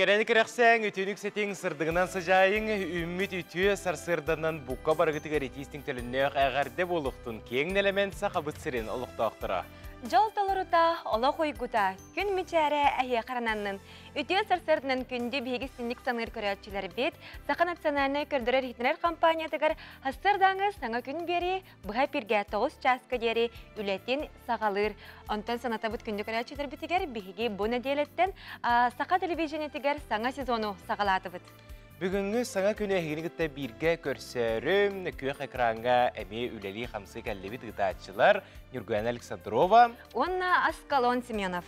Кэрэни кэрэхсээҥ, үтүөнү үксэтиҥ, сырдыгынан сыдьаайыҥ, үүммүт үтүө сарсыарданан букка барыгытыгар итиистиҥ төлөннөөх эҕэрдэ буолуохтун киэҥ нэлэмэн Сахабыт сирин олохтоохторо. Дьол толорута, олох уйгута, күн мичээрэ эһиэхэ арананнын. Үтүө сарсыарданан күндү биһиги синник саныыр көрөөччүлэрбит, Саха национальнай көрдөрөр-иһитинэр компаниятыгар сарсыардааҥы саҥа күн биэрии быһа эпиргэ 9 чааска диэри үлэтин саҕалыыр. Онтон санатабыт күндү көрөөччүлэрбитигэр биһиги бу нэдиэлэттэн Саха телевидениетигэр саҥа сезону саҕалаатыбыт. Бүгүҥҥү саҥа күнү эһигини кытта бииргэ көрсөөрүм, күөх экраҥҥа эмиэ үлэлии-хамсыы кэллибит ыытааччылар Ньургуяна Александрова уонна Аскалон Семенов.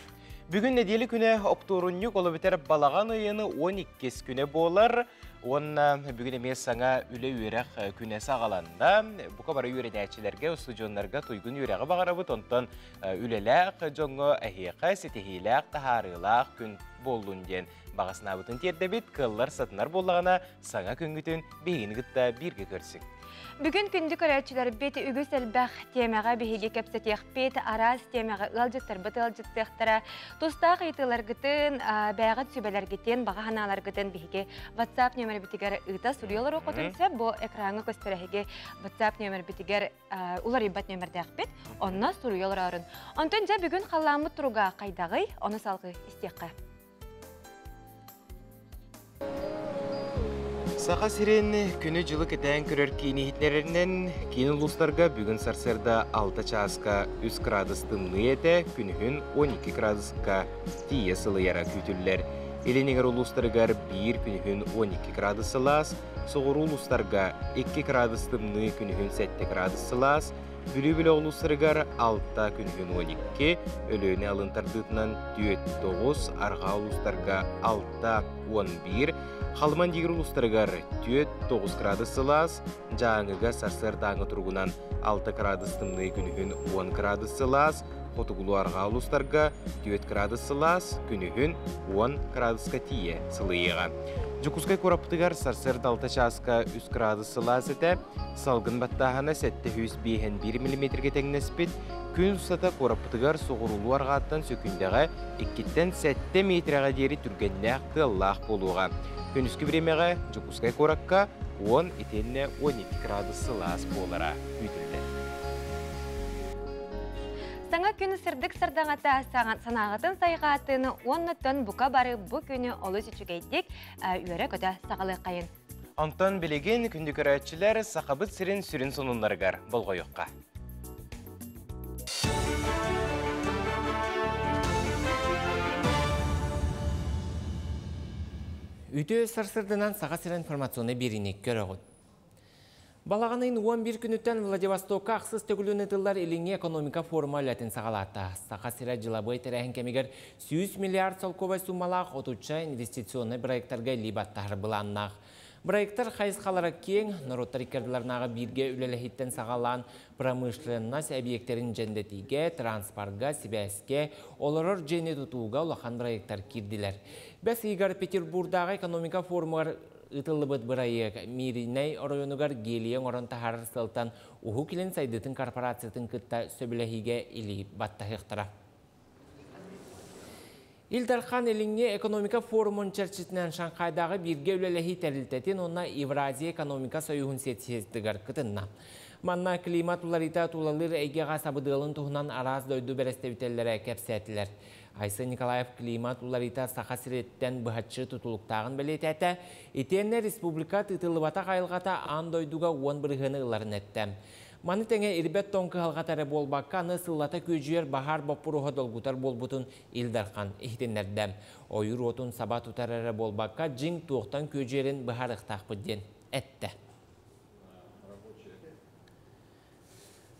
Бүгүн нэдиэлэ күнэ оптуорунньук, ол эбэтэр балаҕан ыйын 12 күнэ буолар. Уонна бүгүн эмиэ саҥа үлэ-үөрэх күнэ саҕаланна. Бука бары үөрэнээччилэргэ, устудьуоннарга туйгун үөрэҕи баҕарабыт. Онтон үлэлээх дьоҥҥо эһиэхэ ситиһиилээх, таһаарыылаах күн буоллун диэн баҕа санаабытын тиэрдэбит. Кыаллар сатанар буоллаҕына, саҥа күҥҥүтүн биһигини кытта бииргэ көрсүҥ. Бүгүн күндү көрөөччүлэрбит үгүс элбэх тиэмэҕэ биһиги кэпсэтиэхпит, араас тиэмэҕэ ыалдьыттарбыт ыалдьыттыахтара. Тустаах ыйытыыларгытын, бэйэҕит сүбэлэргитин, баҕа санааларгытын биһиги WhatsApp нүөмэрбитигэр ыыта суруйа олоруоххутун сөп. Бу экраҥҥа көстөр эһиги WhatsApp нүөмэрбитигэр уларыйбат нүөмэрдээхпит. Онно суруйа олорорун. Онтон дьэ бүгүн халлааммыт туруга хайдаҕый? Ону салгыы истиэххэ. Саха сирин күнү-дьылы кэтээн көрөр киин иһитиннэрэринэн, киин улуустарга бүгүн сарсыарда 6 чааска 3 градус тымныы этэ, күнүһүн 12 градуска тиийэ сылыйара күүтүллэр. Илин эҥэр улуустарыгар биир күнүһүн 12 градус сылаас, соҕуруу улуустарга 2 градус тымныы, күнүһүн 7 градус сылаас, Бүлүү бөлөх улуустарыгар 6 күнүһүн 12, Өлүөнэ алын тардыытынан 4-9, арҕаа улуустарга 6-11, Халыман диир улуустарыгар 4-9 градус сылаас, Дьааҥыга сарсыардааҥы туругунан 6 градус тымныы күнүһүн 10 градус сылаас, хотугулуу арҕаа улуустарга 4 градус сылаас, күнүһүн 10 градуска тиийэ сылыйыаҕа. Дьокуускай куораппытыгар сарсыарда 6 чааска 3 градус сылаас этэ, салгын баттааһына 751 миллиметргэ тэҥнэспит, күн устата куораппытыгар соҕуруулуу арҕааттан сөкүүндэҕэ 2-ттэн 7 миэтэрэҕэ диэри түргэннээх тыаллаах буолуоҕа. Күнүскү бириэмэҕэ Дьокуускай куоракка 10 итиэннэ 12 градус сылаас буолара күүтүллэр. Саҥа күн сырдык сардаҥата санааҕытын сайҕаатын уонна тон бука бары бу күнү олус үчүгэйдик үөрэ-көтө саҕалыаххайын. Онтон билигин күндү көрөөччүлэр Сахабыт сирин сүрүн сонуннарыгар болҕойуохха. Үтүө сарсырданан Саха сирин информационнай биэриини көрөҕүт. Балаҕан ыйын 11 күнүттэн Владивостокка ахсыс төгүлүн ыытыллар Илиҥҥи экономика форума үлэтин саҕалаата. Саха сирэ дьылабыай тэрээһин кэмигэр 100 миллиард солкуобай суумалаах отучча инвестиционнай проектарга илии баттаһар былааннаах. Проектар хайысхалара киэҥ, норуоттар иккардыларынааҕы бииргэ үлэлэһииттэн саҕалаан промышленность эбийиэктэрин дьэндэтиигэ, транспорга, сибээскэ, олорор дьиэни тутууга улахан проектар киирдилэр. Бэс ыйыгар Петербурдааҕы экономика форумугар Ыытыллыбыт бырайыак Мииринэй оройуонугар гелийи оҥорон таһаарар сыалтан Уһук Илин сайдыытын корпорациятын кытта сөбүлэһиигэ илии баттаһыахтара. Ил Дархан Илиҥҥи экономика форумун чэрчитинэн Шанхайдааҕы бииргэ үлэлэһии тэрилтэтин уонна Евразия экономика союһун сессиятыгар кытынна. Манна климат уларыйта тулалыыр эйгэҕэ сабыдыалын туһунан араас дойду бэрэстэбиитэллэрэ кэпсээтилэр. Айсен Николаев климат уларыйта Саха сириттэн быһаччы тутулуктааҕын бэлиэтээтэ. Итиэннэ республика тыытыллыбатах айылҕата аан дойдуга 10 бырыһыаны ыларын эттэ. Маны тэҥэ ирбэт тоҥ кыһалҕата эрэ буолбакка, аны сыллата күөдьүйэр баһаар боппуруоһа долгутар буолбутун Ил Дархан иһитиннэрдэ. Ойуур уотун саба тутар эрэ буолбакка, дьиҥ туохтан күөдьүйэрин быһаарыахтаахпыт диэн эттэ.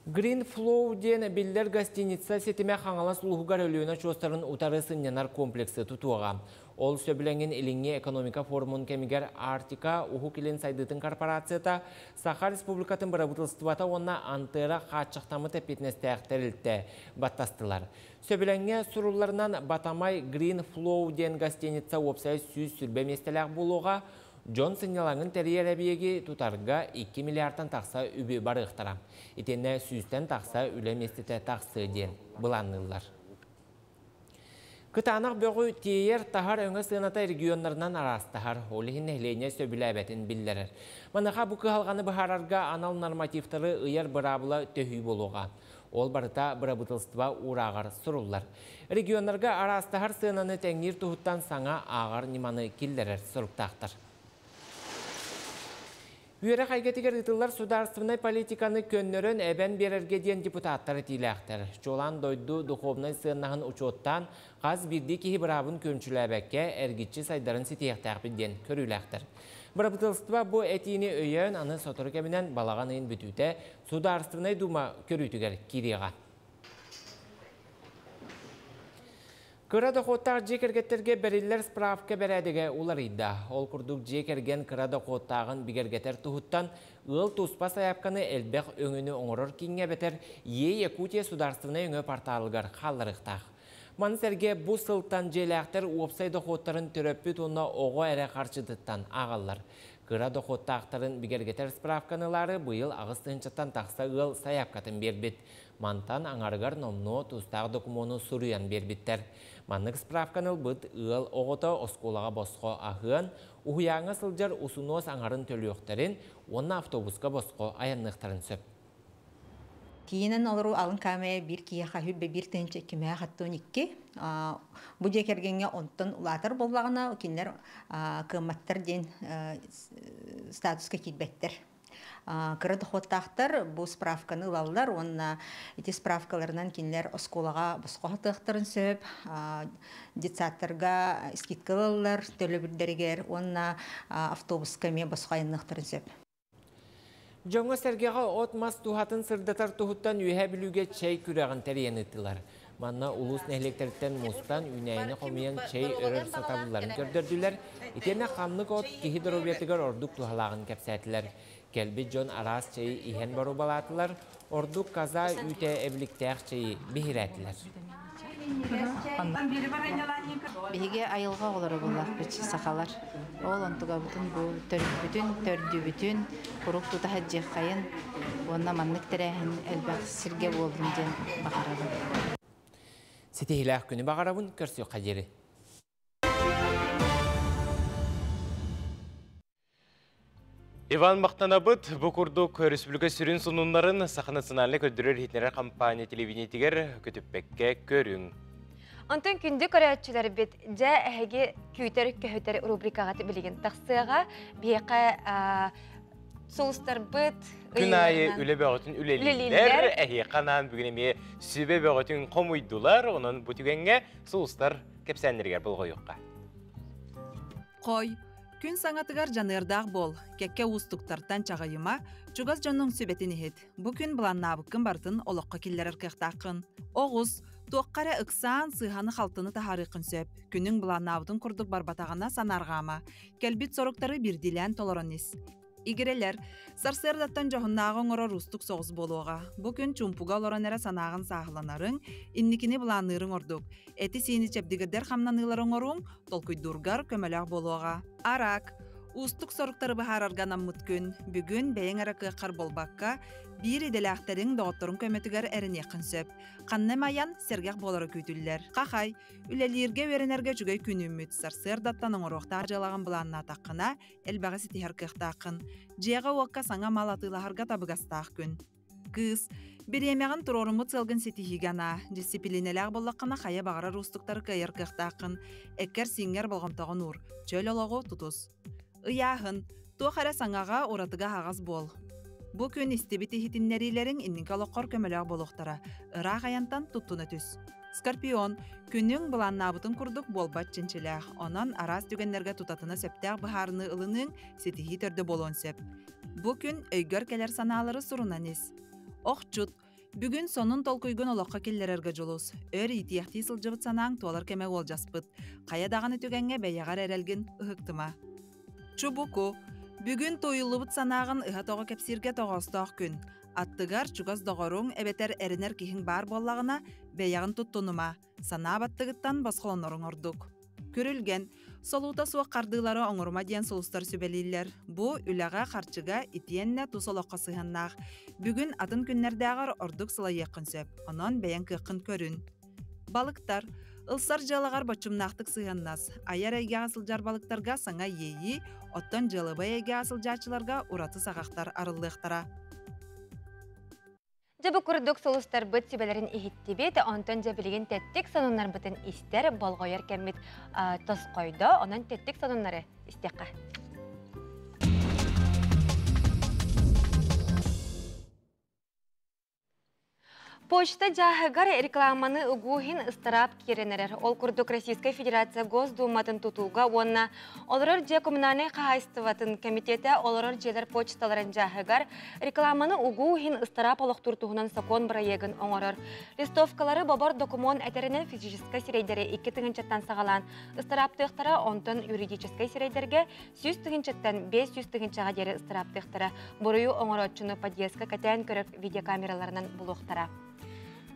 Green Flow диэн биллэр гостиница ситимэ Хаҥалас улууһугар Өлүөнэ очуостарын утары сынньанар комплексы тутуоҕа. Ол сөбүлэҥин Илиҥҥи экономика форумун кэмигэр Арктика Уһук Илин сайдыытын корпорацията, Саха Республикатын бырабыыталыстыбата уонна Антера хааччахтаммыт эппиэтинэстээх тэрилтэ баттастылар. Сөбүлэҥҥэ сурулларынан Батамай Green Flow диэн гостиница уопсайа 120 миэстэлээх буолуоҕа, Дьон сынньалаҥын тэрийэр эбийиэги тутарга 2 миллиардтан тахса үбү барыахтара. Итиэннэ сүүстэн тахса үлэ миэстэтэ тахсыа диэн былаанныыллар. Кытаанах бөҕү тиэйэр таһар өҥө сыаната регионнарынан араастаһар, ол иһин нэһилиэнньэ сөбүлээбэтин биллэрэр. Маныаха бу кыһалҕаны быһаарарга анал нормативтары ыйар быраабыла төһүү буолуоҕа. Ол барыта бырабыыталыстыба уурааҕар суруллар. Регионнарга араастаһар сыананы тэҥниир туһуттан саҥа ааҕар ньыманы киллэрэр соруктаахтар. Үөрэх эйгэтигэр ыытыллар судаарыстыбаннай политиканы көннөрөн эбэн биэрэргэ диэн депутаттар этиилээхтэр. Чуолаан дойду духовнай сыаннаһын учуоттаан, хас биирдии киһи быраабын күөмчүлээбэккэ, эргиччи сайдарын ситиһиэхтээхпит диэн көрүүлээхтэр. Бырабыыталыстыба бу этиини өйөөн, аны сотору кэминэн балаҕан ыйын бүтүүтэ Судаарыстыбанай Дума көрүүтүгэр киириэҕэ. Кыра дохуоттаах дьиэ кэргэттэргэ бэриллэр справка бэрээдэгэ уларыйда. Ол курдук дьиэ кэргэн кыра дохуоттааҕын бигэргэтэр туһуттан ыал туспа сайаапканы элбэх өҥөнү оҥорор кииҥҥэ эбэтэр Е Якутия судаарыстыбаннай өҥө порталыгар хаалларыахтаах. Маны сэргэ бу сылтан дьиэлээхтэр уопсай дохуоттарын төрөппүт уонна оҕо эрэ харчытыттан ааҕаллар. Кыра дохуоттаахтарын бигэргэтэр справканы ылаары быйыл 8 тыһыынчаттан тахса ыал сайаапкатын биэрбит. Мантан аҥарыгар номнуо тустаах докумуону суруйан биэрбиттэр. Маннык справканы ылбыт ыал оҕото оскуолаҕа босхо аһыан, уһуйааҥҥа сылдьар усунуос аҥарын төлүөхтэрин уонна автобуска босхо айанныахтарын сөп. Тиийинэн олоруу алын кээмэйэ биир киһиэхэ 101 202. Бу дьиэ кэргэҥҥэ онтон улаатар буоллаҕына, кинилэр кыамматтар диэн статуска киирбэттэр. Кыра дохуоттаахтар бу справканы ылаллар уонна ити справкаларынан кинилэр оскуолаҕа босхо аһыахтарын сөп, детсадтарга скидка ылаллар төлөбүрдэригэр уонна автобуска эмиэ босхо айанныахтарын сөп. Дьоҥҥо-сэргэҕэ от-мас туһатын сырдатар туһуттан Үөһээ Бүлүүгэ чэй күрэҕин тэрийэн ыыттылар. Манна улуус нэһилиэктэриттэн мустан, үүнээйини хомуйан чэй өрөр сатабылларын көрдөрдүлэр. Итиэннэ ханнык от киһи доруобуйатыгар ордук туһалааҕын кэпсээтилэр. Кэлбит дьон араас чэйи иһэн боруобалаатылар, ордук коза үүтэ эбиликтээх чэйи биһирээтилэр. Биһиги айылҕа оҕолоро буоллахпыт сахалар. Ол онтугабытын бу төрүппүтүн, төрдүбүтүн куруук тута сылдьыаххайын уонна маннык тэрээһин элбэх сиргэ буоллун диэн баҕарабын. Ситиһиилээх күнү баҕарабын, көрсүөххэ диэри. Иван махтанабыт. Бу курдук республика сүрүн сонуннарын Саха национальнай көрдөрөр-иһитиннэрэр компания телевидениетигэр көтүппэккэ көрүҥ. Онтон күндү көрөөччүлэрбит, дьэ эһиги күүтэр көһүтэр рубрикаҕа билигин тахсыаҕа. Биһиэхэ сулустарбыт Күн аайы үлэ бөҕөтүн үлэлииллэр, эһиэхэ анаан бүгүн эмиэ сүбэ бөҕөтүн хомуйдулар. Онон бу түгэҥҥэ сулустар кэпсээннэригэр болҕойуохха. Хой, күн саҥатыгар дьаныардаах буол, кэккэ уустуктартан чаҕыйыма, чугас дьонуҥ сүбэтин иһит. Бу күн былааннаабыккын барытын олоххо киллэрэр кыахтааххын. Оҕус, туохха эрэ ыксаан сыыһаны-халтыны таһаарыаххын сөп. Күнүҥ былааннаабытын курдук барбатаҕына санаарҕаама. Кэлбит соруктары биирдиилээн толорон ис. Игирэлэр, сарсыардаттан дьоһуннааҕы оҥорор уустук соҕус буолуоҕа. Бу күн чуумпуга олорон эрэ санааҕын сааһыланарыҥ, инникини былаанныырыҥ ордук. Эти-сиини чэбдигирдэр хамнаныылары оҥоруоҥ, толкуйдуургар көмөлөөх буолуоҕа. Араак. Уустук соруктары быһаарарга анаммыт күн. Бүгүн бэйэҥ эрэ кыаххар буолбакка, биир идэлээхтэриҥ, доҕотторуҥ көмөтүгэр эрэниэххин сөп. Ханна эмэ айан, сэргэх буолара күүтүллэр. Хахай. Үлэлииргэ, үөрэнэргэ үчүгэй күн үүммүт. Сарсыардаттан оҥоруохтаах дьыалаҕын былааннаатаххына, элбэҕи ситиһэр кыахтааххын. Дьиэҕэ-уокка саҥа мал атыылаһарга табыгастаах күн. Кыыс, бириэмэҕин туруоруммут сыалгын ситиһиигэ анаа. Дьиссипилиинэлээх буоллаххына, хайа баҕарар уустуктары кыайар кыахтааххын. Эккэр-сииҥҥэр болҕомтоҕун уур. Чөл олоҕу тутус. Ыйааһын. Туох эрэ саҥаҕа, уратыга аһаҕас буол. Бу күн истибит иһитиннэриилэриҥ инники олоххор көмөлөөх буолуохтара. Ыраах айантан туттуна түс. Скорпион, күнүҥ былааннаабытын курдук буолбат чинчилээх. Онон араас түгэннэргэ тутатына сөптөөх быһаарыныы ылыныыҥ ситиһии төрдө буолуон сөп. Бу күн өйгөр кэлэр санаалары сурунан ис. Охчут, бүгүн сонун толкуйгун олоххо киллэрэргэ дьулус. Өр иитиэхтии сылдьыбыт санааҥ туолар кэмэ уолдьаспыт. Хайа даҕаны түгэҥҥэ бэйэҕэр эрэлгин ыһыктыма. Чубуку, бүгүн тууйуллубут санааҕын ыһа-тоҕо кэпсииргэ тоҕоостоох күн. Аттыгар чугас доҕоруҥ эбэтэр эрэнэр киһиҥ баар буоллаҕына, бэйэҕин туттунума, санаа баттыгыттан босхолоноруҥ ордук. Күрүлгэн, солуута суох хардыылары оҥорума диэн сулустар сүбэлииллэр. Бу үлэҕэ, харчыга итиэннэ тус олоххо сыһыаннаах. Бүгүн атын күннэрдээҕэр ордук сылайыаххын сөп, онон бэйэҥ кыаххын көрүн. Балыктар. Ылсар дьыалаҕар боччумнаахтык сыһыаннас. Айар эйгэҕэ сылдьар балыктарга саҥа иэйии, оттон дьыалабыай эйгэҕэ сылдьааччыларга ураты саҕахтар арыллыахтара. Дьэ бу курдук сулустарбыт сүбэлэрин иһиттибит, онтон дьэ билигин тэттик сонуннарбытын истэр, болҕойор кэммит тосхойдо, онон тэттик сонуннары истиэххэ. Почта дьааһыгар рекламаны угуу иһин ыстараап киирэн эрэр. Ол курдук Российскай Федерация Госдуматын тутууга уонна олорор дьиэ коммунальнай хаһаайыстыбатын кэмитиэтэ олорор дьиэлэр почталарын дьааһыгар рекламаны угуу иһин ыстараап олохтуур туһунан сокуон бырайыагын оҥорор. Листовкалары бобор докумуон этэринэн физическэй сирэйдэри 2 тыһыынчаттан саҕалаан ыстарааптыахтара, онтон юридическай сирэйдэргэ 100 тыһыынчаттан 500 тыһыынчаҕа диэри ыстарааптыахтара. Буруйу оҥорооччуну подъездка кэтээн көрөр видеокамераларынан булуохтара.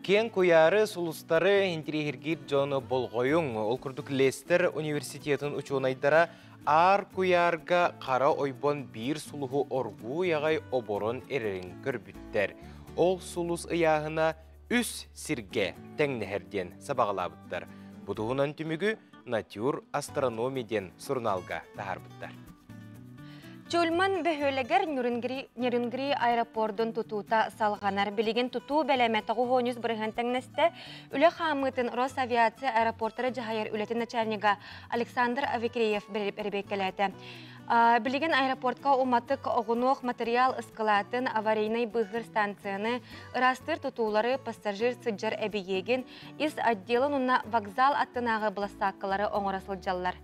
Киэн куйаары сулустары интириэһиргиир дьону болҕойуҥ. Ол курдук Лестер университетын учуонайдара аар куйаарга хара ойбон биир сулуһу оргууй аҕай оборон эрэрин көрбүттэр. Ол сулус ыйааһына үс сиргэ тэҥнэһэр диэн сабаҕалаабыттар. Бу туһунан түмүгү Nature Astronomy диэн сурунаалга таһаарбыттар. Чульман бөһүөлэгэр Нерюнгри аэропордун тутуута салҕанар. Билигин тутуу бэлэмэ 93% тэҥнэстэ. Үлэ хаамыытын Росавиация аэропортары дьаһайар үлэтин начальнига Александр Авикреев бэрэбиэркэлээтэ. Билигин аэропортка уматык оҕунуох материал ыскылаатын, аварийнай быыһыыр станцияны, ыраастыыр тутуулары, пассажир сылдьар эбийиэгин, ис отделын уонна вокзал аттынааҕы былассааккалары оҥоро сылдьаллар.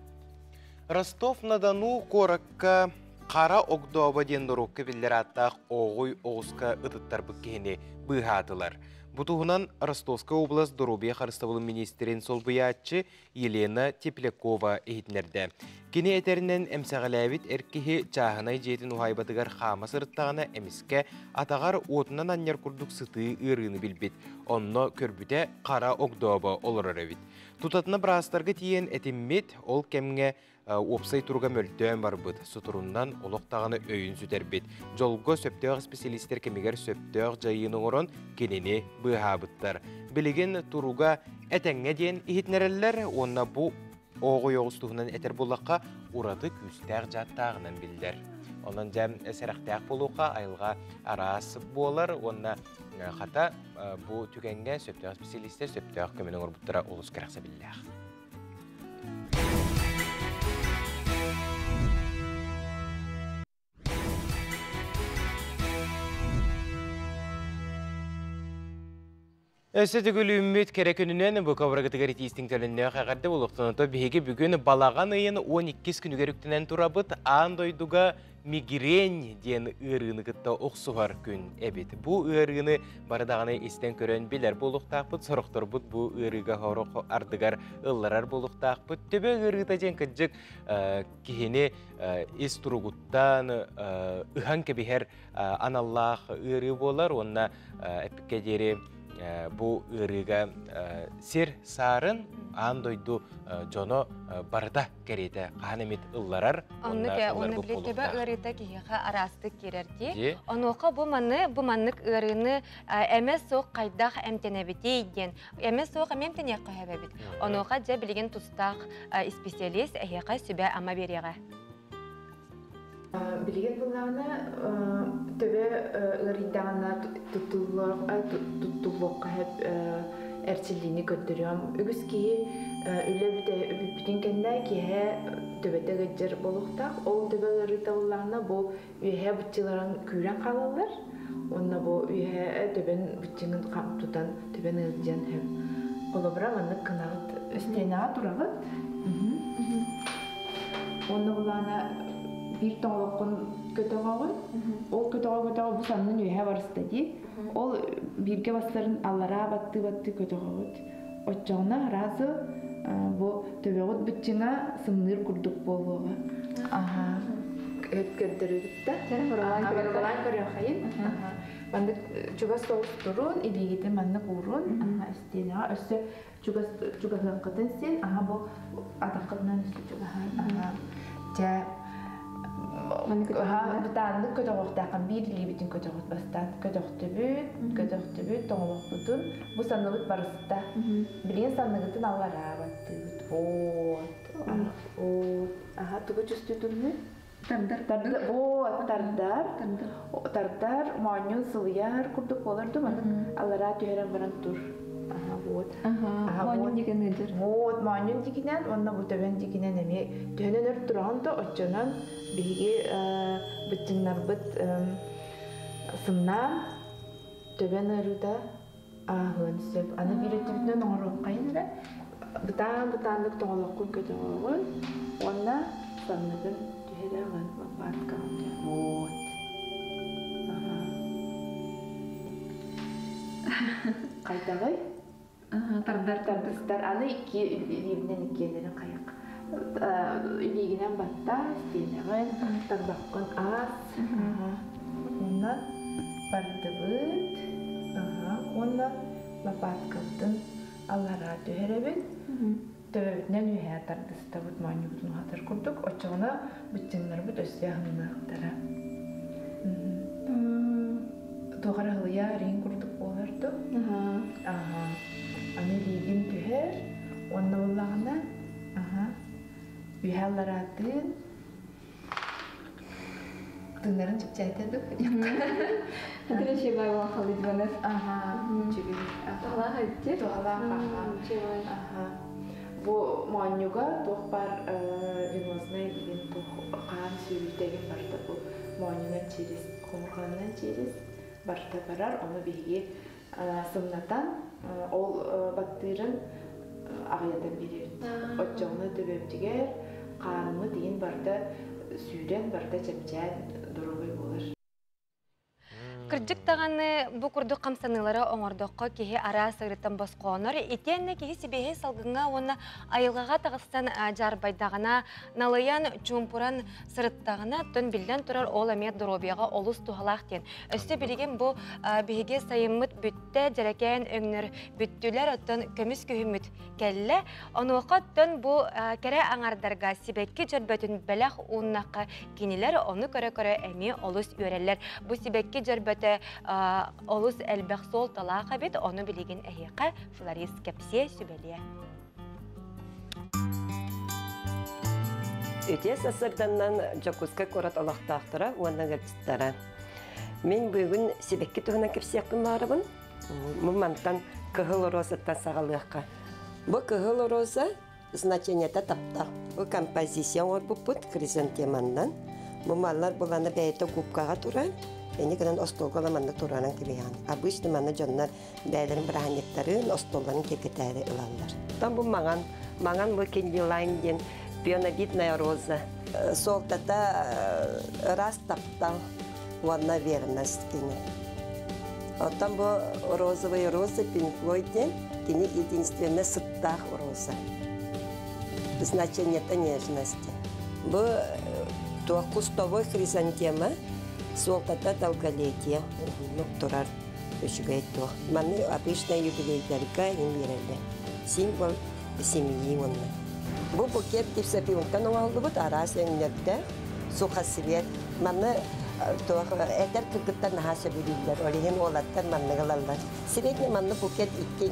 Ростов-на-Дону куоракка Хара Огдообо диэн норуокка биллэр ааттаах ооҕуй оҕуска ытыттарбыт киһини быыһаатылар. Бу туһунан Ростовская область доруобуйа харыстабылын министрин солбуйааччы Елена Теплякова иһитиннэрдэ. Кини этэринэн эмсэҕэлээбит эр киһи чааһынай дьиэтин уһаайбатыгар хаама сырыттаҕына эмискэ атаҕар уотунан анньар курдук сытыы ыарыыны билбит. Онно көрбүтэ Хара Огдообо олорор эбит. Тутатына быраастарга тиийэн этиммит, ол кэмҥэ уопсай туруга мөлтөөн барбыт, сутуруннан олох даҕаны өйүн сүтэрбит. Дьолго сөптөөх специалистер кэмигэр сөптөөх дьайыыны оҥорон кинини быыһаабыттар. Билигин туруга этэҥҥэ диэн иһитинэрэллэр уонна бу ооҕуй оҕус туһунан этэр буоллахха, ураты күүстээх дьааттааҕынан биллэр. Онон дьэ сэрэхтээх буолуохха, айылҕа араас буолар уонна хата бу түгэҥҥэ сөптөөх специалистер сөптөөх көмөнү оҥорбуттара олус кэрэхсэбиллээх. Өссө төгүл үүммүт кэрэ күнүнэн бу коврагытыгар итиистиҥ төлөннөөх эҕэрдэ буолуохтун. Биһиги бүгүн балаҕан ыйын 12 күнүгэр үктэнэн турабыт. Аан дойдуга мигрень диэн ыарыыны кытта охсуһар күн эбит. Бу ыарыыны бары даҕаны истэн көрөн билэр буолуохтаахпыт, сорохторбут бу ыарыыга сорох ардыгар ылларар буолуохтаахпыт. Төбө ыарыыта диэн кырдьык киһини ис туругуттан ыһан кэбиһэр аналлаах ыарыы буолар уонна эппиккэ диэри бу ыарыыга сир саарын аан дойду дьоно барыта кэриэтэ хаһан эмит ылларар. Оннук уонна били төбө ыарыыта киһиэхэ араастык киирэр дии. Онуоха бу маны бу маннык ыарыыны эмэ суох хайдах эмтэнэбитий диэн эмэ суох эмэ эмтэниэххэ сөбөбүт. Онуоха дьэ билигин тустаах исписэлиис эһиэхэ сүбэ-ама биэриэҕэ. Билигин буллаҕына төбө ыарыйдаҕына туттуллуохха сөп эрчиллиини көрдөрүөм. Үгүс киһи үлэ бүппүтүн кэннэ киэһэ төбөтө ыалдьар буолуохтаах. Ол төбө ыарыыта буоллаҕына бу үөһээ быччыыларын күүрэн хаалаллар. Уонна бу үөһээ төбөн быччыҥын хам тутан төбөн ыалдьыан сөп. Холобура маннык гынаҕыт. Истиэнэҕэ тураҕыт. Уонна булаана биир тоҥолоххун көтөҕөҕүн. Ол көтөҕө-көтөҕө бу саннын үөһэ барыста дии. Ол бииргэ бастарын аллараа баттыы-баттыы көтөҕөҕүт. Оччоҕуна сразу бу төбөҕүт быччыҥа сымныыр курдук буолуоҕа. Аха. Көрдөрүбүт да. Барабалаан көрүөххэйин. Маннык чугас соҕус турун, илиигитин маннык уурун, истиэнэҕэ өссө чугас чугаһыаххытын син, аха бу атаххытынан өссө чугаһаан. Аха. Дьэ Бытааннык көтөҕүөхтээххин, биир илиибитин көтөҕүт бастаан. Көтөхтүбүт, көтөхтүбүт, тоҥолохпутун. Бу санныбыт барыста. Билигин санныгытын аллараа баттыыбыт. Вот. Вот. Аха, тугу чувствуетуҥный? Тардар. Тардар. Вот, тардар. Тардар, моонньун сылыйар курдук буолар ду, маннык аллараа түһэрэн баран тур. Аха, вот. Аха, моонньун дикин ыдыр. Вот, моонньун дикинэн, уонна бу төбөн дикинэн эмиэ төһөнөн өр тураҕын да, оччонон биһиги быччыҥнарбыт сымнаан төбөн ыарыыта ааһыан сөп. Аны биир өттүбүтүнэн оҥоруоххайын эрэ, бытаан-бытааннык тоҥолоххун көтөҕөҕүн уонна санныгын түһэрэҕин лопаткаҕын. Вот. Аха. Хайдаҕый? Тардар. Тардыстар. Аны икки илиибинэн иккиэннэрин хайах. Илиигинэн баттаа, истиэнэҕин, тарбаххын аас. Уонна бардыбыт. Уонна лопаткабытын аллараа түһэрэбит. Төбөбүтүнэн үөһээ тардыстабыт, моонньубутун уһатар курдук. Оччоҕуна быччыҥнарбыт өссө аһымныахтара. Туох эрэ ыһылыйа рин курдук буолар ду. Аха. Аны илиигин түһэр, уонна буоллаҕына, аха, үөһээ аллараатын тыыннарын чэпчээтэ ду. Хатыры бай халыдьбанар. Аха, үчүгэй. Туһалаах айтты. Туһалаах, аха. Аха. Бу моонньуга туох бар венознай деген туох хаан сүүрүүтэгин барыта бу моонньунан через хомурҕанынан через барыта барар. Ону биһиги сымнатан ол баттыырын аҕыйатан биэрэбит. Оччоҕуна төбөбүтүгэр хаанмыт иин барыта сүүрэн, барыта чэпчээн доруобай буолар. Кырдьык даҕаны бу курдук хамсаныылары оҥордоххо киһи араас ыарыттан босхоонор, итиэннэ киһи сибиэһэй салгыҥҥа уонна айылҕаҕа таҕыстан дьаарбайдаҕына, налыйан, чуумпуран сырыттаҕына, оттон биллэн турар ол эмиэ доруобуйаҕа олус туһалаах диэн. Өссө билигин бу биһиги сайыммыт бүттэ, дьэрэкээн өҥнөр бүттүлэр, оттон көмүс күһүммүт кэллэ. Онуоха оттон бу кэрэ аҥардарга сибэкки дьөрбөтүн бэлэх ууннахха кинилэр ону көрө-көрө эмиэ олус үөрэллэр. Бу сибэкки дьөрбөтө олус элбэх суолталаах эбит, ону билигин эһиэхэ флорист кэпсиэ сүбэлиэ. Үтүө сарсыарданнан Дьокуускай куорат олохтоохторо уонна ыалдьыттара. Мин бүгүн сибэкки туһунан кэпсиэхпин баарабын. Бу мантан кыһыл розаттан саҕалыахха. Бу кыһыл роза значениета таптал. Бу композиция оҥорбуппут хризантеманнан. Бу маллар буланы бэйэтэ губкаҕа турар. Эни гынан остуолга манна туранан кибиһэн. Обычно манна дьоннор бэйэлэрин бырааһынньыктарын, остуолларын киэргэтээри ылаллар. Там бу маҥан, маҥан бу кендилайн диэн пионовидная роза. Суолтата ыраас таптал уонна верность кини. Оттон бу розовый роза Пинк диэн кини единственная сыттаах роза. Значение нежности. Бу туох кустовой хризантема суолтата долголетие уһуннук турар үчүгэй туох. Маны обычно юбилейдарга им береллер. Символ семьи онна. Бу букет гипсофилтан оҥоһуллубут араас өҥнөрдөөх сухосвет. Маны туох эдэр кыргыттар наһаа сөбүлүүллэр. Ол иһин уолаттар маннык ылаллар. Средний манны букет икки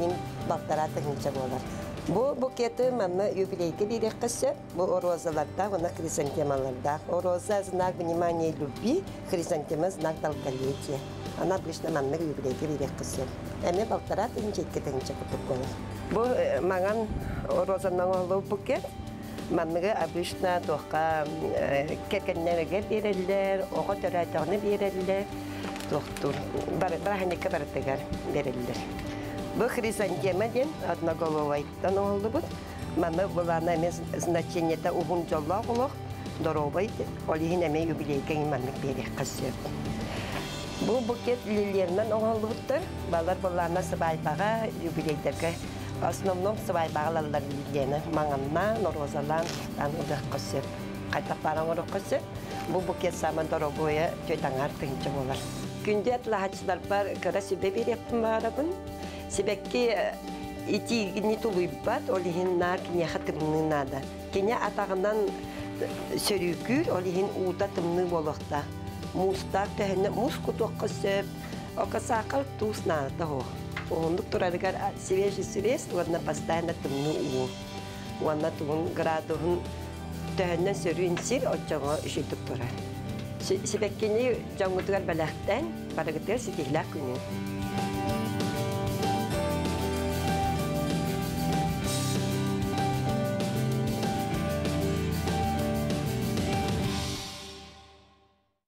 балтараа тыһыынча буолар. Бу букеты манна юбилейге биэриэххэ сөп. Бу розалардаах уонна хризантемалардаах. Роза знак внимания и любви, хризантема знак долголетия. Она обычно маннык юбилейге биэриэххэ сөп. Эмиэ балтараа тыһыынча 2 тыһыынча курдук буолар. Бу маҥан розанан оҥоһуллубут букет. Манныгы обычно туохха кэргэннэригэр биэрэллэр, оҕо төрөөтөҕүнэ биэрэллэр, туохтуур бырааһынньыкка барытыгар береллер. Бу хризантема диэн одноголовайтан оҥоһуллубут. Манна булана эмиэ значениета уһун дьоллоох олох, доруобай, ол иһин эмиэ юбилейга маннык биэриэххэ сөп. Бу букет лилиянан оҥоһуллубуттар. Балар булана сыбаайбаҕа, юбилейдерге в основном сыбаайбаҕа ылаллар лилияны. Маҥаннаан, розалаан тан ылыахха сөп. Хайтаппаран оҥоруохха сөп. Бу букет самый дорогое 4,5 тыһыынча буолар. Күндү атыылаһааччыларбар кыра сүбэ биэриэхпин баарабын. Сибэкки итиигини тулуйбат, ол иһин наар киниэхэ тымныы наада. Кини атаҕынан Сөрүүкүүр, ол иһин уута тымныы буолуохтаах. Муустаах төһөннө муус кутуохха сөп, ока саахар туус наадата суох. Уһуннук турарыгар свежий сырец уонна постоянно тымныы уу. Уонна тугун градуһун төһөннөн сөрүүн сир оччоҕо үчүгдүк турар. Сибэккини дьоҥҥутугар бэлэхтээн, барыгытыгар ситиһилээх күнү.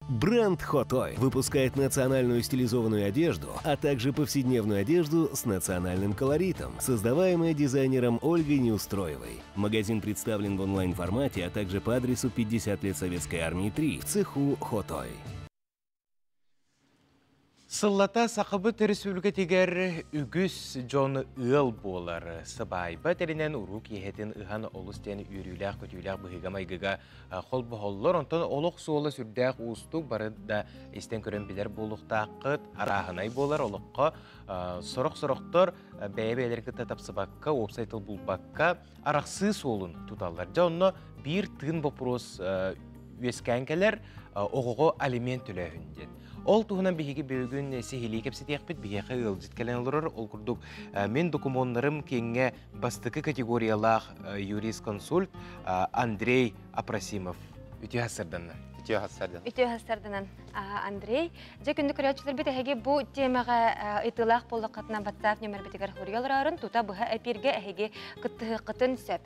Бренд Хотой выпускает национальную стилизованную одежду, а также повседневную одежду с национальным колоритом, создаваемая дизайнером Ольгой Неустроевой. Магазин представлен в онлайн-формате, а также по адресу 50 лет Советской Армии 3 в цеху Хотой. Сыллата Сахабыт Өрөспүүбүлүкэтигэр үгүс дьон ыал буолар. Сыбаайба тэринэн уруу киэһэтин ыһан олус диэн үөрүүлээх-көтүүлээх быһыыга-майгыга холбоһоллор. Онтон олох суола сүрдээх уустук, бары да истэн көрөн билэр буолуохтааххыт. Арааһынай буолар олоххо сорох-сорохтор бэйэ-бэйэлэрин кытта тапсыбакка, уопсай тыл булбакка арахсыы суолун туталлар. Дьэ онно биир тыын боппуруос үөскээн кэлэр оҕоҕо алимент төлөөһүн диэн. Ол туһунан биһиги бүгүн сиһилии кэпсэтиэхпит, биһиэхэ ыалдьыт кэлэн олорор. Ол курдук мин докумуоннарым киэҥҥэ бастакы категориялаах юрист-консульт Андрей Апросимов. Үтүө хассарданна. Үтүө хассардан. Үтүө хассарданан Андрей. Дьэ күндү көрөөччүлэрбит эһиги бу темаҕа ыйтыылаах буоллаххытына WhatsApp нөмербитигэр суруйа олорорун тута быһа эпиргэ эһиги кыттыһыаххытын сөп.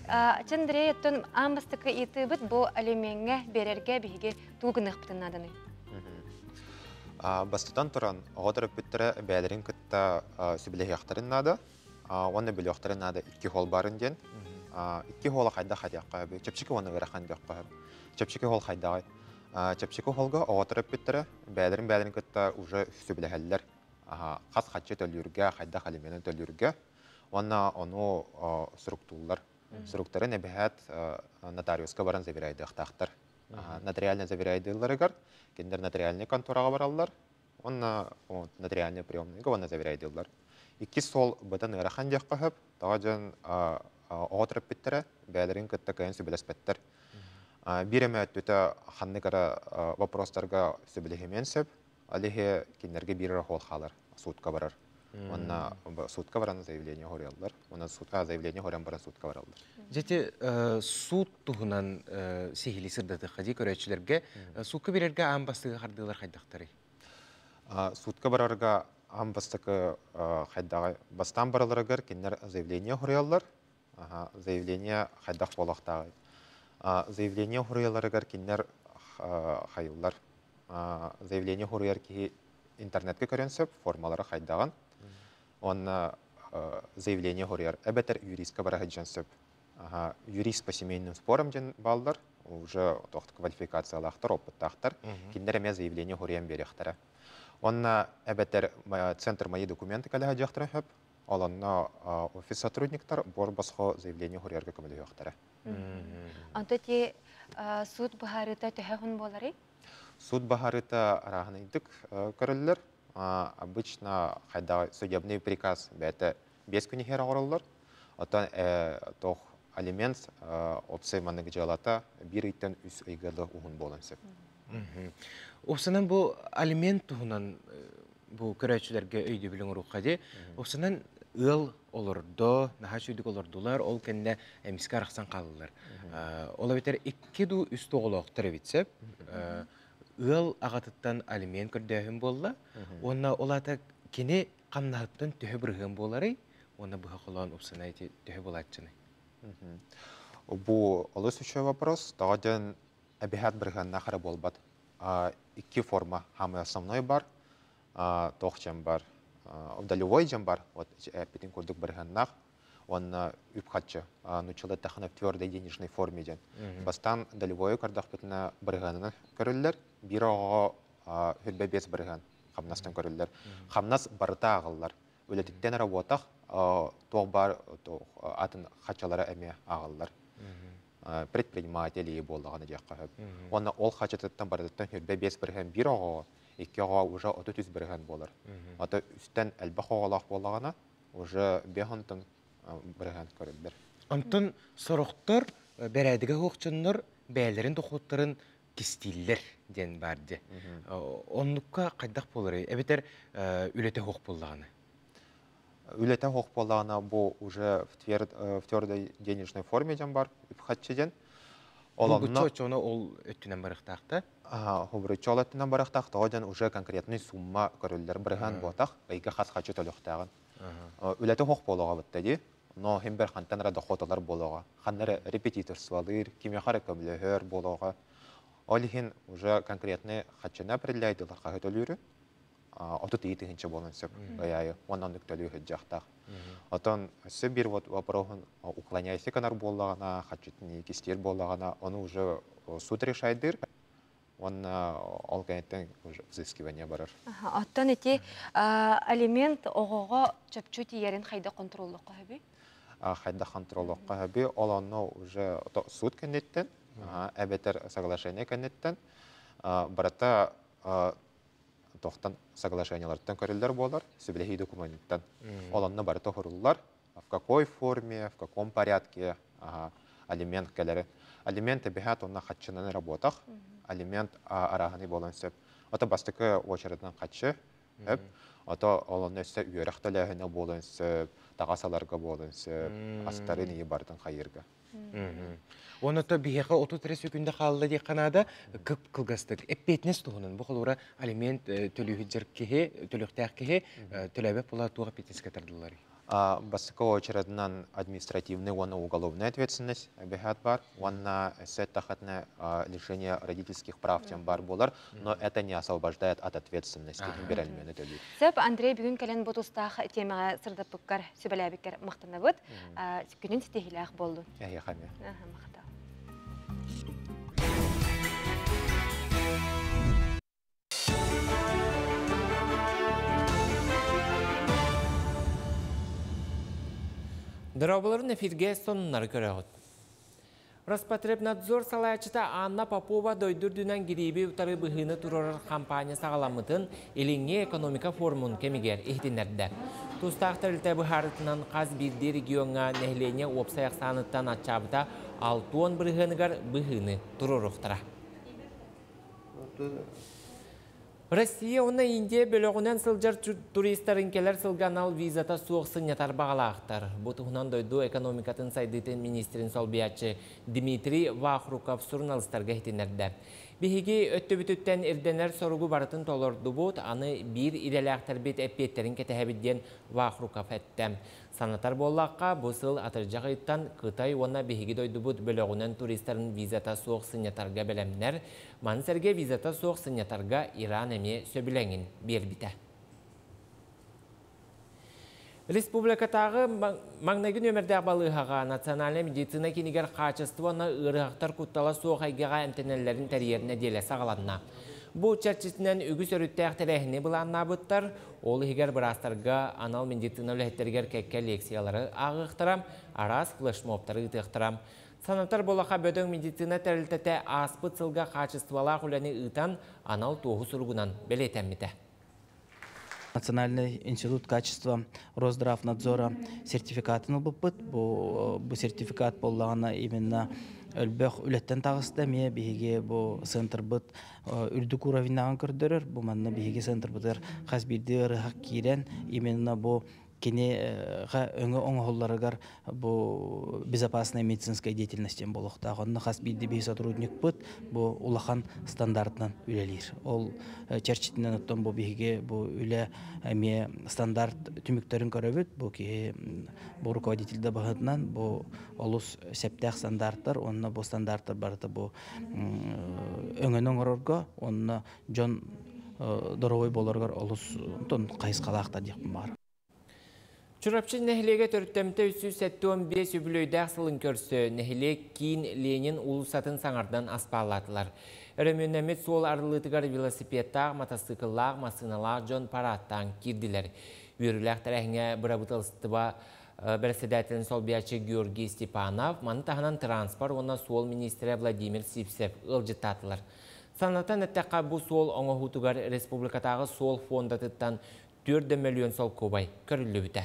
Андрей, оттон аан бастакы ыйытыыбыт бу алимеҥҥэ биэрэргэ биһиги тугу гыныахпытын нааданый? Бастатан туран, оҕо төрөппүттэрэ бэйэлэрин кытта сөбүлэһиэхтэрин наада уонна билиэхтэрин наада икки хол барын диэн. Икки хола хайдах хайдахха чэпчэки уонна ыарахан диэххэ. Чэпчэки хол хайдаҕай? Чэпчэки холго оҕо төрөппүттэрэ бэйэлэрин бэйэлэрин кытта уже сөбүлэһэллэр. Хас хаччы төлүүргэ, хайдах алименын төлүүргэ уонна ону суруктууллар. Суруктарын эбэһээт нотариуска баран заверяйдыахтаахтар. Нотариально заверяйдыылларыгар кинилэр нотариальный контораҕа бараллар уонна нотариальный приемныйга уонна заверяйдыыллар. Иккис суол бытан ыарахан диэххэ сөп, тоҕо дьон оҕо төрөппүттэрэ бэйэлэрин кытта кыайан сөбүлэспэттэр. Биир эмэ өттүтэ ханнык эрэ вопростарга сөбүлэһимиэн сөп, Ол иһи кинилэргэ биир эрэ суол хаалар, суутка барар. Уонна суутка баран заявление хоруйаллар. Уонна суутка заявление хоруйан баран суутка бараллар. Дьэти суут туһунан сиһилии сырдатыахха дии көрөөччүлэргэ. Суукка биэрэргэ аан бастакы хардыылар хайдахтарый? Суутка барарга аан бастакы хайдаҕы бастаан бараларыгар кинилэр заявление хоруйаллар. Заявление хайдах буолуохтааҕый? Заявление хоруйаларыгар кинилэр хайыллар. Заявление хоруйар киһи интернетке көрөн сөп, формалара хайдаҕын. Уонна заявление хоруйар. Эбэтэр юристка бара сылдьан сөп. Юрист по семейным спорам диэн бааллар, уже квалификациялаахтар, опыттаахтар. Кинилэр эмиэ заявление хоруйан биэриэхтэрэ. Уонна эбэтэр центр мои документы кэлэ сылдьыахтара сөп. Ол онно офис сотрудниктар буор босхо заявление хоруйарга көмөлөһүөхтэрэ. Онто ти суут быһаарыыта төһө hun буоларый? Суут быһаарыыта арааһынайдык көрөллөр. Обычно хайдах судебный приказ бэйэтэ 5 күн иһэр оҥороллор. Оттон туох алимент опция маннык дьыалата биир ыйтан үс ыйга да уһун буолан сөп. Упсанан бу алимент туһунан бу көрөөччүлэргэ өйдөбүлүн оҥоруохха дии. Упсанан ыал олордо, наһаа үчүгдүк олордулар, ол кэннэ эмискэ арахсан хааллылар. Ол эбэтэр икки дуу үс оҕолоохтор эбит сөп. Ыал аҕатыттан алимент көрдөөһүн буолла. Уонна ол аата кини хамнаһыттан төһө бырыһыан буоларый? Уонна быһа холоон упсана ити төһө буолааччыный? Бу олус үчүгэй вопрос. Тоҕо диэн эбиһээт бырыһыаннаах эрэ буолбат. Икки форма самый основной бар, туох дьон бар, долевой дьон бар, вот эппитин курдук бырыһыаннаах уонна үп-харчы нуччалыы эттэххинэ в твердой денежной форме диэн. Бастаан долевойу көрдөхпүтүнэ бырыһыанынан көрүллэр, биир оҕоҕо 25 бырыһыан хамнастан көрүллэр. Хамнас барыта ааҕыллар. Үлэтиттэн эрэ буотах, туох баар атын хаччалара эмиэ ааҕыллар. Предприниматели буоллаҕына диэххэ сөп. Уонна ол хаччатыттан барытыттан 25 бырыһыан биир оҕоҕо, икки оҕо уже 33 бырыһыан буолар. Ото үстэн элбэх оҕолоох буоллаҕына, уже 50 бырыһыан көрүллэр. Онтон сорохтор бэрээдэгэ суох дьоннор бэйэлэрин дохуоттарын кистииллэр диэн баар дии. Оннукка хайдах буоларый? Эбэтэр үлэтэ суох буоллаҕына? Үлэтэ суох буоллаҕына, бу уже в твердой денежной форме диэн бар, үп-харчы диэн. Ол онно оччоҕуна ол өттүнэн барыахтаах да? Хобуруччу ол өттүнэн барыахтаах, тоҕо диэн уже конкретный сумма көрүллэр бырыһыан буотах, ыйга хас хачы төлүөхтээҕин. Үлэтэ суох буолуоҕа бытта дии. Но химбер хантан эрэ дохуот ылар буолуоҕа. Ханна эрэ репетиторстволыыр, кимиэхэ эрэ көмөлөһөр буолуоҕа. Ол иһин уже конкретный хаччыны определяйдылар хаһы төлүүрү. 30 тыһыынча буолан сөп ый аайы. Уонна оннук төлүү сылдьыахтаах. Отон өссө биир вот вопроһун уклоняйся гынар буоллаҕына, хаччытын кистиир буоллаҕына, ону уже суд решайдыр. Уонна ол кэнниттэн уже взыскивание барар. Оттон ити алимент оҕоҕо чопчу тиийэрин хайдах контроллуохха сөбүй? Хайдах контроллуохха сөбүй? Ол онно уже суд кэнниттэн, эбэтэр соглашение кэнниттэн барыта тохтан соглашенияларыттан көрүллэр буолар, сөбүлэһии документыттан. Ол онно барыта суруллар, в какой форме, в каком порядке алимент кэлэри. Алимент эбэһээт онно хаччынан работах, алимент арааһыны буолан сөп. Ото бастакы очередынан хаччы, хөп. Ото ол онно өссө үөрэх төлөөһүнэ буолан сөп, таҥас ыларга буолан сөп, астарын ии бартын хайырга. Онно то биһиэхэ 30 эрэ сөкүүндэ хаалла диэххэ наада, кып кылгастык. Эппиэтинэс туһунан бу холура алимент төлүүһүдьэр киһи, төлүөхтээх киһи төлөөбөт буола туох эппиэтинэскэ тардыллар? Бастакы очередынан административный уонна уголовная ответственность эбэһээт бар, уонна өссө тахатна лишение родительских прав тем бар болар, но это не освобождает от ответственности берелмени төлүүр. Сөп, Андрей, бүгүн кэлэн бу тустаах темаҕа сырдаппыккар, сүбэлээбиккэр махтанабыт. Күнүн ситиһиилээх буоллун. Эһиэхэ эмиэ. Махтал. Дорооболорун, эфиргэ сонуннары көрөҕүт. Роспотребнадзор салаячыта Анна Попова дойду үрдүнэн гирииби утары быһыыны турарар кампания саҕаламмытын Илиҥҥи экономика форумун кэмигэр иһитиннэрдэ. Тустаах тэрилтэ быһаарытынан хас биирдии региоҥҥа нэһилиэнньэ уопсай ахсааныттан аччаабыта 60 бырыһыаныгар быһыыны туруоруохтара. Россия уонна Индия бөлөҕүнэн сылдьар туристарын кэлэр сылга анал визата суох сынньатар баҕалаахтар. Бу туһунан дойду экономикатын сайдыытын министрин солбуйааччы Дмитрий Вахруков суруналыыстарга иһитиннэрдэ. Биһиги өттүбүтүттэн ирдэнэр соругу барытын толордубут, аны биир идэлээхтэрбит эппиэттэрин кэтэһэбит диэн Вахруков эттэ. Санатар буоллахха, бу сыл атырдьах ыйыттан Кытай уонна биһиги дойдубут бөлөҕүнэн туристарын визата суох сынньатарга бэлэмнэр. Маны сэргэ визата суох сынньатарга Иран эмиэ сөбүлэҥин биэрбитэ. Республикатааҕы маҥнайгы нүөмэрдээх балыыһаҕа национальнай медицина киинигэр хаачыстыбаны ыарыһахтар куттала суох эйгэҕэ эмтэнэллэрин тэрийэр нэдиэлэ саҕаланна. Бу чэрчитинэн үгүс өрүттээх тэрээһини былааннаабыттар, ол иһигэр быраастарга анал медицина үлэһиттэригэр кэккэ лекциялары ааҕыахтара, араас флешмобтары ыытыахтара. Санатар буоллахха, бөдөҥ медицина тэрилтэтэ ааспыт сылга хаачыстыбалаах үлэни ыытан анал туоһу суругунан бэлиэтэммитэ. Национальный институт качества Росздравнадзора сертификатын ылбыппыт. Бу сертификат буоллаҕына именно элбэх үлэттэн таҕыста, эмиэ биһиги бу центрбыт үрдүк уровеннааҕын көрдөрөр. Бу манна биһиги центрбытыгар хас биирдии ыарыһах киирэн именно бу кинигэ өҥө оҥоһулларыгар бу безопасная медицинская деятельность диэн буолуохтаах. Онно хас биирдии биһи сотрудникпыт бу улахан стандартынан үлэлиир. Ол чэрчитинэн оттон бу биһиги бу үлэ эмиэ стандарт түмүктэрин көрөбүт. Бу киһи бу руководитель да быһыытынан бу олус сөптөөх стандарттар, онно бу стандарттар барыта бу өҥөнү оҥорорго, онно дьон доруобай буоларыгар олус онтон хайысхалаахтар диэхпин баар. Чурапчы нэһилиэгэ төрүттэммитэ 375 үбүлүөйдээх сылын көрсө нэһилиэк киин Ленин уулуссатын саҥардан аспааллаатылар. Өрөмүөннэммит суол арыллыытыгар велосипедтаах, матасыыкыллаах, массыыналаах дьон парааттаан киирдилэр. Үөрүүлээх тэрээһиҥҥэ бырабыыталыстыба председателин солбуйааччы Георгий Степанов, маны таһынан транспорт уонна суол министрэ Владимир Сивцев ыалдьыттаатылар. Санатан эттэххэ, бу суол оҥоһуутугар республикатааҕы суол фондатыттан 4 миллион солкуобай көрүллүбүтэ.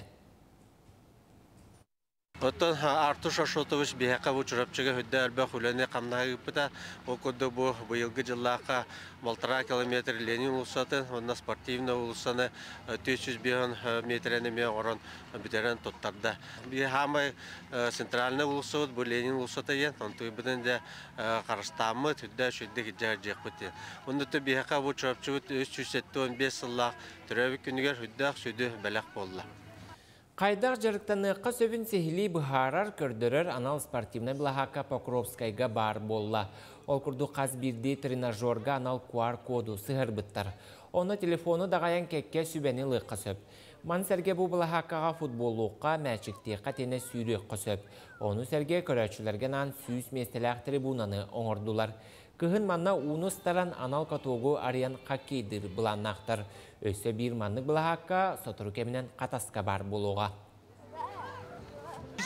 Оттон Артур Шашотович биһиэхэ бу Чурапчыга үрдэ элбэх үлэни хамнаһы ыыппыта. Ол курдук бу быйылгы дьыллаахха 1,5 километр Ленин уулуссатын уонна спортивный уулуссаны 405 метрени эмиэ оҥорон бүтэрэн туттарда. Биһи хаамай центральный уулуссабыт бу Ленин уулуссата диэн, онтуйбутун дьэ харыстааммыт, үрдэ үчүгэйдик илдьэ сылдьыахпыт диэн. Онно биһиэхэ бу Чурапчыбыт 375 сыллаах төрөөбүт күнүгэр үрдээх сүдү бэлэх буолла. Хайдах дьарыктаныахха сөбүн сиһилии быһаарар, көрдөрөр анал спортивнай былаһаакка Покровскайга баар буолла. Ол курдук хас биирдии тренажерга анал QR-коду сыһыарбыттар. Онно телефону даҕайан кэккэ сүбэни ылыахха сөп. Маны сэргэ бу былаһааккаҕа футболлуохха, мээчиктиэххэ тиэнэ сүүрүөххэ сөп. Ону сэргэ көрөөччүлэргэ анаан 100 миэстэлээх трибунаны оҥордулар. Кыһын манна ууну ыстаран анал катогу арыйан хоккейдыыр былааннаахтар. Өссө биир маннык былаһаакка сотору кэминэн Хатаска баар буолуоҕа.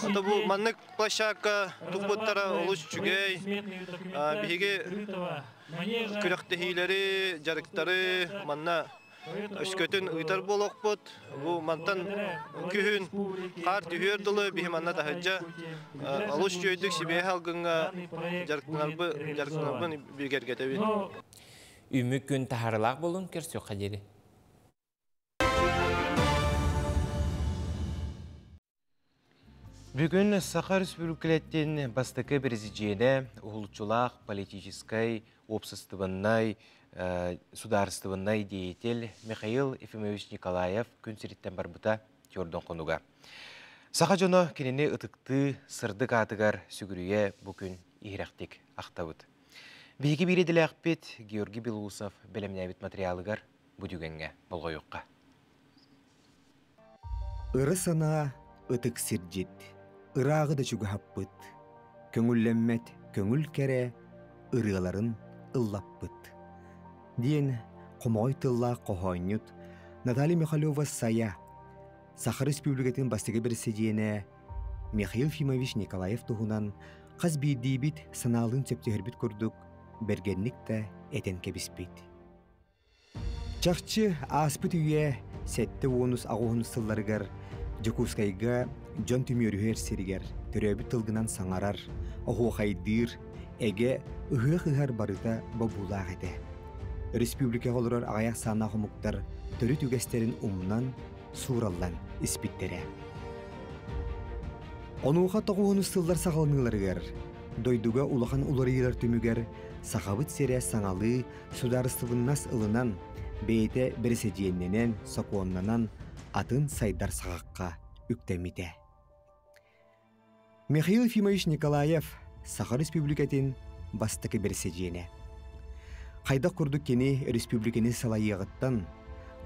Ото бу маннык площадка туппуттара олус үчүгэй. Биһиги күрэхтэһиилэри, дьарыктары манна өскөтүн ыытар буолуохпут. Бу мантан күһүн хаар түһүөр дылы биһи манна таһырдьа олус үчүгэйдик сибиэһэ алгыҥҥа дьарыктанарбын бигэргэтэбин. Үмүк күн таһарылаах болун көрсүөххэ диэри. Бүгүн Саха Республикатын бастакы президенэ уһулуччулаах политическай, уопсастыбаннай, судаарыстыбаннай деятель Михаил Ефимович Николаев күн сириттэн барбыта Тёрдон хонуга. Саха дьоно кинини ытыктыы, сырдык аатыгар сүгүрүйэ бу күн иһирэхтик ахтабыт. Биһиги биир идэлээхпит Георгий Белоусов бэлэмнээбит материалыгар бу түгэҥҥэ болҕойуохха. Ыра санаа ытык сирдьит, ырааҕы да чугаһаппыт, көҥүллэммэт көҥүл кэрэ ырыаларын ыллаппыт диэн хомоҕой тыллаах хоһоонньут Наталья Михалева-Сайа Саха Республикатын бастакы бэрэсидьиэнэ Михаил Ефимович Николаев туһунан хас биирдиибит санаалыын сөптөһөрбүт курдук бэргэнник да этэн кэбиспит. Чахчы, ааспыт үйэ 70-ус сылларыгар Дьокуускайга дьон түмүөрүһэр сиригэр төрөөбүт тылгынан саҥарар, оһуохайдыыр, эгэ ыһыах ыһар барыта бобуулаах этэ. Республикаҕа олорор аҕыйах сааннаах омуктар төрүт үгэстэрин умнан, суураллан испиттэрэ. Онуоха тоҕуһунус сыллар саҕаланыыларыгар дойдуга улахан уларыйыылар түмүгэр Сахабыт сирэ саҥалыы судаарыстыбыннас ылынан, бэйэтэ бэрэсэдьиэннэнэн, сокуоннанан атын сайдар саҕахха үктэммитэ. Михаил Ефимович Николаев Саха Республикатын бастакы бэрэсэдьиэнэ. Хайдах курдук кини республиканы салайыаҕыттан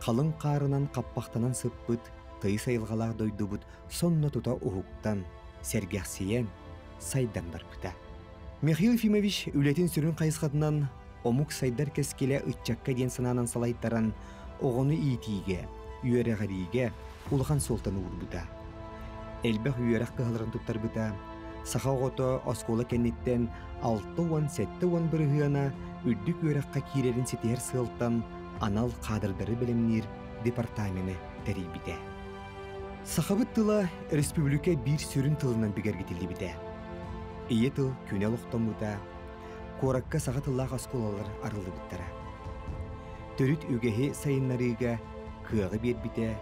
халыҥ хаарынан хаппахтанан сыппыт тыйыс айылҕалаах дойдубут сонно тута уһуктан, сэргэхсийэн, сайдан барбыта. Михаил Ефимович үлэтин сүрүн хайысхатынан омук сайдар кэскилэ ыччакка диэн санаанан салайтаран оҕону иитиигэ, үөрэҕириигэ улахан суолтаны уурбута. Элбэх үөрэх кыһаларын туттарбыта, саха оҕото оскуола кэнниттэн 60-70 бырыһыана үрдүк үөрэххэ киирэрин ситиһэр сыалтан анал каадырдары бэлэмниир департамены тэрийбитэ. Сахабыт тыла республика биир сүрүн тылынан бигэргитиллибитэ. Ийэ тыл күнэ олохтоммута, куоракка саха тыллаах оскуолалар арыллыбыттара. Төрүт үгэһи сайыннарыыга кыаҕы биэрбитэ,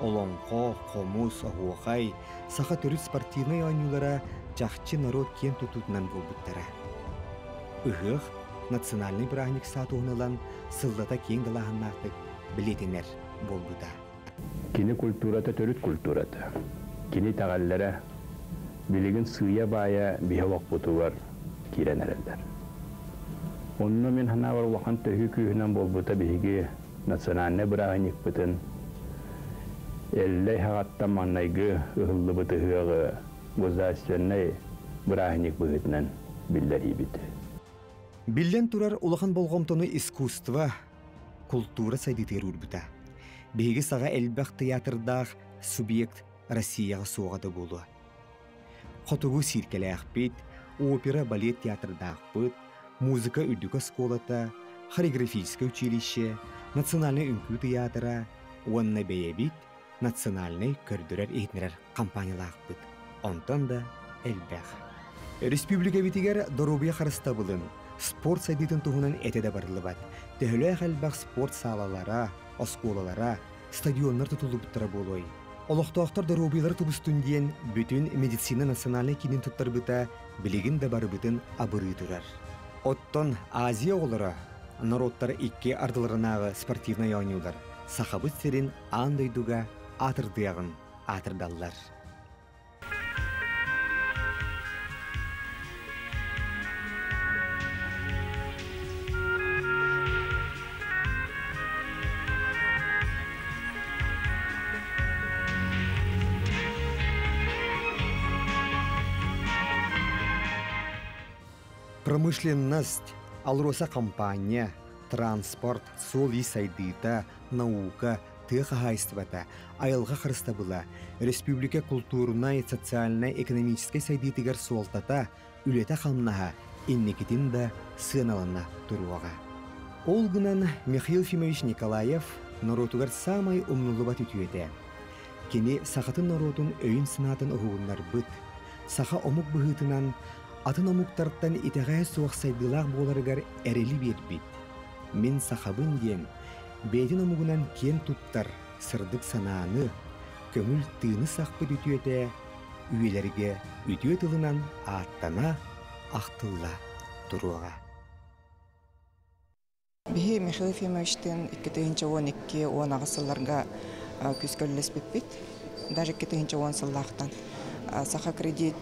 олоҥхо, хомус, оһуохай, саха төрүт спортивнай оонньуулара чахчы норуот киэн тутуутунан буолбуттара. Ыһыах национальнай бырааһынньык статуһун ылан сыллата киэҥ далааһыннаахтык бэлиэтэнэр буолбута. Кини культурата төрүт культурата. Кини итэҕэллэрэ билигин сыыйа-баайа биһи олохпутугар киирэн эрэллэр. Онно мин санаабар улахан төһүү күүһүнэн буолбута биһиги национальнай бырааһынньыкпытын Эллэй хаҕаттан маҥнайгы ыһыллыбыт ыһыаҕы государственнай бырааһынньык быһыытынан биллэриибит. Биллэн турар, улахан болҕомтону искусство, култуура сайдыытыгар уурбута. Биһиги саҕа элбэх тыйаатырдаах субъект Россияҕа суоҕа да буолуо. Хотугу цииркэлээхпит, опера, балет театрдаахпыт, музыка үрдүк оскуолата, хореографическай училище, национальнай үҥкүү тыйаатыра уонна бэйэбит национальнай көрдөрөр-иһитиннэрэр компаниялаахпыт. Онтон да элбэх. Республикабитигэр доруобуйа харыстабылын, спорт сайдыытын туһунан этэ да барыллыбат. Төһөлөөх элбэх спорт саалалара, оскуолалара, стадионнар тутуллубуттара буолуой? Олохтоохтор доруобуйалара тубустун диэн бүтүн медицина национальнай киинин туттарбыта билигин да барыбытын абырыы турар. Оттон Азия оҕолоро норуоттар икки ардыларынааҕы спортивнай оонньуулар Сахабыт сирин аан дойдуга аатырдыаҕын аатырдаллар. Промышленность, АЛРОСА компания, транспорт, суол-иис сайдыыта, наука, тыа хаһаайыстыбата, айылҕа харыстабыла, республика култуурунай, социальнай, экономическай сайдыытыгар суолтата, үлэтэ-хамнаһа инникитин да сыаналана туруоҕа. Ол гынан Михаил Ефимович Николаев норуотугар саамай умнуллубат үтүөтэ. Кини сахатын норуотун өйүн-санаатын уһугуннарбыт, саха омук быһыытынан атын омуктартан итэҕэһэ суох сайдыылаах буоларыгар эрэли биэрбит. Мин сахабын диэн бэйэтин омугунан киэн туттар сырдык санааны, көҥүл тыыны сахпыт үтүөтэ үйэлэргэ үтүө тылынан ааттана, ахтылла туруоҕа. Биһи Михаил Ефимовичтыын 2012-18 сылларга күүскэ үлэлэспиппит. Даже 2010 сыллаахтан Саха кредит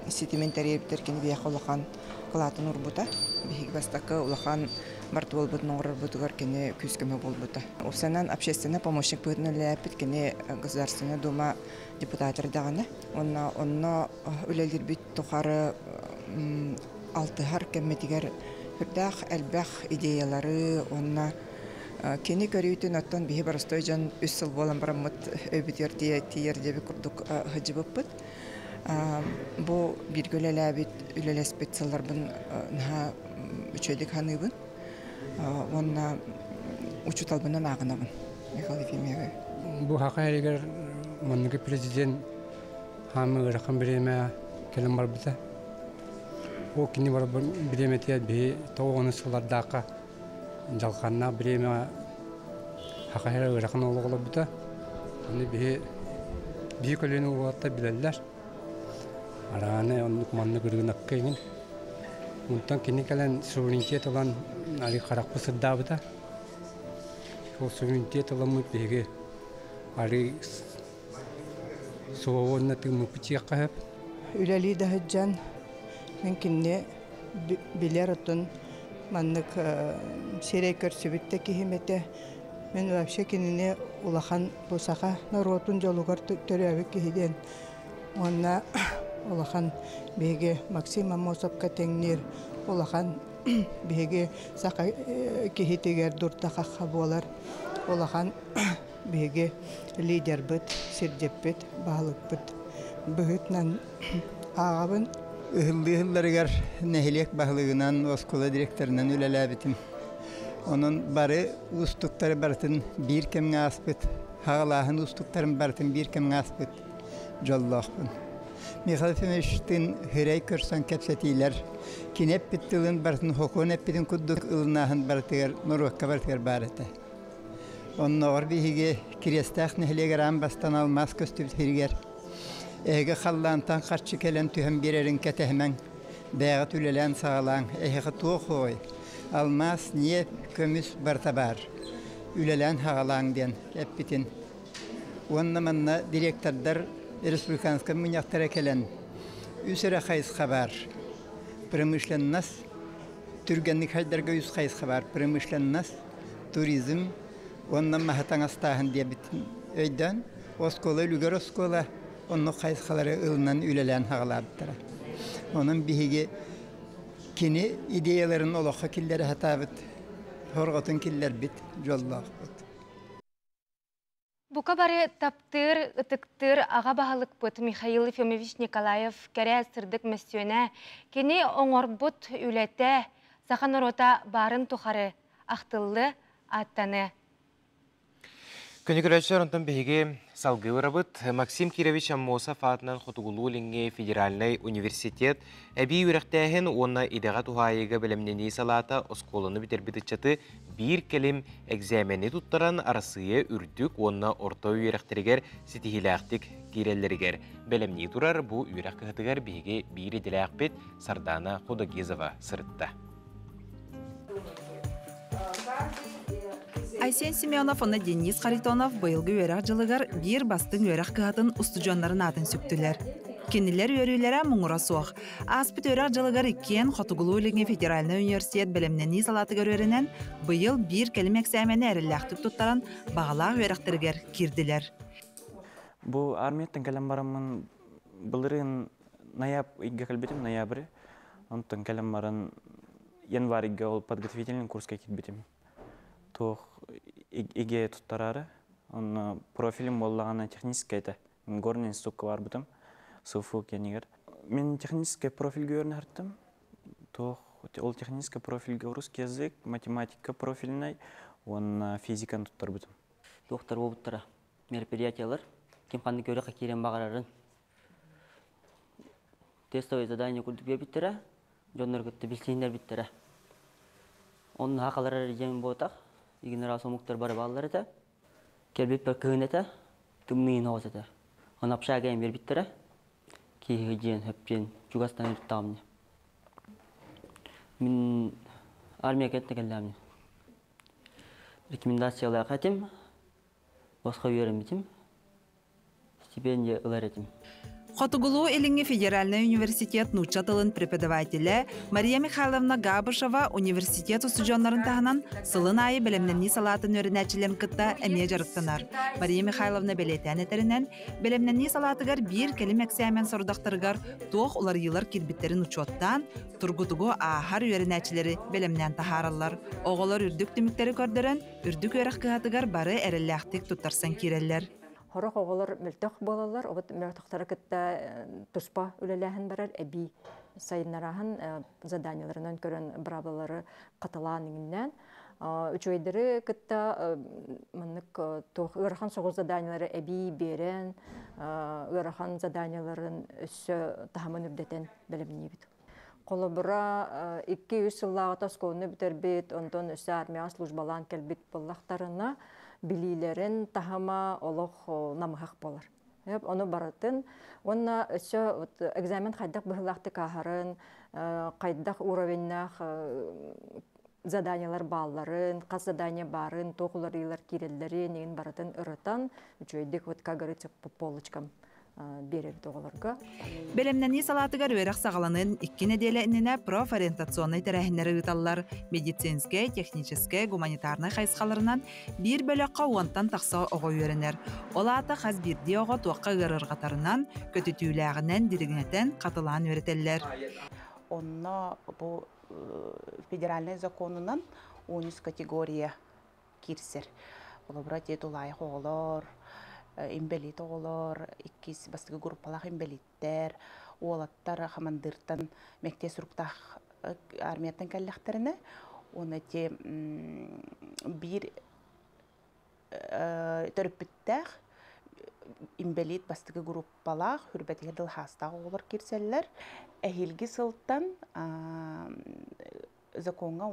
ситимин тэрийэбитэр кини биһиэхэ улахан кылаатын уурбута. Биһиги бастакы улахан бартыбыалбытын оҥорорбутугар кини күүс-көмө буолбута. Уопсайынан общественный помощник быһыытынан үлэлээппит кини Государственная Дума депутата эрдэҕинэ. Уонна онно үлэлиирбит тухары алтыһар кэммитигэр сүрдээх элбэх идеялары уонна кини көрүүтүн оттон биһи боростуой дьон үс сыл буолан бараммыт өйбүтүгэр тиийэр диэбит курдук сылдьыбыппыт. Бу бииргэ үлэлээбит, үлэлэспит сылларбын наһаа үчүгэйдик саныыбын уонна учууталбынан ааҕынабын Михаил Ефимовы. Бу хака эригэр манныгы президент хаамы ыарахан бириэмэ кэлэн барбыта. Ол кини барбын бириэмэтигэр биһи тоҕо сыллардаахха дьалхааннаах бириэмэҕэ хака эрэ ыарахан олох олорбута. Аны биһи биһи көлүөнэ уолаттар билэллэр. Арааны оннук маннык ырыынакка иҥин. Онтон кини кэлэн суверенитет ылан али харахпыт сырдаабыта. Ол суверенитет ыламмыт биһиги али суовонна тыыммыппыт чиэххэ сөп. Үлэлии да сылдьан мин кинини билэр отун маннык сирэй көрсүбүт да киһим этэ. Мин вообще кинини улахан бу саха норуотун дьолугар төрөөбүт киһи диэн уонна улахан биһиги Максим Аммосовка тэҥниир улахан биһиги саха киһитигэр дурда-хахха буолар улахан биһиги лидербыт, сирдьиппит, баһылыкпыт быһыытынан ааҕабын. Ыһыллыы ыһылларыгар нэһилиэк баһылыгынан, оскуола директорынан үлэлээбитим. Онон бары уустуктары барытын биир кэмҥэ ааспыт, хаҕалааһын уустуктарын барытын биир кэмҥэ ааспыт дьоллоохпун. Михаил Ефимовичтыын хирэй көрсөн кэпсэтиилэр, кини эппит тылын барытын хокуон эппитин курдук ылынааһын барытыгар норуокка барытыгар баар этэ. Оннооҕор биһиги Кириэстээх нэһилиэгэр аан бастаан алмаас көстүбүт сиригэр эһиги халлаантан харчы кэлэн түһэн биэрэрин кэтэһимэҥ, бэйэҕит үлэлээн саҕалааҥ, эһиэхэ туох ой, алмаас, ньиэп, көмүс барыта баар, үлэлээн саҕалааҥ диэн эппитин. Уонна манна директордар республиканскай мунньахтара кэлэн үс эрэ хайысха баар. Промышленность, түргэнник хайдарга үс хайысха баар. Промышленность, туризм уонна маһы таҥастааһын диэбитин өйдөөн, оскуола үлүгэр оскуола оннук хайысхалары ылынан үлэлээн саҕалаабыттара. Онон биһиги кини идеяларын олоххо киллэрэ сатаабыт, хорҕотун киллэрбит дьоллоохпут. Бука бары таптыыр, ытыктыыр аҕа баһылыкпыт Михаил Ефимович Николаев кэрэ сырдык мөссүөнэ, кини оҥорбут үлэтэ саха норуота баарын тухары ахтыллы, ааттаны. Күнү көрөөччүлэр, онтон биһиги Салгыы барабыт. Максим Кирович Аммосов аатынан Хотугулуу-Илиҥҥи федеральнай университет эбии үөрэхтээһин уонна идэҕэ туһаайыыга бэлэмнэнии салаата оскуоланы бүтэрбит ыччаты биир кэлим экзэмэни туттаран Арассыыйа үрдүк уонна орто үөрэхтэригэр ситиһиилээхтик киирэллэригэр бэлэмнии турар. Бу үөрэх кыһатыгар биһиги биир идэлээхпит Сардаана Худогизова сырытта. Айсен Семенов уонна Денис Харитонов быйылгы үөрэх дьылыгар биир бастыҥ үөрэх кыһатын устудьуоннарын аатын сүктүлэр. Кинилэр үөрүүлэрэ муҥура суох. Ааспыт үөрэх дьылыгар иккиэн Хотугулуу-Илиҥҥи федеральнай университет бэлэмнэнии салаатыгар үөрэнэн, быйыл биир кэлим эксээмэни эрэллээхтик туттаран, баҕалаах үөрэхтэригэр киирдилэр. Бу армияттан кэлэн бараммын былырыын нояб ыйга кэлбитим, ноябрь. Онтон кэлэн баран январь ыйга ол подготовительный курска киирбитим. Туох иге туттараары. Онно профилим буоллаҕына техническэй этэ. Горный институкка барбытым. СУФУ кэннигэр. Мин техническэй профильга үөрэнэ Туох ол техническэй профильга русский язык, математика профильнай уонна физиканы туттарбытым. Туохтар буолбуттара мероприятиялар ким ханнык үөрэххэ киирэн баҕарарын тестовое задание курдук биэрбиттэрэ, дьоннор кытта билсиһиннэрбиттэрэ. Онно хахалар эрэ диэн буотах, игнорас омуктар бары бааллар этэ. Кэлбиппэр кыһын этэ, тымныйын оҕус этэ. Оны общага биэрбиттэрэ. Киһи диэн хөп диэн чугастан ырыттаҕым. Мин армия кэннэ кэллээмни. Рекомендациялаах этим, босхо үөрэммитим. Стипендия ылар этим. Хотугулуу-Илиҥҥи федеральнай университет нуучча тылын преподавателэ Мария Михайловна Габышева университет устудьуоннарын таһынан сылын аайы бэлэмнэнии салаатын үөрэнээччилэрин кытта эмиэ дьарыктанар. Мария Михайловна бэлиэтээн этэринэн, бэлэмнэнии салаатыгар биир кэлим эксээмэн сорудахтарыгар туох уларыйыылар киирбиттэрин учуоттаан, тургутугу ааһар үөрэнээччилэри бэлэмнээн таһаараллар. Оҕолор үрдүк түмүктэри көрдөрөн, үрдүк үөрэх кыһатыгар бары эрэллээхтик туттарсан киирэллэр. Сорох оҕолор мөлтөх буолаллар, обут мөлтөхтөрө кытта туспа үлэлээһин барар, эбии сайыннараһын заданияларынан көрөн быраабылалары хатылаан иҥиннээн үчүгэйдэри кытта маннык туох ыарахан соҕус заданиялары эбии биэрэн ыарахан заданияларын өссө таһымын үрдэтэн бэлэмниибит. Холобура, 2-3 сыллааҕыта оскуоланы бүтэрбит, онтон өссө армияҕа службалаан кэлбит буоллахтарына, билиилэрин таһыма олох намыһах буолар. Ону барытын уонна өссө экзамен хайдах быһыылаахтык ааһарын, хайдах уровеннаах заданиялар баалларын, хас задание баарын, туох уларыйыылар киирэллэрин, игин барытын ырытан, үчүгэйдик вот как говорится по полочкам биэрэбит оҕолорго. Бэлэмнэнии салаатыгар үөрэх саҕаланыан икки нэдиэлэ иннинэ профориентационнай тэрээһиннэри ыыталлар. Медицинскэй, техническэй, гуманитарнай хайысхаларынан биир бөлөххө уонтан тахса оҕо үөрэнэр. Ол аата хас биирдии оҕо туохха ыарырҕатарынан, көтүтүүлээҕинэн дириҥэтэн, хатылаан үөрэтэллэр. Онно бу федеральнай законунан 13 категория киирсэр. Холобура, тулаайах оҕолор, инбэлиит оҕолор, иккис бастакы группалаах инбэлииттэр, уолаттар хамандыыртан мэктиэ суруктаах армияттан кэллэхтэринэ, уонна те биир төрөппүттээх инбэлиит бастакы группалаах хүрбэтигэр дыл хаастаах оҕолор киирсэллэр. Эһиилги сылтан Закоҥҥа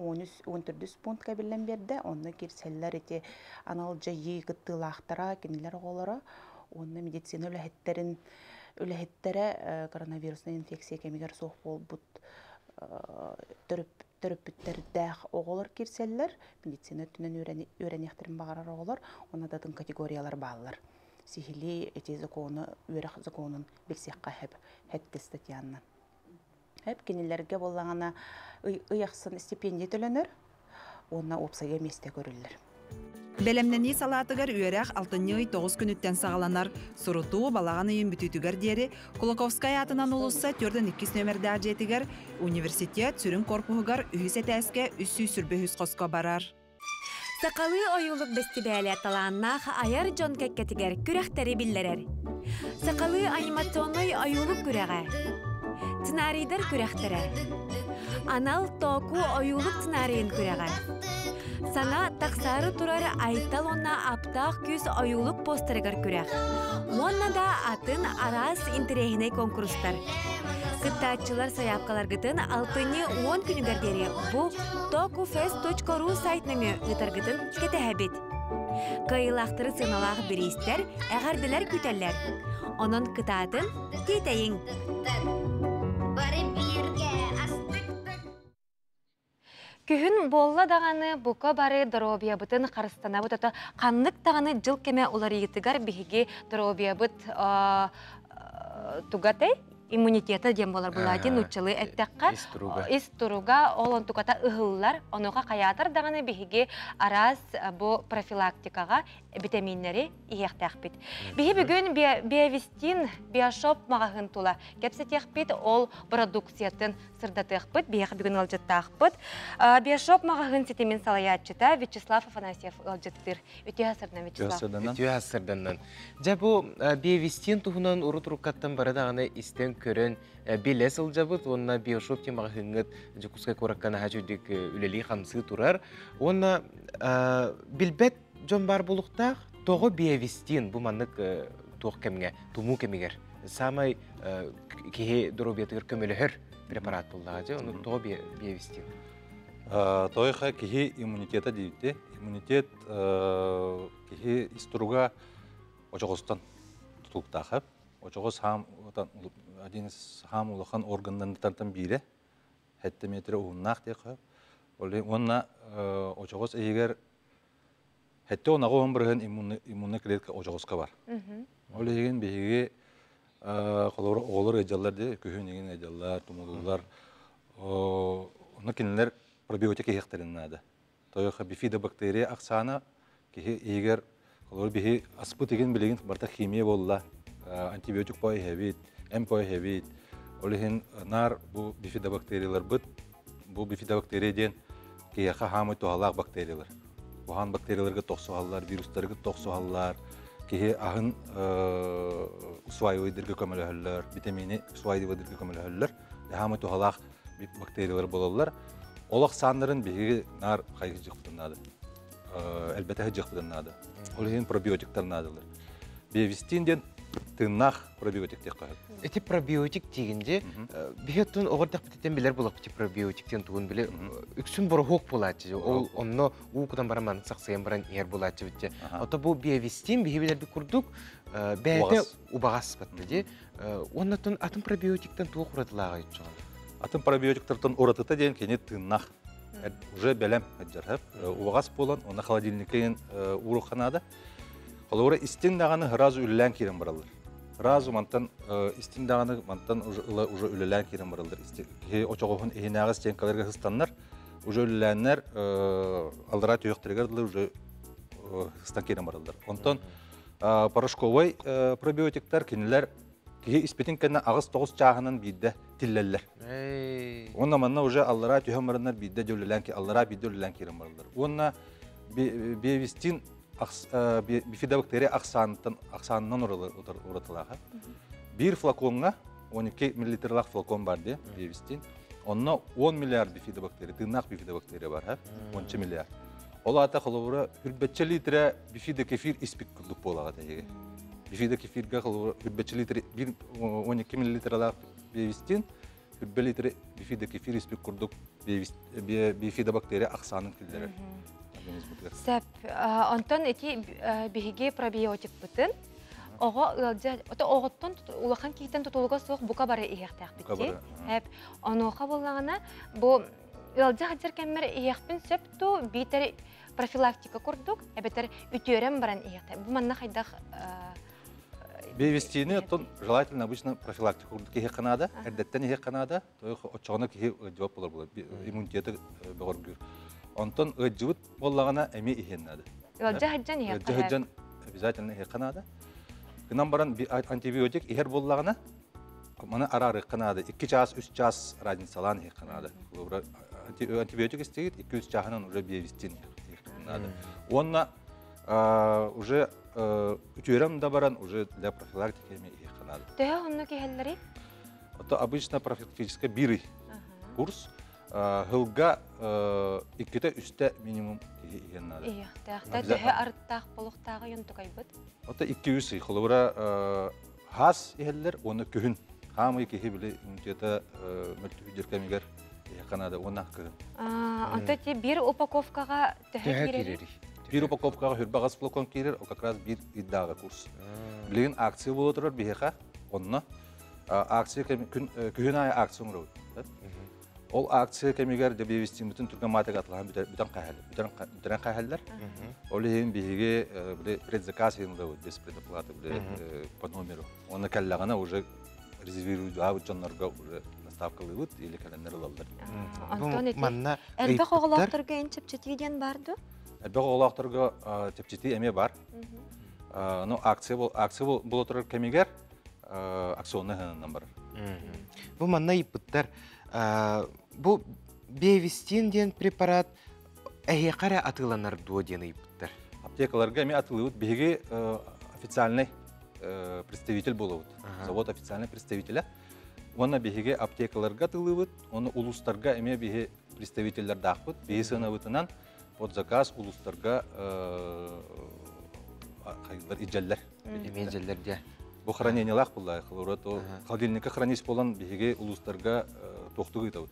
он төрдүс пункт кэбиллэн биэрдэ. Онно киирсэллэр ити анал дьайыы кыттыылаахтара, кинилэр оҕолоро уонна медицина үлэһиттэрин үлэһиттэрэ коронавируснай инфекция кэмигэр суох буолбут төрөппүттэрдээх оҕолор киирсэллэр. Медицина өттүнэн үөрэниэхтэрин баҕарар оҕолор уонна да атын категориялар бааллар. Сиһилии ити закону, үөрэх законун билсиэххэ сөп хэттэ статьяннан. Эп кинилэргэ буоллаҕына ый ахсын стипендия төлөнөр уонна уопсайга миэстэ көрүллэр. Бэлэмнэнии салаатыгар үөрэх алтынньы ый тоҕус күнүттэн саҕаланар. Сурутуу балаҕан ыйын бүтүүтүгэр диэри Кулаковскай аатынан уулусса 42 нүөмэрдээх дьиэтигэр университет сүрүн корпуһугар үһүс этээскэ 323 хоско барар. Сахалыы ойуулук бэстибээлэ талааннаах айар дьон кэккэтигэр күрэхтэри биллэрэр. Сахалыы анимационнай ойуулук күрэҕэ. Сценарийдар күрэхтэрэ. Анал Тооку ойуулук сценарийын күрэҕэ. Саҥа тахсаары турар Айтал уонна Аптаах күүс ойуулук постерыгар күрэх. Уонна да атын араас интэриэһинэй куонкурустар. Кыттааччылар сайаапкаларгытын алтынньы 10 күнүгэр диэри бу tokufest.ru сайт нөҥүө ыытаргытын кэтэһэбит. Кыайыылаахтары сыаналаах бириистэр, эҕэрдэлэр күүтэллэр. Онон кытаатын, тиэтэйиҥ! Бары бииргэ астык Күһүн буолла даҕаны бука бары доруобуйабытын харыстанабыт ото ханнык даҕаны дьыл кэмэ уларыйыытыгар биһиги доруобуйабыт тугатай иммунитета диэн буолар булаатын нууччалыы эттэххэ ис туруга ол онтуката ыһыллар онуоха хайаатар даҕаны биһиги араас бу профилактикаҕа битэмииннэри иһиэхтээхпит. Биһи бүгүн Биовистин Биошоп маҕаһыын тула кэпсэтиэхпит, ол продукциятын сырдатыахпыт. Биһиэхэ бүгүн ыалдьыттаахпыт. Биошоп маҕаһыын ситимин салайааччыта Вячеслав Афанасьев ыалдьыттыыр. Үтүө сырдан Вячеслав. Үтүө сырданнан. Дьэ бу Биовистин туһунан урут уруккаттан бары даҕаны истэн көрөн билэ сылдьабыт уонна Биошоп диэн маҕаһыыҥҥыт Дьокуускай куоракка наһаа үчүгдүк үлэлии-хамсыы турар. Уонна билбэт дьон баар буолуохтаах. Тоҕо Биовистин бу маннык туох кэмҥэ, тумуу кэмигэр саамай киһи доруобуйатыгар көмөлөһөр препарат буоллаҕа дьэ, ону тоҕо Биовистин? Тойха киһи иммунитета диибити. Иммунитет киһи ис туруга очоҕостон тутулуктаах. Очоҕос хаам один из хаам улахан органнарыттан биирэ. Хэтте метр уһуннаах диэхэ. Уонна очоҕос иһигэр Хэтте он аҕа бырыһын иммунный клетка очоҕоско бар. Ол иһигин биһиги холобур оҕолор ыалдьаллар дии, күһүн игин ыалдьаллар, тумулуллар. Ону кинилэр пробиотик иһиэхтэрин наада. Тойоха бифидобактерия ахсаана киһи иһигэр холобур биһи аспыт игин билигин барыта химия буолла. Антибиотик по иһэбит, эм по иһэбит. Ол иһин наар бу бифидобактерияларбыт бу бифидобактерия диэн киһиэхэ хаамай туһалаах бактериялар. Уһаан бактерияларга тохсуһаллар, вирустарга тохсуһаллар, киһи аһын усваивайдырга көмөлөһөллөр, витамини усваивайдырга көмөлөһөллөр. Хаамай туһалаах бактериялар буолаллар. Ол ахсааннарын биһиги наар хайыһыдьыхпытын наада. Элбэтэ сылдьыахпытын наада. Ол иһин пробиотиктар наадалар. Бевистин диэн тыыннаах пробиотик диэххэ сөп. Эти пробиотик диигин биһи оттон оҕор дэхпититтэн билэр булаппыт пробиотик диэн тугун биле үксүн бороһуок буолааччы ол онно уу кутан баран маннык сахсыйан баран иһэр буолааччы битче ото бу биовистин биһи билэрбит курдук бэйэтэ убаҕас батта ди уонна атын пробиотиктан туох уратылааҕый чоҕон атын пробиотиктартан уратыта диэн кини тыыннаах уже бэлэм сылдьар убаҕас буолан онно холодильникка ууруохха наада холобура истиҥ даҕаны сразу үлэлээн киирэн бараллар сразу мантан истиҥ даҕаны мантан уже ыла уже үлэлээн киирэн бараллар киһи очоҕоһун иһинээҕи стенкаларга сыстаннар уже үлэлээннэр аллараа түһүөхтэригэр дылы уже сыстан киирэн бараллар онтон порошковай пробиотиктар кинилэр киһи испитин кэннэ аҕыс-тоҕус чааһынан биирдэ тиллэллэр. Уонна манна уже аллараа түһэн бараннар биирдэ дьөлүлээн аллараа биирдэ үлэлээн киирэн бараллар. Уонна биовистин бифидобактерия ахсаанынан ахсаанынан уратылааха. Биир флакоҥҥа 12 миллилитрлаах флакон бар дии биовистин. Онно 10 миллиард бифидобактерия, тыыннаах бифидобактерия бар, 10 миллиард. Ол аата холобура хүрбэччэ литрэ бифидокефир испит курдук буолаҕа тэһиги. Бифидо кефиргэ холобура хүрбэччэ литр бир 12 миллилитралаах биэвистин хүрбэ литр бифидо кефир испит курдук бифидобактерия ахсаанын киллэрэр организмытыгар. Сөп. Онтон ити биһиги пробиотикпытын оҕо ыалдьа ото оҕоттон улахан киһиттэн тутулуга суох бука бары иһиэхтээхпит дии. Эп онуоха буоллаҕына бу ыалдьа сылдьар кэммэр иһиэхпин сөп дуу биитэр профилактика курдук эбэтэр үтүөрэн баран иһиэхтэ бу манна хайдах Бэвестини оттон желательно обычно профилактика курдук иһиэххэ наада, эрдэттэн иһиэххэ наада, оччоҕуна киһи ыалдьыбат буолар буолар, иммунитеты бөҕөргүүр. Онтон ыалдьыбыт буоллаҕына эмиэ иһиэн наада. Ыалдьа сылдьан иһиэххэ Ыалдьа сылдьан обязательно иһиэххэ наада. Гынан баран антибиотик иһэр буоллаҕына маны араарыахха наада. 2 чаас, 3 чаас разницалаан иһиэххэ наада. Антибиотик истигит, 2-3 чааһынан уже биэвистин иһиэххэ наада. Уонна уже үтүөрэн да баран уже для профилактики эми иһиэххэ наада. Төһө оннук иһэллэрий? Это обычно профилактическая бирый курс. Хылга иккитэ үстэ минимум киһи иһиэн наада. Иһиэхтээх. Төһө арыттаах болуктааҕы юнтукайбыт? Ото 200 ый. Холобура хаас иһэллэр уонна күһүн. Хаамый киһи били иммунитета мөлтүһүдэр кэмигэр иһиэххэ наада уонна кыһын. Онто ти бир упаковкаҕа төһө киирэрий? Бир упаковкаҕа хүрбэ флакон киирэр, о как раз бир ыйдааҕы курс. Билигин акция буола турар биһиэхэ, онно акция күһүн аайы акция оҥоробут. Ол акция кэмигэр дэбиэбистииммитин түргэн маатык атылаһан бүтэн бүтэрэн хаһаллар. Ол иһин биһиги предзаказ ыйыллыбыт без предоплаты по номеру. Оны кэллэҕинэ уже резервируйдаабыт дьоннорго уже доставкалыыбыт или кэлэннэр ылаллар. Онтон ити элбэх оҕолоохторго эн чэпчэтии диэн бар дуо? Элбэх оҕолоохторго чэпчэтии эмиэ бар. Ну акция акция буола турар кэмигэр акционный ханынан барар. Бу манна ыйыппыттар. Бу Бевистин диэн препарат эһиэхэ эрэ атыыланар дуо диэн ыйыппыттар. Аптекаларга эмиэ атылыыбыт. Биһиги официальный представитель буолабыт. Завод официальный представителя. Уонна биһиги аптекаларга атылыыбыт, уонна улуустарга эмиэ биһи представительлэрдаахпыт. Биһи сыанабытынан под заказ улуустарга хайылар идьэллэр. Эмиэ идьэллэр дьэ. Бу хранениелаах булла, холодильникка хранить болан биһиги улуустарга туохтук ыытабыт.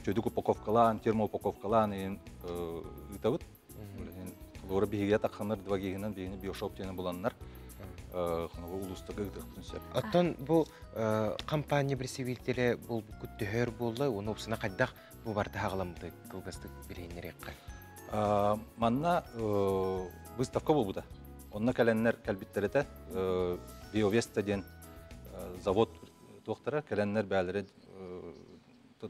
Чөдүк упаковкалаан, термоупаковкалаан иһин ыытабыт. Лора биһиги тахханар двагиһынан биһини биошоп диэн буланнар улуустарга ыытыахпытын сөп. Оттон бу компания представителе булбуккут төһөр буолла, уонна упсана хайдах бу барта хаҕаламмыты кылгастык билиһиннэриэххэ. Манна выставка буолбута. Онно кэлэннэр кэлбиттэрэтэ Биовеста диэн завод туохтара кэлэннэр бээлэрин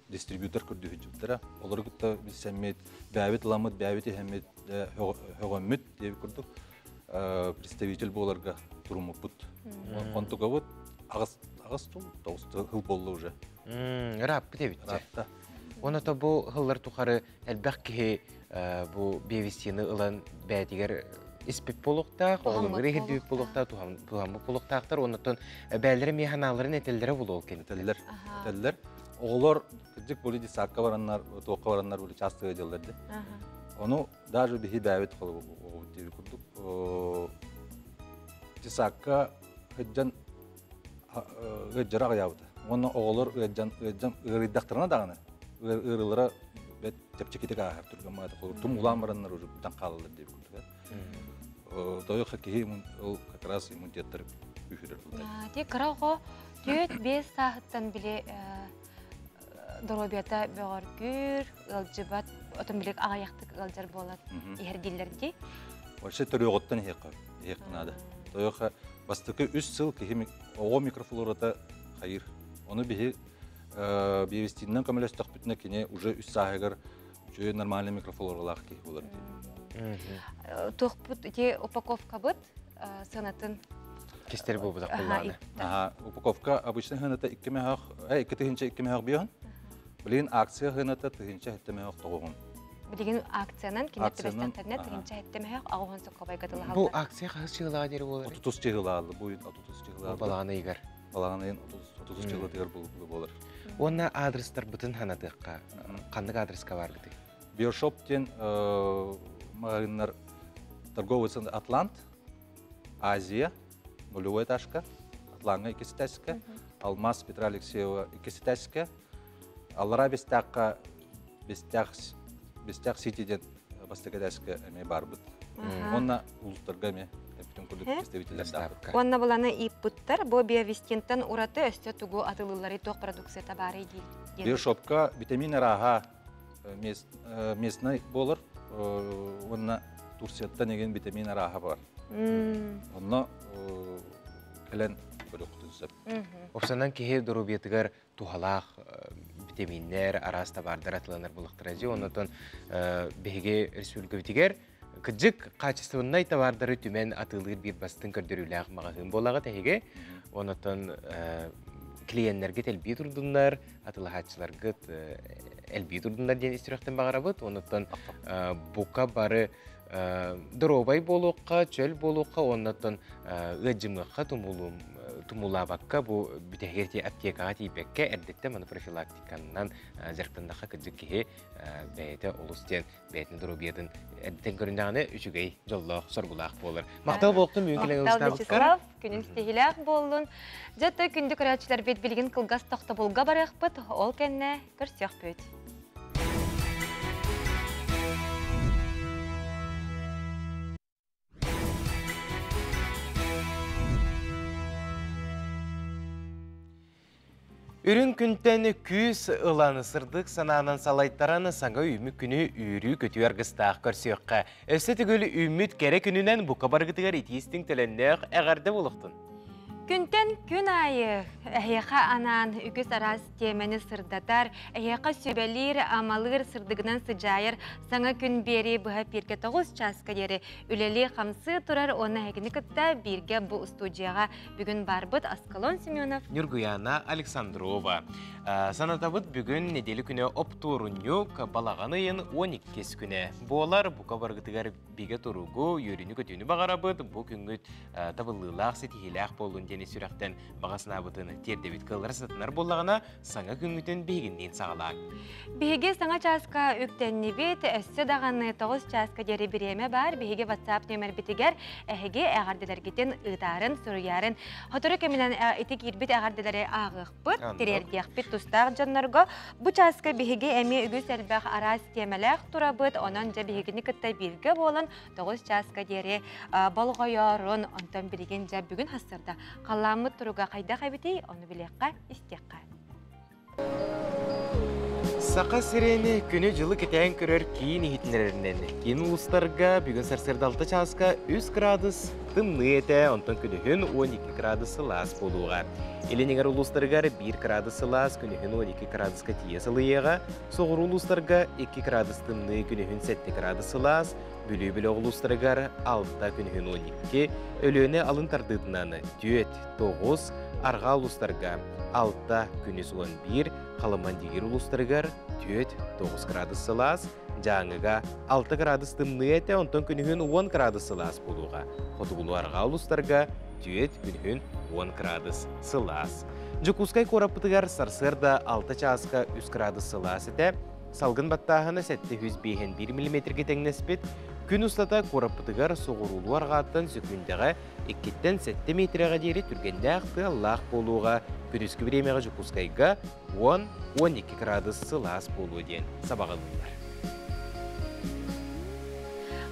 дистрибьютор көрдүһүдьүттэрэ. Олору кытта билсэммит, бээбит ыламмыт, бээбит иһэммит, хөҕөммүт диэбит курдук представитель буоларга туруммуппут. Онтугабыт аҕыс аҕыс тул, тоҕус хыл буолла уже. Ырааппыт эбит. Ыраатта. Уонна то бу хыллар тухары элбэх киһи бу биэвистины ылан бээтигэр испит буолуохтаах, оҕолоругар иһирдибит буолуохтаах, туһаммыт буолуохтаахтар. Оннуттан бээлэрэ эмиэ ханааларын этэллэрэ буолуо кини. Этэллэр. Этэллэр. Оҕолор кырдьык були детсадка бараннар, туохха бараннар були часто ыалдьаллар ди. Ону даже биһи бээбит оҕобут диэби курдук детсадка ыдьан ыаддьара аҕыйаабыта. Уонна оҕолор ыаддьан ыаддьан ыарыйдахтарына даҕаны ыарыылара бэт чэпчэкитик ааһар түргэн маата тум улаан бараннар уже бүтэн хаалаллар диэбит курдук. Тойоха киһи ол как раз иммунитеттар күүһүрэр. Ти кыра оҕо 4-5 сааһыттан били доруобуйата бөҕөргүүр, ыалдьыбат, отон билик аҕыйахтык ыалдьар буолар иһэр дииллэр дии. Вообще төрүөҕүттэн иһиэххэ иһиэххэ наада. Тойоха бастакы үс сыл киһи оҕо микрофлората хайыр. Ону биһи биэвистиннэн көмөлөстөхпүтүнэ кини уже үс сааһыгар үчүгэй нормальный микрофлоралаах киһи буолар дии. Туохпут ити упаковкабыт сыанатын кистер буолбутах буоллаҕына. Аха, упаковка обычно хыната 2 мөһөх, 2 тыһынча 2 мөһөх биһон. Билигин акция хыната тыһынча 7 мөһөх тоҕуһун. Билигин акциянан кине түбэстэхтэринэ тыһынча 7 мөһөх аҕуһун соккобайга тылаһаллар. Бу акция хаһыс чыылаҕа диэри буолар? 30 чыылаалы, бу 30 чыылаалы. Балаҕан ыйыгар. Балаҕан ыйын 30 чыылатыгар буолар. Уонна адрестарбытын ханатыахха. Ханнык адреска баргытый? Биошоп диэн маҕаһыыннар торговый центр Атлант, Азия, нулевой этажка, Атланга иккис этажка, Алмаз Петра Алексеева иккис этажка, Аллара Бестяхха Бестях Бестях Сити диэн бастакы этажка эмиэ барбыт. Уонна улуустарга эмиэ эппитин курдук представителлэр Уонна буланы ииппыттар бу биовестинтан ураты өссө тугу атылыллары туох продукцията баарый диир. Биошопка витамин арааһа местный болар, уонна Турцияттан еген витамин арааһа бар. Онно кэлэн көрүөхпүтүн сөп. Опсанан киһи доруобуйатыгар туһалаах витаминнэр, араас табаардар атыланар булуктара дьи. Оннотон биһиги республикабитигэр кыдьык качественнай товардары түмэн атыылыыр биир бастыҥ көрдөрүүлээх маҕаһыын буолаҕыт эһиги. Онотон клиеннэргит элбии турдуннар, атылаһааччыларгыт элбии турдуннар диэн истирэхтэн баҕарабыт. Онотон бука бары Доруобай буолуохха, чөл буолуохха, оннуттан ыадьымыахха тумулаабакка бу бүтэһигэр аптекаҕа тиийбэккэ эрдэттэн маны профилактиканнан дьарыктаннахха кырдьык киһи бэйэтэ олус диэн бэйэтин доруобуйатын эрдэттэн көрүннэҕинэ үчүгэй, дьоллоох, соргулаах буолар. Махтал буолуохтун бүгүн кэлэн Махтал Вячеслав, күнүн ситиһиилээх буоллун. Дьэ, күндү көрөөччүлэрбит билигин кылгас тохтобулга барыахпыт, ол кэннэ көрсүөхпүт. Үрүҥ күнтэн күүс ылан, сырдык санаанан салайтаран саҥа үүммүт күнү үүрүү-көтүү аргыстаах көрсүөххэ. Өссө төгүл үүммүт кэрэ күнүнэн бука барыгытыгар итии-истиҥ төлөннөөх эҕэрдэ буолуохтун! Күнтэн күн аайы эһиэхэ анаан үгүс араас тиэмэни сырдатар, эһиэхэ сүбэлиир, амалыыр, сырдыгынан сыдьаайар саҥа күн биэрии быһа эпииргэ 9 чааска диэри үлэлии-хамсыы турар уонна эһигини кытта бииргэ бу устуудьуйаҕа бүгүн баарбыт Аскалон Семенов, Ньургуяна Александрова. Санатабыт бүгүн неделя күнэ оптуорунньук балаҕан ыйын 12 күнэ буолар. Бука барыгытыгар бигэ туругу, үөрүүнү-көтүүнү баҕарабыт. Бу күҥҥүт табыллыылаах, ситиһиилээх буоллун диэн сүрэхтэн баҕа санаабытын тиэрдэбит. Кыаллара сатанар буоллаҕына, саҥа күҥҥүтүн биһигинниин саҕалааҥ. Биһиги саҥа чааска үктэннибит, өссө даҕаны 9 чааска диэри бириэмэ баар. Биһиги WhatsApp нүөмэрбитигэр эһиги эҕэрдэлэргитин ыытаарын, суруйаарын. Сотору кэминэн ити киирбит эҕэрдэлэри ааҕыахпыт, тириэрдиэхпит тустаах дьоннорго. Бу чааска биһиги эмиэ үгүс элбэх араас тиэмэлээх турабыт, онон дьэ биһигини кытта бииргэ буолан 9 чааска диэри болҕойоорун, онтон билигин дьэ бүгүн хассарда халлааммыт туруга хайдах эбитий, ону билиэххэ, истиэххэ. Саха сирин күнү-дьылы кэтээн көрөр киин иһитиннэрэринэн киин улуустарга бүгүн сарсыарда 6 чааска 3 градус тымныы этэ, онтон күнүһүн 12 градус сылаас буолуоҕа. Илин эҥэр улуустарыгар 1 градус сылаас, күнүһүн 12 градуска тиийэ сылыйыаҕа. Соҕуруу улуустарга 2 градус тымныы, күнүһүн 7 градус сылаас, Бүлүү бөлөх улуустарыгар 6, күнүһүн 12, Өлүөнэ алын тардыытынан 4, 9, арҕаа улуустарга 6, күнүс 11, Халыман-Дигир улуустарыгар 4, 9 градус сылаас, Дьааҥыга 6 градус тымныы этэ, онтон күнүһүн 10 градус сылаас буолуоҕа. Хотугулуу арҕаа улуустарга 4, күнүһүн 10 градус сылаас. Дьокуускай куораппытыгар сарсыарда 6 чааска 3 градус сылаас этэ, Салгын баттааһына 751 миллиметргэ тэҥнэспит. Күн устата куораппытыгар соҕуруулуу арҕааттан сөкүүндэҕэ 2-ттэн 7 миэтэрэҕэ диэри түргэннээх тыаллаах буолуоҕа. Күнүскү бириэмэҕэ Дьокуускайга 10-12 кыраадыс сылаас буолуо диэн сабаҕалыыллар.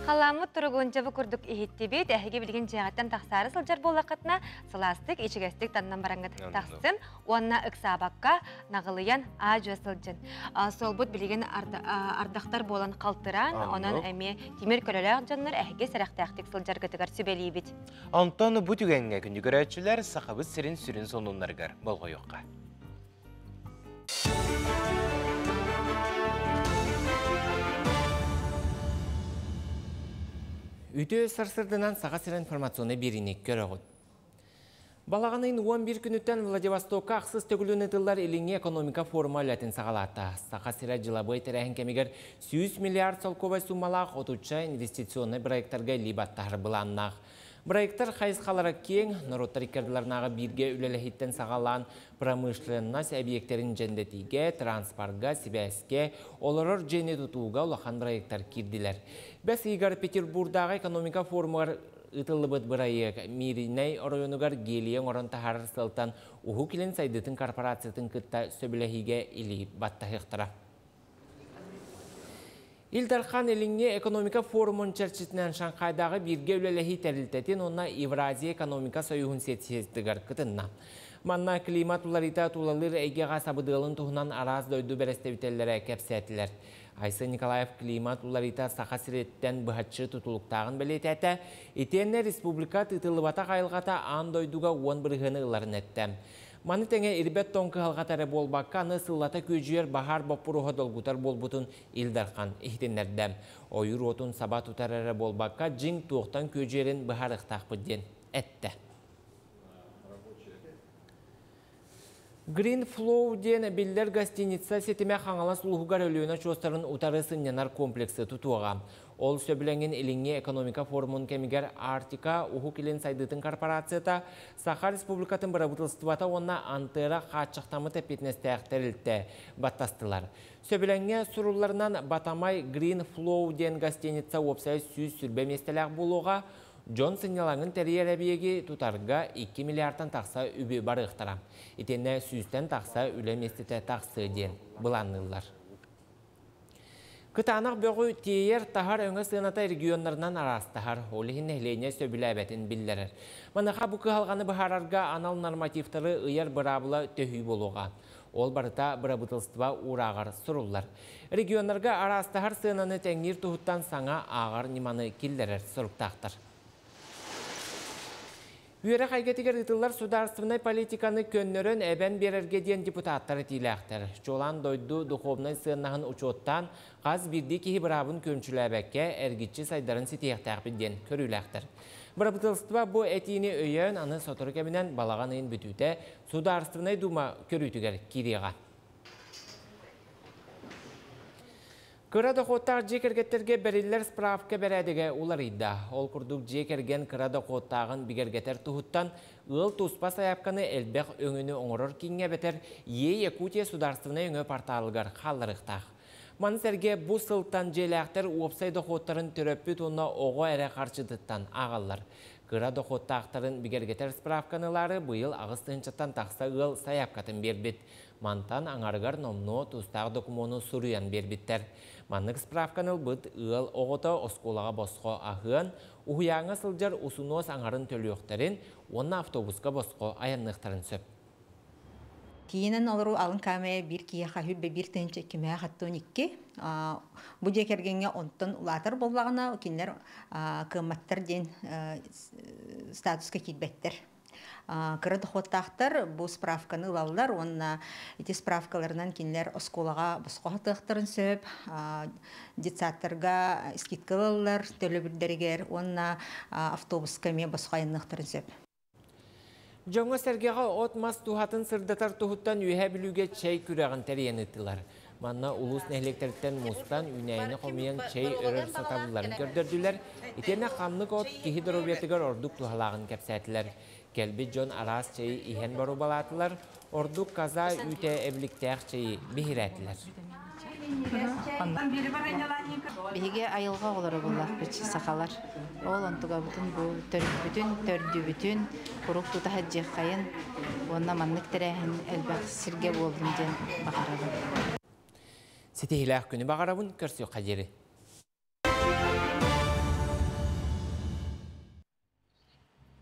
Халааммыт туругун дьэ бу курдук иһиттибит. Эһиги билигин дьиэҕиттэн тахсаары сылдьар буоллаххытына, сылаастык, ичигэстик таннан бараҥҥыт тахсын. Уонна ыксаабакка наҕылыйан аа-дьуо сылдьын. Суолбут билигин ардахтар буолан халтыраан, онон эмиэ тимир көлөлөөх дьоннор эһиги сэрэхтээхтик сылдьаргытыгар сүбэлиибит. Онтон бу түгэҥҥэ күндү көрөөччүлэр Сахабыт сирин сүрүн сонуннарыгар болҕойуохха. Үтүө сарсырдынан Саха сирин информационнай биэриини көрөҕүт. Балаҕан ыйын 11 күнүттэн Владивостокка ахсыс төгүлүн ыытыллар Илиҥҥи экономика форума үлэтин саҕалаата. Саха сирэ дьылабыай тэрээһин кэмигэр 100 миллиард солкуобай суумалаах отучча инвестиционнай бырайыактарга илии баттаһар былааннаах. Бырайыактар хайысхалара киэҥ, норуоттар иккардыларынааҕы бииргэ үлэлэһииттэн саҕалаан промышленность эбийиэктэрин дьэндэтиигэ, транспорга, сибээскэ, олорор дьиэни тутууга улахан бырайыактар киирдилэр. Бэс ыйыгар Петербурдааҕы экономика форумугар Ыытыллыбыт бырайыак Мииринэй оройуонугар гелийи оҥорон таһаарар сыалтан Уһук Илин сайдыытын корпорациятын кытта сөбүлэһиигэ илии баттаһыахтара. Ил Дархан Илиҥҥи экономика форумун чэрчитинэн Шанхайдааҕы бииргэ үлэлэһии тэрилтэтин уонна Евразия экономика союһун сессиятыгар кытынна. Манна климат уларыйта тулалыыр эйгэҕэ сабыдыалын туһунан араас дойду бэрэстэбиитэллэрэ кэпсээтилэр. Айсен Николаев климат уларыйта Саха сириттэн быһаччы тутулуктааҕын бэлиэтээтэ. Итиэннэ республика тыытыллыбатах айылҕата аан дойдуга 10% ыларын эттэ. Маны тэҥэ ирбэт тоҥ кыһалҕата эрэ буолбакка, аны сыллата күөдьүйэр баһаар боппуруоһа долгутар буолбутун Ил Дархан иһитиннэрдэ. Ойуур уотун саба тутар эрэ буолбакка, дьиҥ туохтан күөдьүйэрин быһаарыахтаахпыт диэн эттэ. Green Flow диэн биллэр гостиница ситимэ Хаҥалас улууһугар Өлүөнэ очуостарын утары сынньанар комплексы тутуоҕа. Ол сөбүлэҥин Илиҥҥи экономика форумун кэмигэр Арктика Уһук Илин сайдыытын корпорацията, Саха Республикатын бырабыыталыстыбата уонна Антера хааччахтаммыт эппиэтинэстээх тэрилтэ баттастылар. Сөбүлэҥҥэ сурулларынан Батамай Green Flow диэн гостиница уопсайа 120 миэстэлээх буолуоҕа, Дьон сынньалаҥын тэрийэр эбийиэги тутарга 2 миллиардтан тахса үбү барыахтара. Итиэннэ сүүстэн тахса үлэ миэстэтэ тахсыа диэн былаанныыллар. Кытаанах бөҕү тиэйэр таһар өҥө сыаната регионнарынан араастаһар, ол иһин нэһилиэнньэ сөбүлээбэтин биллэрэр. Маныаха бу кыһалҕаны быһаарарга анал нормативтары ыйар быраабыла төһүү буолуоҕа. Ол барыта бырабыыталыстыба уурааҕар суруллар. Регионнарга араастаһар сыананы тэҥниир туһуттан саҥа ааҕар ньыманы киллэрэр соруктаахтар. Үөрэх эйгэтигэр ыытыллар судаарыстыбаннай политиканы көннөрөн эбэн биэрэргэ диэн депутаттар этиилээхтэр. Чуолаан дойду духовнай сыаннаһын учуоттаан, хас биирдии киһи быраабын күөмчүлээбэккэ, эргиччи сайдарын ситиһиэхтээхпит диэн көрүүлээхтэр. Бырабыыталыстыба бу этиини өйөөн, аны сотору кэминэн балаҕан ыйын бүтүүтэ Судаарыстыбаннай Дума көрүүтүгэр киириэҕэ. Кыра дохуоттаах дьиэ кэргэттэргэ бэриллэр справка бэрээдэгэ уларыйда. Ол курдук дьиэ кэргэн кыра дохуоттааҕын бигэргэтэр туһуттан ыал туспа сайаапканы элбэх өҥөнү оҥорор кииҥҥэ эбэтэр Е-Якутия судаарыстыбаннай өҥө порталыгар хаалларыахтаах. Маны сэргэ бу сылтан дьиэлээхтэр уопсай дохуоттарын төрөппүт уонна оҕо эрэ харчытыттан ааҕаллар. Кыра дохуоттаахтарын бигэргэтэр справканы ылаары быйыл 8 тыһыынчаттан тахса ыал сайаапкатын биэрбит. Мантан аҥарыгар номнуо тустаах докумуону суруйан биэрбиттэр. Маннык справканы ылбыт ыал оҕото оскуолаҕа босхо аһыан, уһуйааҥҥа сылдьар усунуос аҥарын төлүөхтэрин уонна автобуска босхо айанныахтарын сөп. Тиийинэн олоруу алын кээмэйэ биир киһиэхэ 101 2 аттон 2. Бу дьиэ кэргэҥҥэ онтон улаатар буоллаҕына, кинилэр кыамматтар диэн статуска киирбэттэр. Кыра дохуоттаахтар бу справканы ылаллар уонна ити справкаларынан кинилэр оскуолаҕа босхо аһыахтарын сөп, детсадтарга скидка ылаллар төлөбүрдэригэр уонна автобуска эмиэ босхо айанныахтарын сөп. Дьоҥҥо-сэргэҕэ от-мас туһатын сырдатар туһуттан Үөһээ Бүлүүгэ чэй күрэҕин тэрийэн ыыттылар. Манна улуус нэһилиэктэриттэн мустан, үүнээйини хомуйан чэй өрөр сатабылларын көрдөрдүлэр. Итиэннэ ханнык от киһи доруобуйатыгар ордук туһалааҕын кэпсээтилэр. Кэлбит дьон араас чэйи иһэн боруобалаатылар, ордук коза үүтэ эбиликтээх чэйи биһирээтилэр. Биһиги айылҕа оҕолоро буоллахпыт, сахалар. Ол онтугабытын бу төрүппүтүн, төрдүбүтүн куруук тута сылдьыаххайын уонна маннык тэрээһин элбэх сиргэ буоллун диэн баҕарабын. Ситиһиилээх күнү баҕарабын, көрсүөххэ диэри.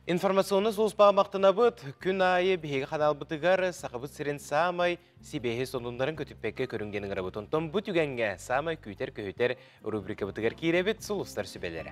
Информационнай сулууспаҕа махтанабыт. Күн аайы биһиги ханаалбытыгар Сахабыт сирин саамай сибиэһэй сонуннарын көтүппэккэ көрүҥ диэн ыҥырабыт. Онтон бу түгэҥҥэ саамай күүтэр-көһүтэр рубрикабытыгар киирэбит сулустар сүбэлэрэ.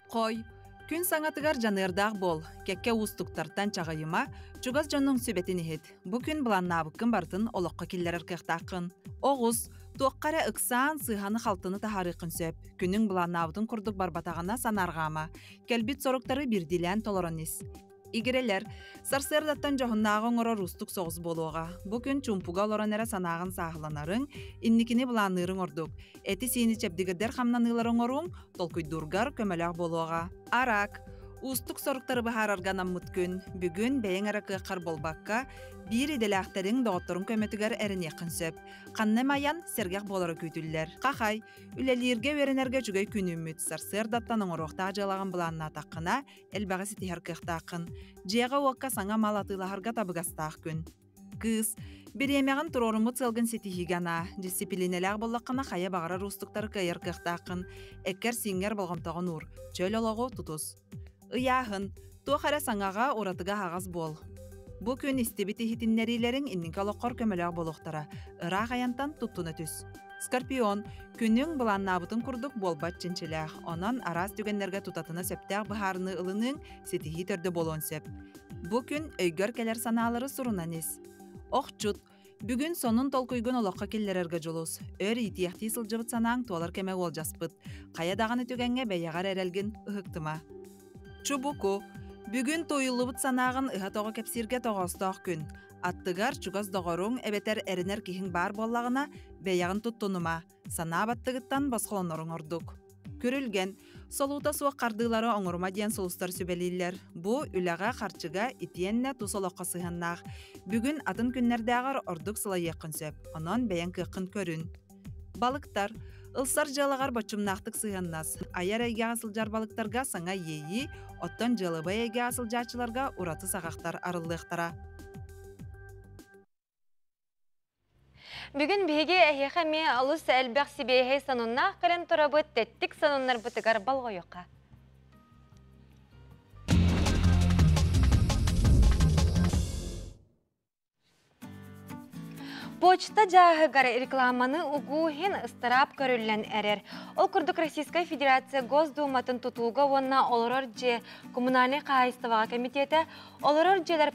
Хой, күн саҥатыгар дьаныардаах буол, кэккэ уустуктартан чаҕыйыма, чугас дьонуҥ сүбэтин иһит. Бу күн былааннаабыккын барытын олоххо киллэрэр кыахтааххын. Оҕус, туохха эрэ ыксаан сыыһаны-халтыны таһаарыаххын сөп. Күнүҥ былааннаабытын курдук барбатаҕына санаарҕаама. Кэлбит соруктары биирдиилээн толорон ис. Игирэлэр, сарсыардаттан дьоһуннааҕы оҥорор уустук соҕус буолуоҕа. Бу күн чуумпуга олорон эрэ санааҕын сааһыланарыҥ, инникини былаанныырыҥ ордук. Эти-сиини чэбдигирдэр хамнаныылары оҥоруоҥ, толкуйдуургар көмөлөөх буолуоҕа. Араак, уустук соруктары быһаарарга анаммыт күн. Бүгүн бэйэҥ эрэ кыаххар буолбакка, биир идэлээхтэриҥ, доҕотторуҥ көмөтүгэр эрэниэххин сөп. Ханна эмэ айан, сэргэх буолара күүтүллэр. Хахай, үлэлииргэ үөрэнэргэ үчүгэй күн үүммүт. Сарсыардаттан оҥоруохтаах дьыалаҕын былааннаатаххына, элбэҕи ситиһэр кыахтааххын. Дьиэҕэ-уокка саҥа мал атыылаһарга табыгастаах күн. Кыыс, бириэмэҕин туруоруммут сыалгын ситиһиигэ анаа. Дьиссипилиинэлээх буоллаххына, хайа баҕарар уустуктары кыайар кыахтааххын. Эккэр-сииҥҥэр болҕомтоҕун уур. Чөл олоҕу тутус. Ыйааһын. Туох эрэ саҥаҕа, уратыга аһаҕас буол. Бу күн истибит иһитиннэриилэриҥ инники олоххор көмөлөөх буолуохтара. Ыраах айантан туттуна түс. Скорпион, күнүҥ былааннаабытын курдук буолбат чинчилээх. Онон араас түгэннэргэ тутатына сөптөөх быһаарыныы ылыныыҥ ситиһии төрдө буолуон сөп. Бу күн өйгөр кэлэр санаалары сурунан ис. Охчут, бүгүн сонун толкуйгун олоххо киллэрэргэ дьулус. Өр иитиэхтии сылдьыбыт санааҥ туолар кэмэ уолдьаспыт. Хайа даҕаны түгэҥҥэ бэйэҕэр эрэлгин ыһыктыма. Чубуку, бүгүн туойуллубут санааҕын ыһа-тоҕо кэпсииргэ тоҕоостоох күн. Аттыгар чугас доҕоруҥ эбэтэр эрэнэр киһиҥ баар буоллаҕына, бэйэҕин туттунума, санаа баттыгыттан босхолоноруҥ ордук. Күрүлгэн, солуута суох хардыылары оҥорума диэн сулустар сүбэлииллэр. Бу үлэҕэ, харчыга итиэннэ тус олоххо сыһыаннаах. Бүгүн атын күннэрдээҕэр ордук сылайыаххын сөп, онон бэйэҥ кыаххын көрүн. Балыктар. Ылсар дьыалаҕар боччумнаахтык сыһыаннас. Айар эйгэҕэ сылдьар балыктарга саҥа иэйии, оттон дьыалабыай эйгэҕэ сылдьааччыларга ураты саҕахтар арыллыахтара. Бүгүн биһиги эһиэхэ эмиэ олус элбэх сибиэһэй сонуннаах кэлэн турабыт, тэттик сонуннарбытыгар болҕойуохха. Почта дьааһыгар рекламаны угуу иһин ыстараап көрүллэн эрэр. Ол курдук Российскай Федерация Госдуматын тутууга уонна олорор дьиэ коммунальнай хаһаайыстыбаҕа кэмитиэтэ олорор дьиэлэр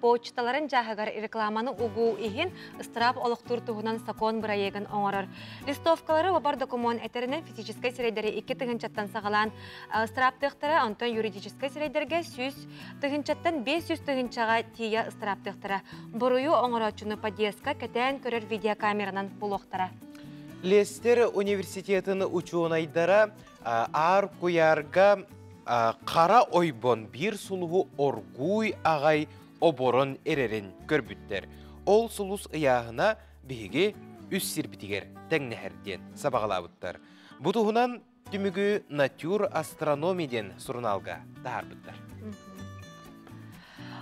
почталарын дьааһыгар рекламаны угуу иһин ыстараап олохтуур туһунан сокуон бырайыагын оҥорор. Листовкалары уобар докумуон этэринэн физическэй сирэйдэри 2 тыһыынчаттан саҕалаан ыстарааптыахтара, онтон юридическай сирэйдэргэ 100 тыһыынчаттан 500 тыһыынчаҕа тиийэ ыстарааптыахтара. Буруйу оҥорооччуну подъездка кэтээн көрөр видеокамеранан булуохтара. Лестер университетын учуонайдара аар куйаарга қара ойбон биир сулуһу оргууй аҕай оборон эрэрин көрбүттэр. Ол сулус ыйааһына биһиги үс сирбитигэр тэҥнэһэр диэн сабаҕалаабыттар. Бу туһунан түмүгү Nature Astronomy диэн сурунаалга таһаарбыттар.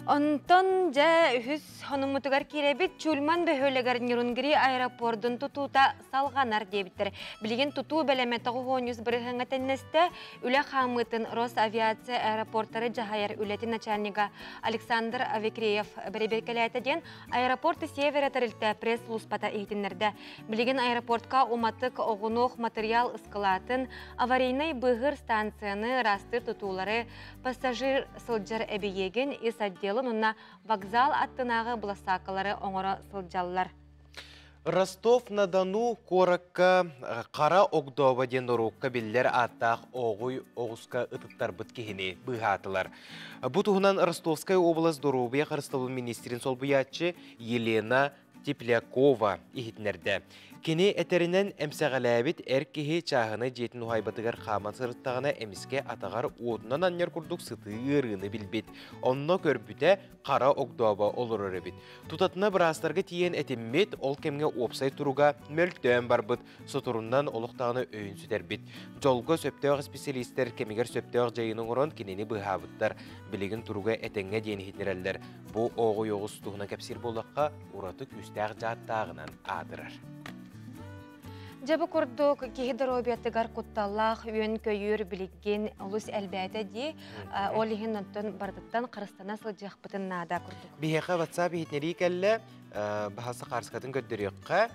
Онтон дьэ үһүс сонуммутугар киирэбит Чульман бөһүөлэгэр Нерюнгри аэропордун тутуута салҕанар диэбиттэр. Билигин тутуу бэлэмэ 90% тэннэстэ. Үлэ хаамыытын Росавиация аэропорттары дьаһайар үлэтин начальнига Александр Авекреев бэрэбиэркэлээтэ диэн аэропорт Севера тэрилтэ пресс-службата иһитиннэрдэ. Билигин аэропортка уматык оҕунуох материал ыскылаатын, аварийнай быыһыыр станцияны ыраастыыр тутуулары, пассажир сылдьар эбийиэгин ис отделын уонна вокзал аттынааҕы былассааккалары оҥоро сылдьаллар. Ростов-на-Дону куоракка Қара Огдоба диэн норуокка биллэр ааттаах ооҕуй оҕуска ытыттарбыт киһини быыһаатылар. Бу туһунан Ростовскай область доруобуйа харыстабыл министрин солбуйааччы Елена Теплякова иһитиннэрдэ. Кини этэринэн эмсэҕэлээбит эр киһи чааһынай дьиэтин уһаайбатыгар хааман сырыттаҕына эмискэ атаҕар уотунан анньар курдук сытыы ыарыыны билбит. Онно көрбүтэ хара огдообо олорор эбит. Тутатына быраастарга тиийэн этиммит, ол кэмҥэ уопсай туруга мөлтөөн барбыт, соторунан олох даҕаны өйүн сүтэрбит. Дьолго сөптөөх специалистэр кэмигэр сөптөөх дьайыыны оҥорон кинини быыһаабыттар. Билигин туруга этэҥҥэ диэн иһитиннэрэллэр. Бу ооҕуй оҕус туһунан кэпсиир буоллахха, ураты күүстээх дьааттааҕынан аатырар. Дьэ бу курдук киһи доруобуйатыгар кутталлаах үөн-көйүүр билигин олус элбээтэ дии. Ол иһин онтон барытыттан харыстана сылдьыахпытын наада курдук. Биһиэхэ WhatsApp иһитиннэрии кэллэ, баһасы хаарыскатын көрдөрүөххэ.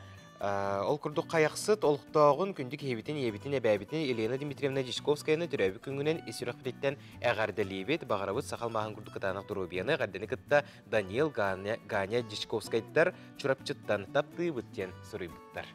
Ол курдук хайахсыт олохтооҕун күндү киһибитин, ийэбитин, эбээбитин Елена Дмитриевна Дьячковскаяны төрөөбүт күҥҥүнэн ис сүрэхпититтэн эҕэрдэлиибит. Баҕарабыт саха алмааһын курдук кытаанах доруобуйаны, эҕэрдэни кытта Даниил Ганя, Ганя Дьячковскайдар Чурапчыттан таптыыбыт диэн суруйбуттар.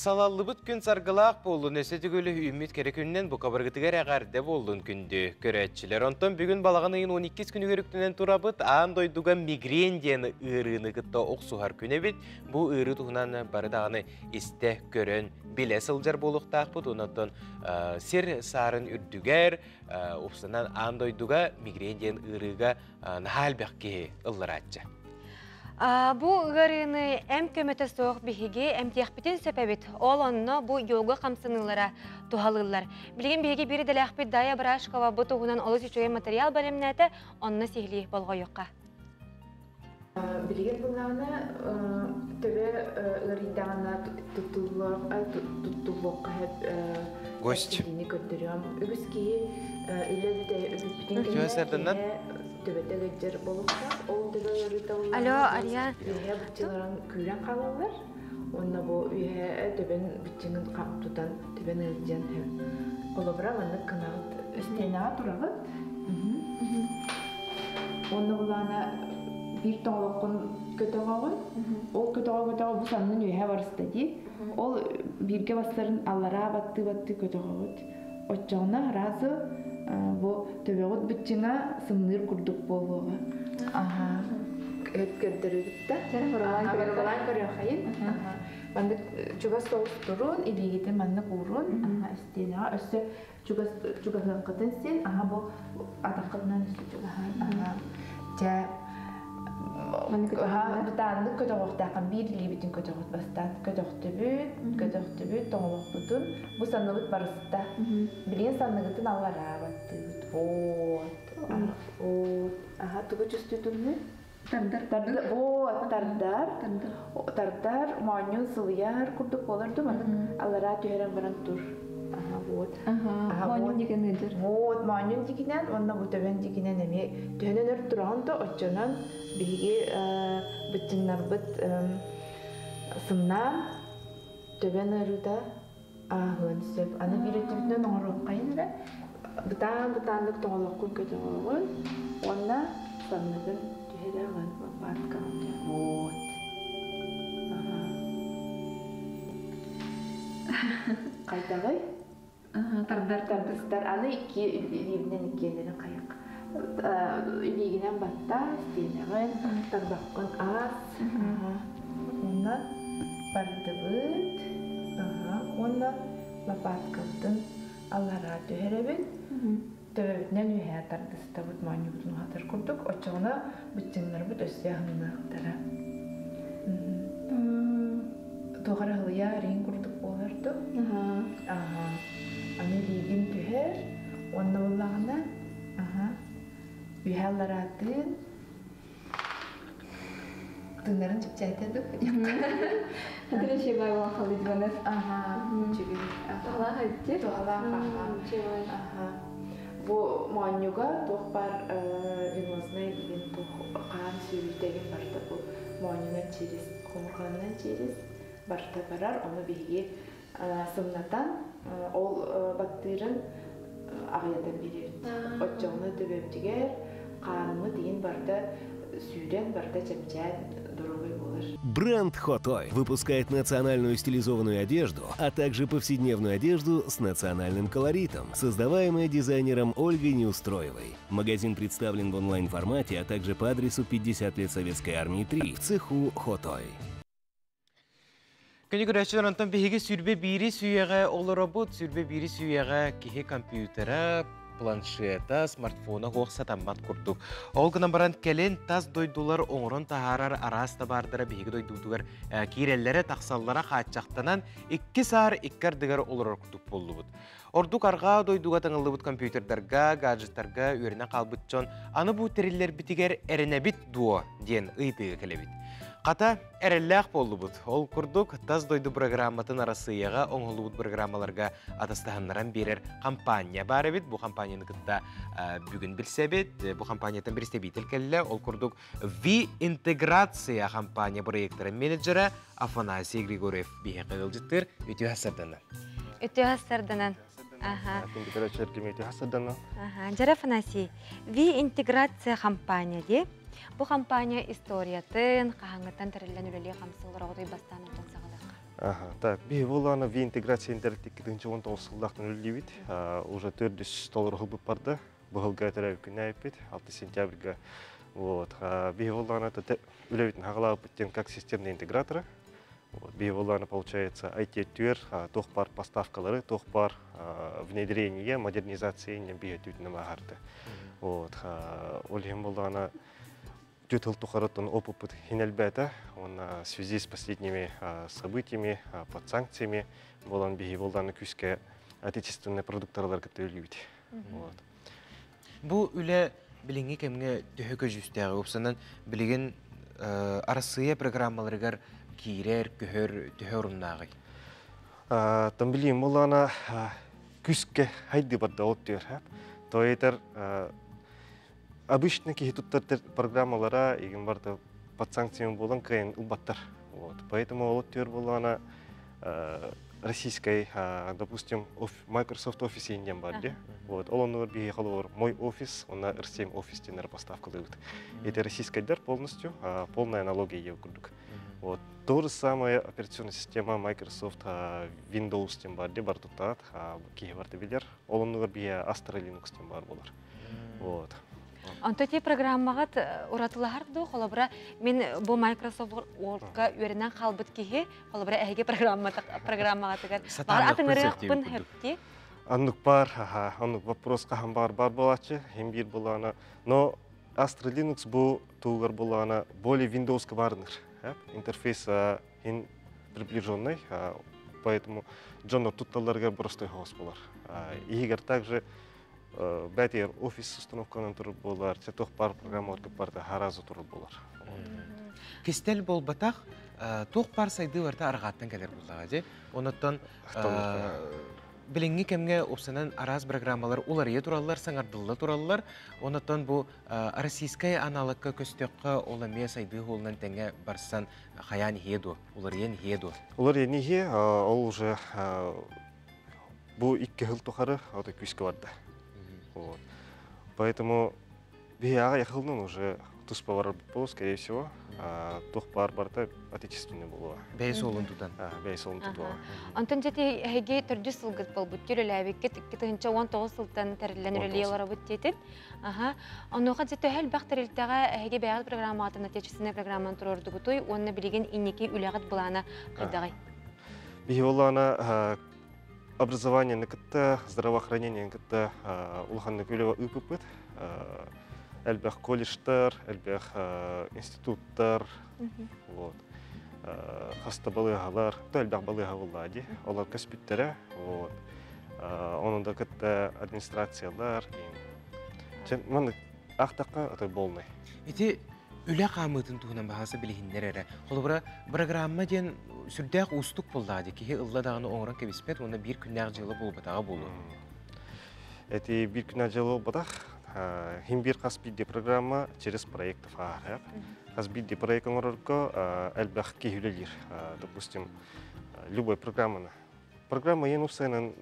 Салаллыбыт күн саргылаах буоллун, өссө төгүл үүммүт кэрэ күнүнэн бука барыгытыгар эҕэрдэ буоллун күндү көрөөччүлэр. Онтон бүгүн балаҕан ыйын 12 күнүгэр үктэнэн турабыт, аан дойдуга мигрень диэн ыарыыны кытта охсуһар күн эбит. Бу ыарыы туһунан бары даҕаны истэ, көрөн, билэ сылдьар буолуохтаахпыт. Онтон сир саарын үрдүгэр, уопсанан аан дойдуга мигрень диэн ыарыыга наһаа элбэх киһи ылларааччы. Бу ыарыыны эм көмөтө суох биһиги эмтиэхпитин сөп эбит. Ол онно бу йога хамсаныылара туһалыыллар. Билигин биһиги биир идэлээхпит Дая Барашкова бу туһунан олус үчүгэй материал бэлэмнээтэ, онно сиһилии болҕойуохха. Билигин буллаҕына төбө ыарыйдаҕына туттуллуохха Гость. Көрдөрүөм. Үгүс киһи үлэ бүппүтүн кэннэ төбөтө ыалдьар буолуохтаах. Ол төбө ыарыыта Алло, Ария. Үөһэ быччыҥнарын күүрэн хаалаллар. Уонна бу үөһэ төбөн быччыҥын тутан төбөн ыалдьан холобура маннык кынаҕыт. Стенаҕа тураҕыт. Уонна булаана Биир тоҥолоххун көтөҕөҕүн. Ол көтөҕө-көтөҕө бу саннын үөһэ барыста дии. Ол бииргэ бастарын аллараа баттыы-баттыы көтөҕөҕүт. Оччоҕуна сразу бу төбөҕүт быччыҥа сымныыр курдук буолуоҕа. Аха. Көрдөрүбүт да. Барылаан көрүөххэйин. Маннык чугас соҕус турун, илиигитин маннык уурун, истиэнэҕэ өссө чугас чугаһыаххытын син, аха бу атаххытынан өссө чугаһаан, аха. Чэ, бытааннык көтөҕүөхтээххин биир илиибитин көтөҕүт бастаан көтөхтүбүт, көтөхтүбүт, тоҥолохпутун бу санныбыт барыста. Билигин санныгытын аллараа баттыыбыт. Вот. Вот. Аха, тугу чувствуетуҥный? Тардар. Тардар. Вот, тардар. Тардар, моонньун сылыйар курдук буолар ду, маннык аллараа түһэрэн баран тур. Аха, вот. Аха, моонньун дигин ыдыр. Вот, моонньун дигинэн уонна бу төбөн дигинэн эмиэ төһөнөн өр тураҕын да оччонон биһиги быччыҥнарбыт сымнаан төбөн ыарыыта ааһыан сөп. Аны биир өттүбүтүнэн оҥоруоххайын эрэ бытаан-бытааннык тоҕолоххун көтөҕөҕүн уонна санныгын түһэрэҕин лопаткаҕын вот. Аха. Хайдаҕый? Тардар. Тардыстар. Аны икки илиибинэн иккиэннэрин хайах. Илиигинэн баттаа, истиэнэҕин, тарбаххын аас. Уонна бардыбыт. Уонна лопаткабытын аллараа түһэрэбит. Төбөбүтүнэн үөһээ тардыстабыт, моонньубутун уһатар курдук. Оччоҕуна быччыҥнарбыт өссө аһымныахтара. Туох эрэ ыһылыйа рин курдук буолар дуу? Аха. Аны илиигин түһэр, уонна буоллаҕына, аха, үөһээ аллараатын тыыннарын чэпчээтэ дуу? Хатыры шебай халыдьбанар. Аха, үчүгэй. Туһалаах эбит. Туһалаах, аха. Аха. Бу моонньуга туох баар венознай диэн туох хаан сүүрүүтэ диэн барыта бу моонньунан через хомурҕанынан через барыта барар. Ону биһиги сымнатан ол баттыырын аҕыйатан биэрэбит. Оччоҕуна төбөбүтүгэр хааммыт иин барыта сүүрэн, барыта чэпчээн доруобай буолар. Бренд Хотой выпускает национальную стилизованную одежду, а также повседневную одежду с национальным колоритом, создаваемая дизайнером Ольгой Неустроевой. Магазин представлен в онлайн-формате, а также по адресу 50 лет Советской Армии 3 в цеху Хотой. Күнү көрөөччүлэр онтон биһиги сүрбэ биири сүүйэҕэ олоробут. Сүрбэ биири сүүйэҕэ киһи компьютера, планшета, смартфона суох сатаммат курдук. Ол гынан баран кэлин тас дойдулар оҥорон таһаарар араас табаардара биһиги дойдубутугар киирэллэрэ, тахсаллара хааччахтанан икки саар икки ардыгар олорор курдук буоллубут. Ордук арҕаа дойдуга таҥыллыбыт компьютердарга, гаджеттарга үөрэнэн хаалбыт дьон аны бу тэриллэрбитигэр эрэнэбит дуо диэн ыйытыыга кэлэбит. Хата, эрэллээх буоллубут. Ол курдук, тас дойду программатын Арассыыйаҕа оҥоһуллубут программаларга атастаһыннаран биэрэр компания баар эбит. Бу компанияны кытта бүгүн билсэбит. Бу компанияттан представитель кэллэ. Ол курдук, V-интеграция компания проектарын менеджера Афанасий Григорьев биһиэхэ ыалдьыттыыр. Үтүө сарданан. Үтүө сарданан. Аха. Үтүө сарданан. Аха. Дьара Афанасий, V-интеграция компания дии. Бу компания историятын, хаһааҥҥыттан тэриллэн үлэлии хамсыылар оҕотуй бастаан онтон саҕалыахха. Ага, так, биһи буоллаҕына V-интеграция интерактив 2019 сыллаахтан үлэлиибит. Уже төрдүс толору хылбыт барда. Быһылга төрөөбүт күннээбиппит, 6 сентябрьга. Вот, биһи буоллаҕына үлэбитин хаҕалаабыппыт диэн как системный интегратора. Вот, биһи буоллаҕына, получается, IT-түөр туох бар поставкалары, туох бар внедрение, модернизация иннин биһи өттүбүтүнэн ааһарды. Вот, ол иһин буоллаҕына түөрт сыл тухары опыппыт иһин элбээтэ. Уонна в связи с последними событиями, под санкциями буолан биһи буоллаҕына күүскэ отечественный продукталар кытта үлэлиибит. Вот. Бу үлэ билиҥҥи кэмҥэ төһө көдьүүстээҕи уопсанан билигин Арассыыйа программаларыгар киирэр, көһөр төһө оруннааҕый? Там билиим буоллаҕына күскэ хайды барда ол түөр. То этер обычно киһи туттар программалара игин барда под санкциями буолан кыайын ылбаттар. Вот. Поэтому ол түөр буоллаҕына Российской, допустим, Microsoft Office инден бар де. Вот, ол оннугар биһи холобур Мой офис, онна R7 офис тенер поставкалыыбыт. Это российскайдар полностью, полная аналогия ев курдук. Вот, то же самое операционная система Microsoft Windows тен бар де бар туттаат, киһи бар билер. Ол оннугар биһи Astra Linux тен бар болар. Вот. Онто ти программаҕа уратылаһар дуу, холобура, мин бу Microsoft Word-ка үөрэнэн хаалбыт киһи, холобура, эһиги программаҕатыгар баҕар атыҥырыахпын сөп. Оннук бар, оннук вопрос хаһан бар бар буолааччы, хим биир булаана. Но Astra Linux бу тугар булаана более Windows-ка барыныр. Интерфейс хин приближенный, поэтому дьоннор тутталларыгар простой хоос болар. Игер также бәтер офис установканан туруп болар, туох бар программалар көп барда харазы туруп болар. Кестел болбатах, туох бар сайды барта арғаттан келер буллаға же. Онуттан билиңги кемге опсанан араз программалар уларыя тураллар, саңардылла тураллар. Онуттан бу российская аналогка көстөккө ол эмиэ сайды холунан теңге барсан хаян хеду, уларыян хеду. Уларыян хе, ол уже бу икки хыл тухары аты күскө барды. Вот. Поэтому биһиага яхылнын уже туспа бар болу, скорее всего, тух бар барта отечественный болуа. Бәй солун тутан. Бәй солун тутуа. Онтон жети эһиги төрдүс сылгыт болбут түрөләбикке 2019 сылтан тэриллэн үлэлиэлара бут тиэтин. Аха. Онуха жети хэл бах тэрилтэҕэ эһиги бэйэҕит программатын отечественный программан турордугутуй, уонна билигин инники үлэҕит былаана хайдаҕай? Биһи боллаана образование кытта, здравоохранение кытта улаханнык үлэ ыыппыт. Элбэх колледжтар, элбэх институттар, вот. Хаста балыыһалар, то элбэх балыыһа булла ди. Олар көспүттере, вот. Onun да кытта администрациялар. Чен маны ахтакка аты болнай. Ити үлэ хаамыытын туһунан баһааса билиһиннэр эрэ. Холобура, программа диэн сүрдээх уустук буоллаҕа дии. Киһи ылла даҕаны оҥорон кэбиспэт уонна биир күннээх дьыала буолбатаҕа буолуо. Эти биир күннээх дьыала буолбатах. Хим бир хас биирдии программа через проект ааһар. Хас биирдии проект оҥорорго элбэх киһи үлэлиир. Допустим, любой программаны. Программа ең усайынан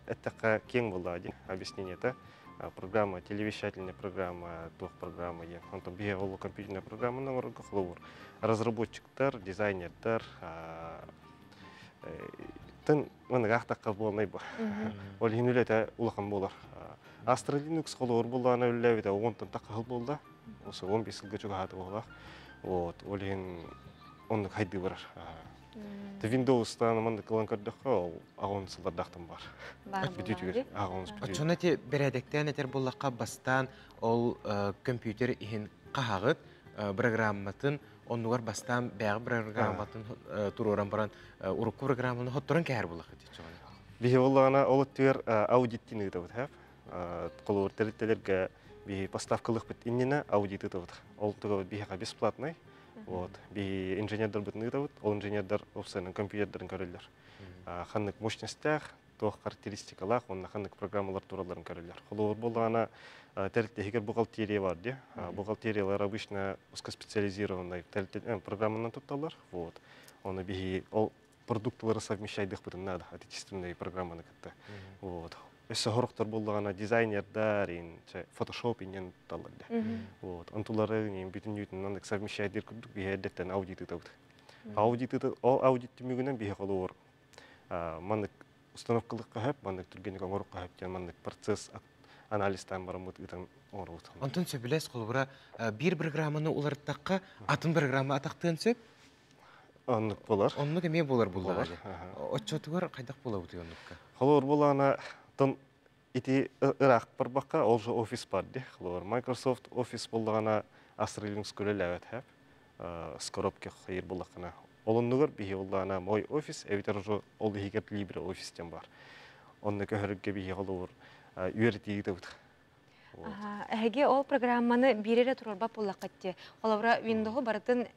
эттэххэ киэҥ буоллаҕа дии объяснение Программа, телевещательная программа, туох программа диэн. Онтон биһиги ол компьютерная программаны оҥорорго холобур разработчиктар, дизайнердар, тын маны аахтахха буолнай бу. Ол иһин үлэтэ улахан буолар. Astra Linux холобур буоллаҕына үлэлээбитэ уонтан тахха буолла. Осы 15 сылга чугаһаата буоллах. Вот, ол иһин оннук хайдыы барар. Те Windows-тан маннык ылан көрдөххө, ол аҕон сыллардаахтан бар. Бар Бүтүтүгэр аҕон бүтүтүгэр. Оччону эти бэрээдэктээн этэр буоллахха бастаан ол компьютер иһин хаһаҕыт программатын оннугар бастаан бэйэҕит программатын туруоран баран урукку программаны хотторон кэһэр буоллаххыт дии. Биһи буоллаҕына ол өттүгэр аудиттин ыытабыт хэп. Холобур тэрилтэлэргэ биһи поставкалыахпыт иннинэ аудит ыытабыт. Ол туга биһиэхэ бесплатный. Вот. Биһи инженердарбытын ыытабыт. Ол инженердар опсайынан компьютердарын көрөллөр. Ханнык мощностях, туох характеристикалаах, уонна ханнык программалар туралларын көрөллөр. Холобур буоллаҕына тэрилтэ бухгалтерия бар дии. Бухгалтериялар обычно узкоспециализированный программанан тутталлар. Вот. Оны биһи ол продуктылары совмещайдыхпытын надо отечественные программаны кытта. Вот. Өссө хорохтор буоллаҕына дизайнердар, фотошоп инен тутталлар да. Вот. Онтулары бүтүн оннук совмещайдыр курдук биһи эрдэттэн аудит ыытабыт. Аудит ол аудит түмүгүнэн биһи холобур маннык установкалыкка хөп, маннык түргенник оҥорукка хөп диэн маннык процесс анализтан бараммыт ыытан оҥоробут. Онтон сөбүлэс холобура биир программаны уларыттахха атын программа атахтыан сөп? Оннук болар. Оннук эмиэ болар буллар. Отчетугар хайдах буолабыт оннукка? Холобур буолаана тон ити ыраах барбакка ол же офис бар ди. Холобур Microsoft Office буоллаҕына Astra Linux көрөлөөбөт хэп. С коробки хайыр буоллахына. Ол оннугар биһи буоллаҕына Мой офис, эбитер уже ол иһигэр Libre Office диэн бар. Онно көһөргө биһи холобур үөрэтии ыытабыт. Эһиги ол программаны биир эрэ турарбат буоллаххыт. Холобура Windows барытын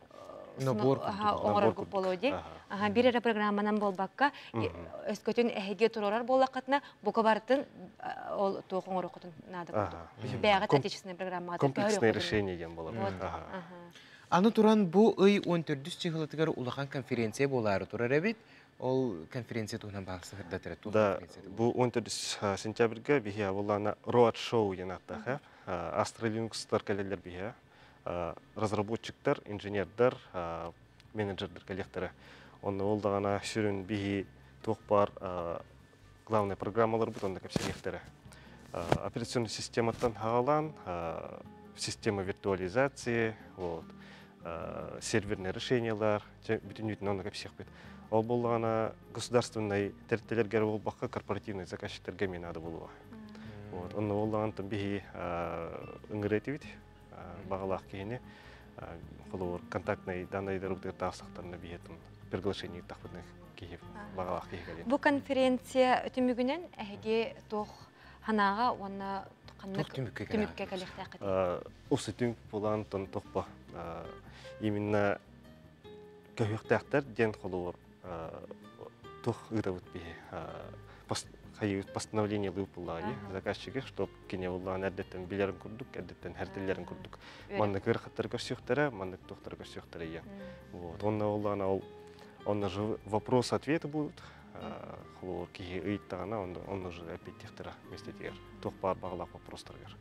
Набор курдук. Оҥороргут буолуо дии. Биир эрэ программанан буолбакка, өскөтүн эһиги турарар буоллаххытына, бука барытын ол туох оҥороххутун наада курдук. Бэйэҕит отечественный программаҕа Комплексное решение диэн буолар. Аны туран бу ый 14 чыһылытыгар улахан конференция буолаары турар эбит. Ол конференция туһунан баалсыһырда тирэ туох Да, бу 14 сентябрьга биһи буллана Road Show диэн ааттаах. Astra Linux-тар кэлэллэр биһи. Разработчиктар, инженердэр, менеджердер кэлиэхтэрэ. Онно ол даҕана сүрүн биһи туох баар главный программаларбыт онно кэпсэниэхтэрэ. Операционный систематтан хаалан система виртуализации, вот, серверный решениялар, бүтүннүүтүн онно кэпсиэхпит. Ол буоллаҕына государственный тэрилтэлэргэ буолбакка корпоративный заказчиктарга эмиэ наада буолуо. Вот, онно буоллаҕына биһи ыҥырыы этибит баҕалаах киһини холобур контактный данныйдар тахсахтарына биһи приглашение тахпытына киһи баҕалаах киһи кэлин. Бу конференция түмүгүнэн эһиги туох ханаага уонна ханнык түмүккэ кэлиэхтээххит? Осы түмүк буолан тон тохпо именно көһүөхтээхтэр диэн холобур туох ыытабыт биһи постановление лыыппыллаҕа заказчига, чтоб кини буллаҕын эрдэттэн билэрин курдук, эрдэттэн хэртиллэрин курдук маннык ыарахаттары көрсүөхтэрэ, маннык туохтары көрсүөхтэрэ диэн. Вот онно буоллаҕына ол онно же вопрос-ответы будут, холобур киһи ыйыттаҕына онно уже эппиэттиэхтэрэ миэстэтигэр туох баар баҕалаах вопростарыгар.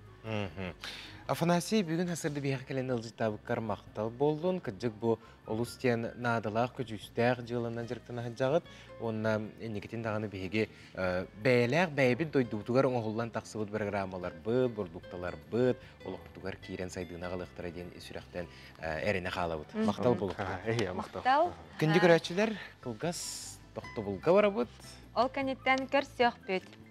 Афанасий, бүгүн хасырды биһиэхэ кэлэн ылдьыттаабыккар махтал буоллун. Кырдьык бу олус диэн наадалаах, көдьүүстээх дьыаланан дьарыктана сылдьаҕыт. Уонна инникитин даҕаны биһиги бэйэлээх бэйэбит дойдубутугар оҥоһуллан тахсыбыт программаларбыт, бордуукталарбыт олохпутугар киирэн сайдыыны аҕалыахтара диэн сүрэхтэн эрэнэ хаалабыт. Махтал буолуохтун. Эһиэ, махтал. Күндү көрөөччүлэр, кылгас тохтобулга барабыт. Ол кэнниттэн көрсүөхпүт.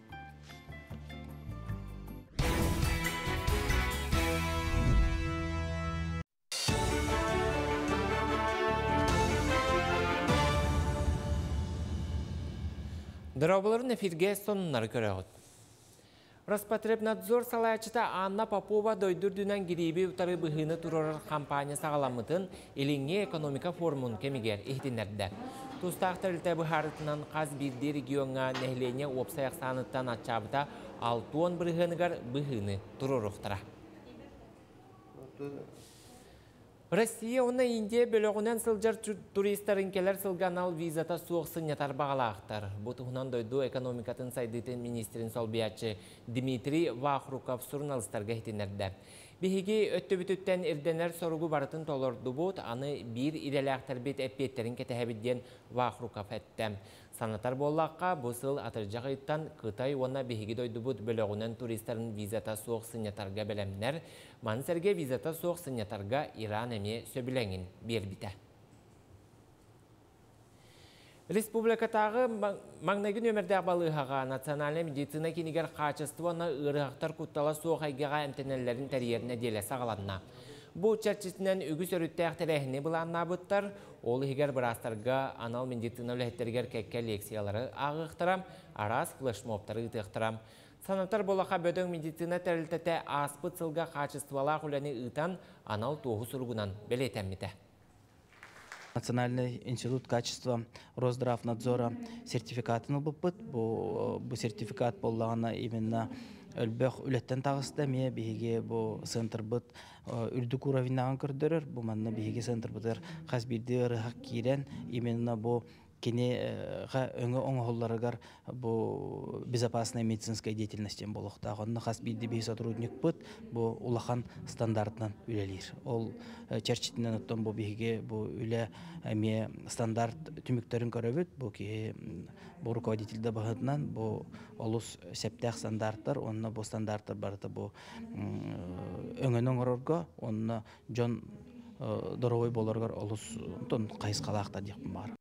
Дорооболорун эфирге сонуннары көрөҕүт. Роспотребнадзор салайааччыта Анна Попова дойду үрдүнэн гирииби утары быһыыны турарар компания саҕаламмытын Илиҥҥи экономика форумун кэмигэр иһитиннэрдэ. Тустаах тэрилтэ быһаарытынан хас биирдии региоҥҥа нэһилиэнньэ уопсай ахсааныттан аччаабыта 60 бырыһыаныгар быһыыны туруоруохтара. Россия уонна Индия бөлөҕүнэн сылдьар туристарын кэлэр сылга анал визата суох сынньатар баҕалаахтар. Бу туһунан дойду экономикатын сайдыытын министрин солбуйааччы Дмитрий Вахруков суруналыстарга иһитиннэрдэ. Биһиги өттүбүтүттэн ирдэнэр соругу барытын толордубут, аны биир идэлээхтэрбит эппиэттэрин кэтэһэбит диэн Вахруков эттэ. Санатар буоллахха, бу сыл атырдьах ыйыттан Кытай уонна биһиги дойдубут бөлөҕүнэн туристарын визата суох сынньатарга бэлэмнэр. Маны сэргэ визата суох сынньатарга Иран эмиэ сөбүлэҥин биэрбитэ. Республикатааҕы маҥнайгы нүөмэрдээх балыыһаҕа национальнай медицина киинигэр хаачыстыба уонна ыарыһахтар куттала суох эйгэҕэ эмтэнэллэрин тэрийэр нэдиэлэ саҕаланна. Бу чэрчитинэн үгүс өрүттээх тэрээһини былааннаабыттар. Ол иһигэр быраастарга анал медицина үлэһиттэригэр кэккэ лекциялары ааҕыахтара, араас флешмобтары ыытыахтара. Санатар буоллахха, бөдөҥ медицина тэрилтэтэ ааспыт сылга хаачыстыбалаах үлэни ыытан, анал туоһу суругунан бэлиэтэммитэ. Национальный институт качества Росздравнадзора сертификатын ылбыппыт. Бу, бу сертификат буоллаҕына именно өлбөх үлэттэн таҕыста эмиэ биһиги бу центрбыт үрдүк уровеннааҕын көрдөрөр. Бу манна биһиги центрбытыгар хас биирдии ыарыһах киирэн именно бу кинигэ өҥө оҥоһулларыгар бу безопасная медицинская деятельность диэн буолуохтаах. Онно хас биирдии биһи сотрудникпыт бу улахан стандартынан үлэлиир. Ол чэрчитинэн оттон бу биһиги бу үлэ эмиэ стандарт түмүктэрин көрөбүт. Бу киһи бу руководитель да быһыытынан бу олус септээх стандарттар, онно бу стандарттар барыта бу өҥөнү оҥорорго, онно дьон доруобай буоларыгар олус хайысхалаахтар диэхпин баҕарабын.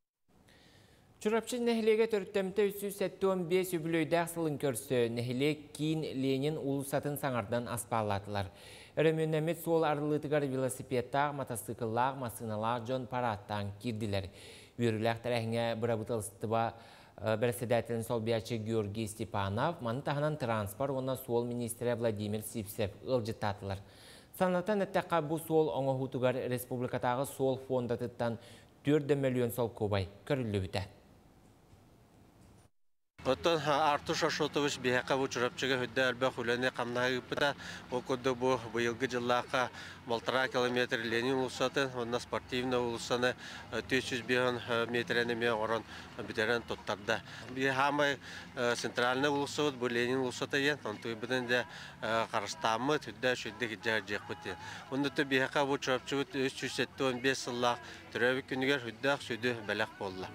Чурапчы нэһилиэгэ төрүттэмтэ 375 үбүлүөйдээх сылын көрсө нэһилиэк киин Ленин уулуссатын саҥардан аспааллаатылар. Өрөмүөннэммит суол арыллыытыгар велосипедтаах, матасыыкыллаах, массыыналаах дьон парааттаан киирдилэр. Үөрүүлээх тэрээһиҥҥэ бырабыыталыстыба бэрэссэдээтэлин солбуйааччы Георгий Степанов, маны таһынан транспорт уонна суол министрэ Владимир Сивцев ыалдьыттаатылар. Санатан эттэххэ, бу суол оҥоһуутугар республикатааҕы суол фондатыттан 4 мөлүйүөн солкуобай көрүллүбүтэ. Оттон Артур Шашотович биһиэхэ бу Чурапчыга үрдэ элбэх үлэни хамнаһы ыыппыта. Ол курдук бу быйылгы дьыллаахха 1,5 километр Ленин уулуссатын уонна спортивный уулуссаны 405 метрени эмиэ оҥорон бүтэрэн туттарда. Биир хаамай центральный уулуссабыт бу Ленин уулуссата диэн, онтуйбутун дьэ харыстааммыт, үрдэ үчүгдик илдьэ дьиэхпит диэн. Онно биһиэхэ бу Чурапчыбыт 375 сыллаах төрөөбүт күнүгэр үрдээх сүдү бэлэх буолла.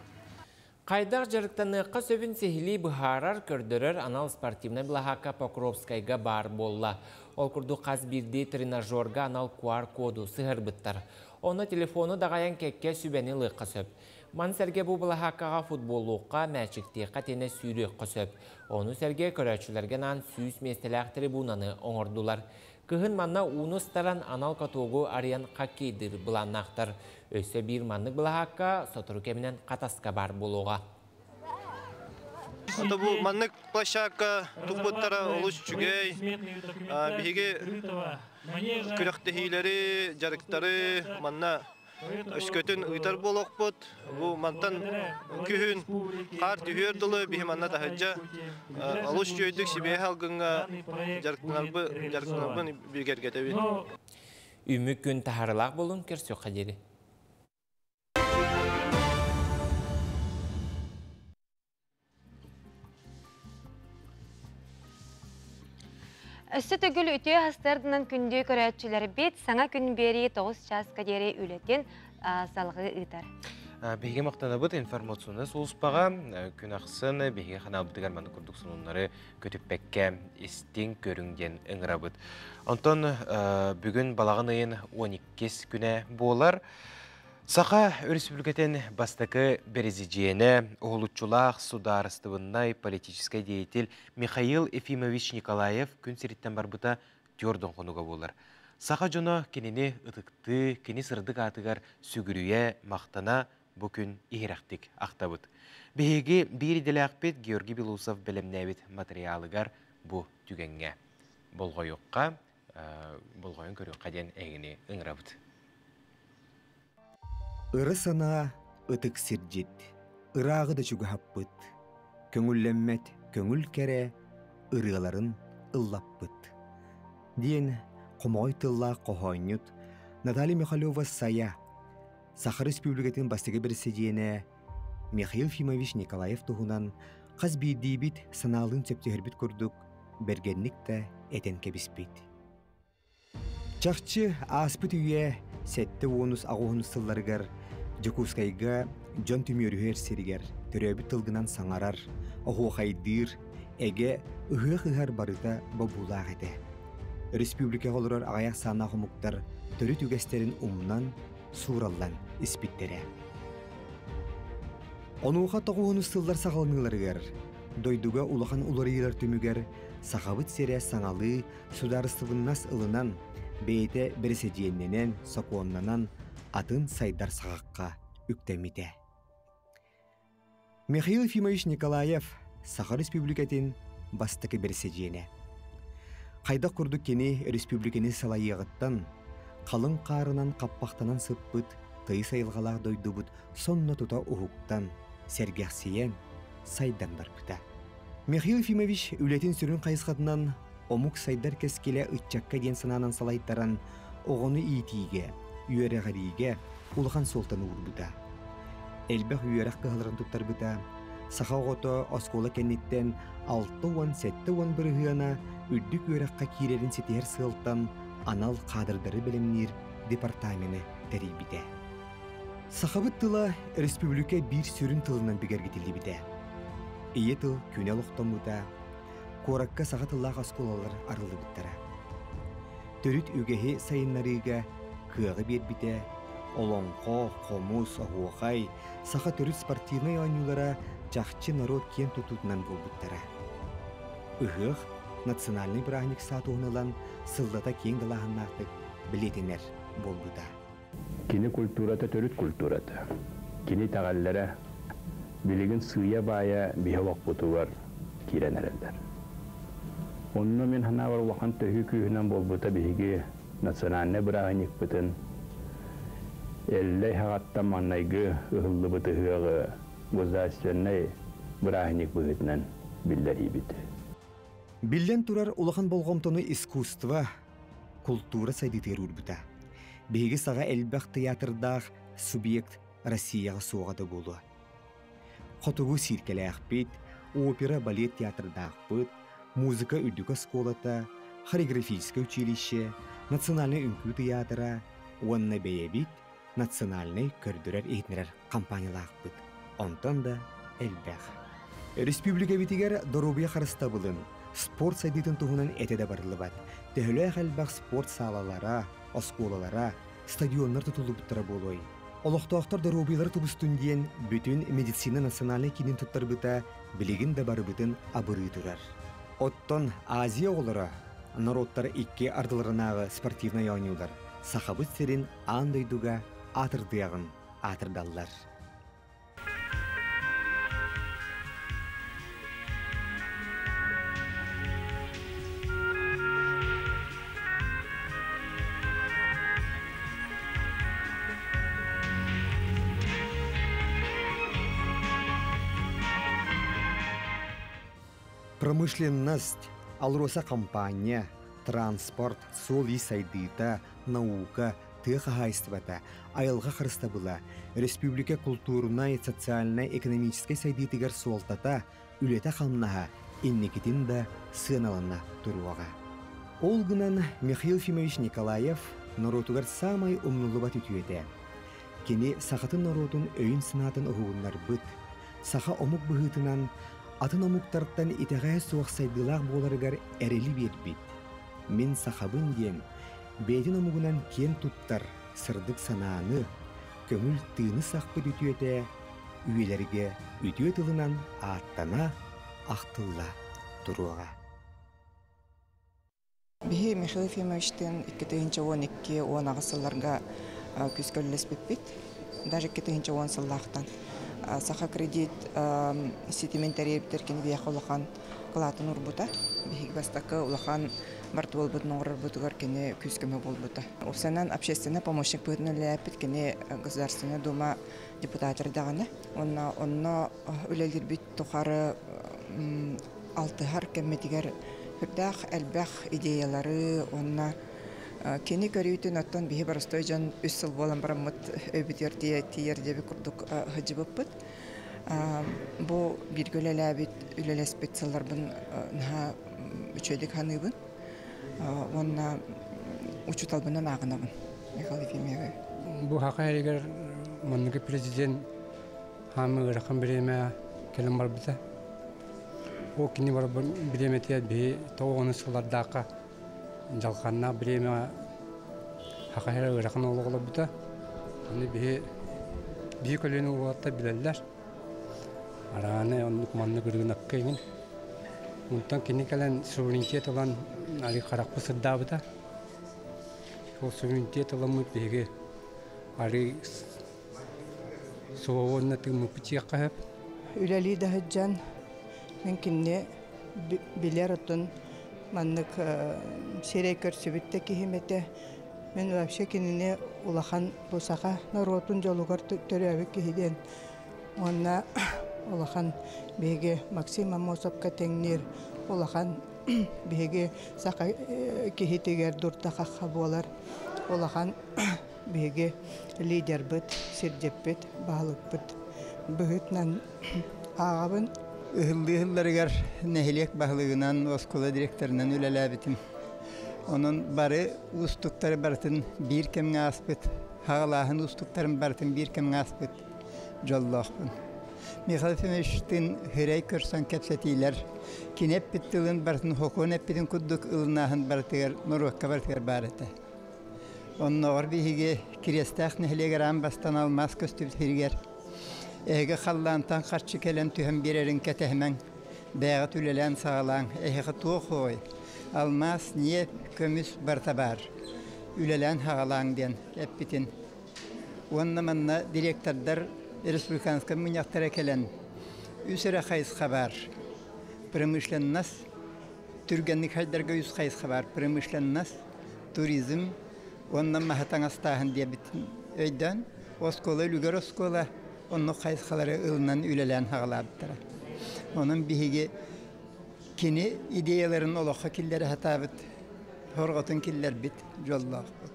Хайдах дьарыктаныахха сөбүн сиһилии быһаарар, көрдөрөр анал спортивнай былаһаакка Покровскайга баар буолла. Ол курдук хас биирдии тренажерга анал QR-коду сыһыарбыттар. Онно телефону даҕайан кэккэ сүбэни ылыахха сөп. Маны сэргэ бу былаһааккаҕа футболлуохха, мээчиктиэххэ тиэнэ сүүрүөххэ сөп. Ону сэргэ көрөөччүлэргэ анаан 100 миэстэлээх трибунаны оҥордулар. Кыһын манна ууну ыстаран анал катогу арыйан хоккейдыыр былааннаахтар. Өссө биир маннык былаһаакка сотору кэминэн Хатаска баар буолуоҕа. Ото бу маннык площадка туппуттара олус үчүгэй. Биһиги күрэхтэһиилэри, дьарыктары манна өскөтүн ыытар буолуохпут. Бу мантан күһүн хаар түһүөр дылы биһи манна таһырдьа олус үчүгэйдик сибиэһэ алгыҥҥа дьарыктанарбын бигэргэтэбин. Үмүк күн таһарылаах болун көрсүөххэ диэри. Өссө төгүл үтүө астардынан күндү көрөөччүлэрбит саҥа күн биэрии 9 чааска диэри үлэтин салҕыы ыытар. Биһиги махтанабыт информационнай сулууспаҕа күн ахсын биһиги ханаабытыгар маннык курдук сонуннары көтүппэккэ истиҥ көрүҥ диэн ыҥырабыт. Онтон бүгүн балаҕан ыйын 12 күнэ буолар. Саха Өрөспүүбүлүкэтин бастакы бэрэсидьиэнэ, уһулуччулаах судаарыстыбыннай политическай деятель Михаил Ефимович Николаев күн сириттэн барбыта түөрт хонуга буолар. Саха дьоно кинини ытыктыы, кини сырдык аатыгар сүгүрүйэ, махтана бу күн иһирэхтик ахтабыт. Биһиги биир идэлээхпит Георгий Белоусов бэлэмнээбит матырыйаалыгар бу түгэҥҥэ болҕойуохха, болҕойон көрүөххэ диэн эһигини ыҥырабыт. Ыра санаа ытык сирдьит, ырааҕы да чугаһаппыт, көҥүллэммэт көҥүл кэрэ ырыаларын ыллаппыт диэн хомоҕой тыллаах хоһоонньут Наталья Михалева-Сайа Саха Республикатын бастакы бэрэсидьиэнэ Михаил Ефимович Николаев туһунан хас биирдиибит санаалыын сөптөһөрбүт курдук бэргэнник да этэн кэбиспит. Чахчы, ааспыт үйэ 70-ус сылларыгар Дьокуускайга дьон түмүөрүһэр сиригэр төрөөбүт тылгынан саҥарар, оһуохайдыыр, эгэ ыһыах ыһар барыта бобуулаах этэ. Республикаҕа олорор аҕыйах сааннаах омуктар төрүт үгэстэрин умнан, суураллан испиттэрэ. Онуоха тоҕуһунус сыллар саҕаланыыларыгар дойдуга улахан уларыйыылар түмүгэр Сахабыт сирэ саҥалыы судаарыстыбыннас ылынан, бэйэтэ бэрэсидьиэннэнэн, сокуоннанан атын сайдар саҕахха үктэммитэ. Михаил Ефимович Николаев Саха Республикатын бастакы бэрэсидьиэнэ. Хайдах курдук кини республиканы салайыаҕыттан халыҥ хаарынан хаппахтанан сыппыт тыйыс айылҕалаах дойдубут сонно тута уһуктан, сэргэхсийэн, сайдан барбыта. Михаил Ефимович үлэтин сүрүн хайысхатынан омук сайдар кэскилэ ыччакка диэн санаанан салайтаран оҕону иитиигэ, үөрэҕириигэ улахан суолтаны уурбута. Элбэх үөрэх кыһаларын туттарбыта, саха оҕото оскуола кэнниттэн 60-70 бырыһыана үрдүк үөрэххэ киирэрин ситиһэр сыалтан анал каадырдары бэлэмниир департамены тэрийбитэ. Сахабыт тыла республика биир сүрүн тылынан бигэргитиллибитэ. Ийэ тыл күнэ олохтоммута, куоракка саха тыллаах оскуолалар арыллыбыттара. Төрүт үгэһи сайыннарыыга кыаҕы биэрбитэ, олоҥхо, хомус, оһуохай, саха төрүт спортивнай оонньуулара чахчы норуот киэн тутуутунан буолбуттара. Ыһыах национальнай бырааһынньык статуһун ылан сыллата киэҥ далааһыннаахтык бэлиэтэнэр буолбута. Кини культурата төрүт культурата. Кини итэҕэллэрэ билигин сыыйа-баайа биһи олохпутугар киирэн эрэллэр. Онно мин санаабар улахан төһүү күүһүнэн буолбута биһиги национальнай бырааһынньыкпытын Эллэй хаҕаттан маҥнайгы ыһыллыбыт ыһыаҕы государственнай бырааһынньык быһыытынан биллэриибит. Биллэн турар, улахан болҕомтону искусство, култуура сайдыытыгар уурбута. Биһиги саҕа элбэх тыйаатырдаах субъект Россияҕа суоҕа да буолуо. Хотугу сииркэлээхпит, опера, балет театрдаахпыт, музыка үрдүк оскуолата, хореографическое училище, национальнай үҥкүү тыйаатыра уонна бэйэбит национальнай көрдөрөр-иһитиннэрэр компаниялаахпыт. Онтон да элбэх. Республикабитигэр доруобуйа харыстабылын, спорт сайдыытын туһунан этэ да барыллыбат. Төһөлөөх элбэх спорт саалалара, оскуолалара, стадионнар тутуллубуттара буолуой? Олохтоохтор доруобуйалара тубустун диэн бүтүн медицина национальнай киинин туттарбыта билигин да барыбытын абырыы турар. Оттон Азия оҕолоро норуоттар икки ардыларынааҕы спортивнай оонньуулар Сахабыт сирин аан дойдуга аатырдыаҕын аатырдаллар. Промышленность, АЛРОСА компания, транспорт, суол-иис сайдыыта, наука, тыа хаһаайыстыбата, айылҕа харыстабыла, республика култуурунай, социальнай, экономическай сайдыытыгар суолтата, үлэтэ-хамнаһа инникитин да сыаналана туруоҕа. Ол гынан Михаил Ефимович Николаев норуотугар саамай умнуллубат үтүөтэ. Кини сахатын норуотун өйүн-санаатын уһугуннарбыт, саха омук быһыытынан атын омуктартан итэҕэһэ суох сайдыылаах буоларыгар эрэли биэрбит. Мин сахабын диэн бэйэтин омугунан киэн туттар сырдык санааны, көҥүл тыыны сахпыт үтүөтэ үйэлэргэ үтүө тылынан ааттана, ахтылла туруоҕа. Биһи Михаил Ефимовичтыын 2012-18 сылларга күүскэ үлэлэспиппит. Даже 2010 сыллаахтан Саха кредит ситимин тэрийэбиттэр кини биһиэхэ улахан кылаатын урбута. Биһиги бастакы улахан бартыбыалбытын оҥорорбутугар кини күүс-көмө буолбута. Уопсайынан общественный помощник быһыытынан үлэлээппит кини Государственная Дума депутата даҕаны. Уонна онно үлэлиирбит тухары алтыһар кэммитигэр сүрдээх элбэх идеялары уонна кини көрүүтүн оттон биһи боростой дьон үс сыл буолан бараммыт өйбүтүгэр тиийэр диэби курдук сылдьыбыппыт. Бу бииргэ үлэлээбит, үлэлэспит сылларбын наһаа үчүгэйдик саныыбын уонна учууталбынан ааҕынабын Михаил Ефимовы. Бу хака эригэр манныгы президент хаамы ыарахан бириэмэ кэлэн барбыта. Ол кини барбын бириэмэтигэр биһи тоҕо сыллардаахха дьалханнаах бириэмэ хака эрэ ыарахан олох олорбута. Аны биһи биһи көлүөнэ уолаттар билэллэр. Арааны оннук маннык ырыынакка иҥин. Онтон кини кэлэн суверенитет ылан али харахпыт сырдаабыта. Ол суверенитет ыламмыт биһиги али суовонна тыыммыппыт чиэххэ сөп. Үлэлии да сылдьан мин кинини билэр отун маннык сирэй көрсүбүт да киһим этэ. Мин вообще кинини улахан бу саха норуотун дьолугар төрөөбүт киһи диэн уонна улахан биһиги Максим Аммосовка тэҥниир улахан биһиги саха киһитигэр дурда-хахха буолар улахан биһиги лидербит, сирдьиппит, баһылыкпыт быһыытынан ааҕабын. Ыһыллыы ыһылларыгар нэһилиэк баһылыгынан, оскуола директорынан үлэлээбитим. Онон бары уустуктары барытын биир кэмҥэ ааспыт, хаҕалааһын уустуктарын барытын биир кэмҥэ ааспыт дьоллоохпун. Михаил Ефимовичтыын хирэй көрсөн кэпсэтиилэр, кини эппит тылын барытын хокуон эппитин курдук ылынааһын барытыгар норуокка барытыгар баар этэ. Оннооҕор биһиги Кириэстээх нэһилиэгэр аан бастан алмаас көстүбүт сиригэр эһиги халлаантан харчы кэлэн түһэн биэрэрин кэтэһимэҥ, бэйэҕит үлэлээн саҕалааҥ, эһиэхэ туох ой, алмаас, ньиэп, көмүс барыта баар, үлэлээн саҕалааҥ диэн эппитин. Уонна манна директордар республиканскай мунньахтара кэлэн үс эрэ хайысха баар. Промышленность, түргэнник хайдарга үс хайысха баар. Промышленность, туризм уонна маһы таҥастааһын диэбитин өйдөөн, оскуола үлүгэр оскуола оннук хайысхалары ылынан үлэлээн хаҕалаабыттара. Онон биһиги Кини идеяларын олоххо киллэрэ сатаабыт, хорҕотун киллэрбит дьоллоохпут.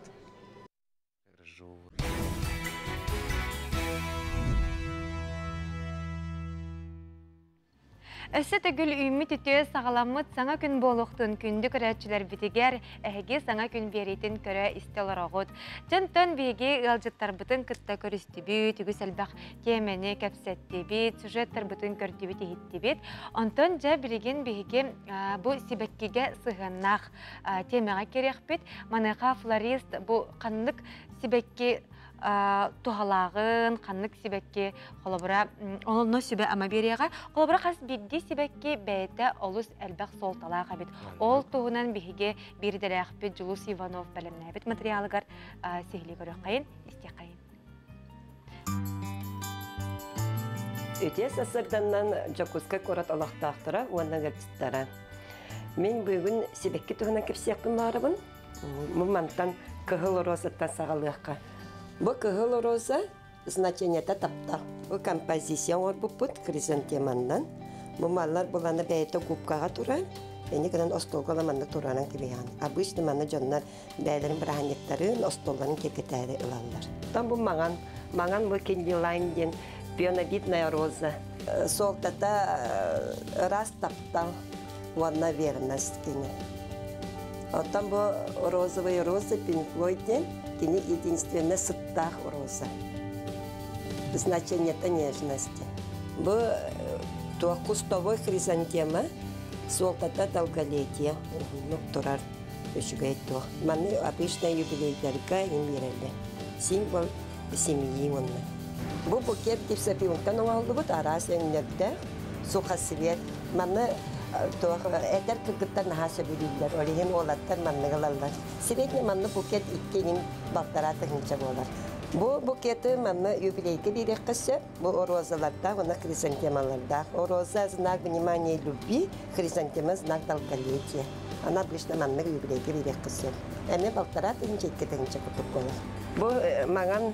Өссө төгүл үүммүт үтүө саҕаламмыт саҥа күн буолуохтун күндү көрөөччүлэрбитигэр эһиги саҥа күн биэриитин көрө истэ олороҕут. Дьонтон биһиги ыалдьыттарбытын кытта көрүстүбүт, үгүс элбэх тиэмэни кэпсэттибит, сюжеттарбытын көрдүбүт, иһиттибит. Онтон дьэ билигин биһиги бу сибэккигэ сыһыаннаах тиэмэҕэ кириэхпит. Маныаха флорист бу ханнык сибэкки туһалааҕын, ханнык сибэкки холобура онно сүбэ-ама биэриэҕэ. Холобура хас биирдии сибэкки бэйэтэ олус элбэх суолталаах эбит. Ол туһунан биһиги биир идэлээхпит Дьулус Иванов бэлэмнээбит материалыгар сиһилии көрүөххэйин, истиэххэйин. Үтүө сарсыарданнан Дьокуускай куорат олохтоохторо уонна ыалдьыттара. Мин бүгүн сибэкки туһунан кэпсиэхпин баҕарабын. Бу мантан кыһыл розаттан саҕалыахха. Бу кыһыл роза значениета таптал. Бу композиция оҥорбуппут хризантеманнан. Бу маллар булана бэйэтэ губкаҕа турар. Эни гынан остуолга манна туранан кибиһэн. Обычно манна дьоннор бэйэлэрин бырааһынньыктарын, остуолларын киэргэтээри ылаллар. Там бу маҥан, маҥан бу кендилайн диэн пионовидная роза. Суолтата ыраас таптал уонна верность кини. Оттон бу розовый роза Пинк диэн кини единственная сыттаах роза. Значение нежности. Бу туох кустовой хризантема суолтата долголетие уһуннук турар үчүгэй туох. Маны обычно юбилейдарга им береллер. Символ семьи онно. Бу букет гипсофилтан оҥоһуллубут араас өҥнөрдөөх сухосвет. Маны туох эдэр кыргыттар наһаа сөбүлүүллэр. Ол иһин уолаттар маннык ылаллар. Средний манны букет икки балтараа тыһыынча буолар. Бу букеты манна юбилейге биэриэххэ сөп. Бу розалардаах уонна хризантемалардаах. Роза знак внимания и любви, хризантема знак долголетия. Она обычно маннык юбилейге биэриэххэ сөп. Эмиэ балтараа тыһыынча 2 тыһыынча курдук буолар. Бу маҥан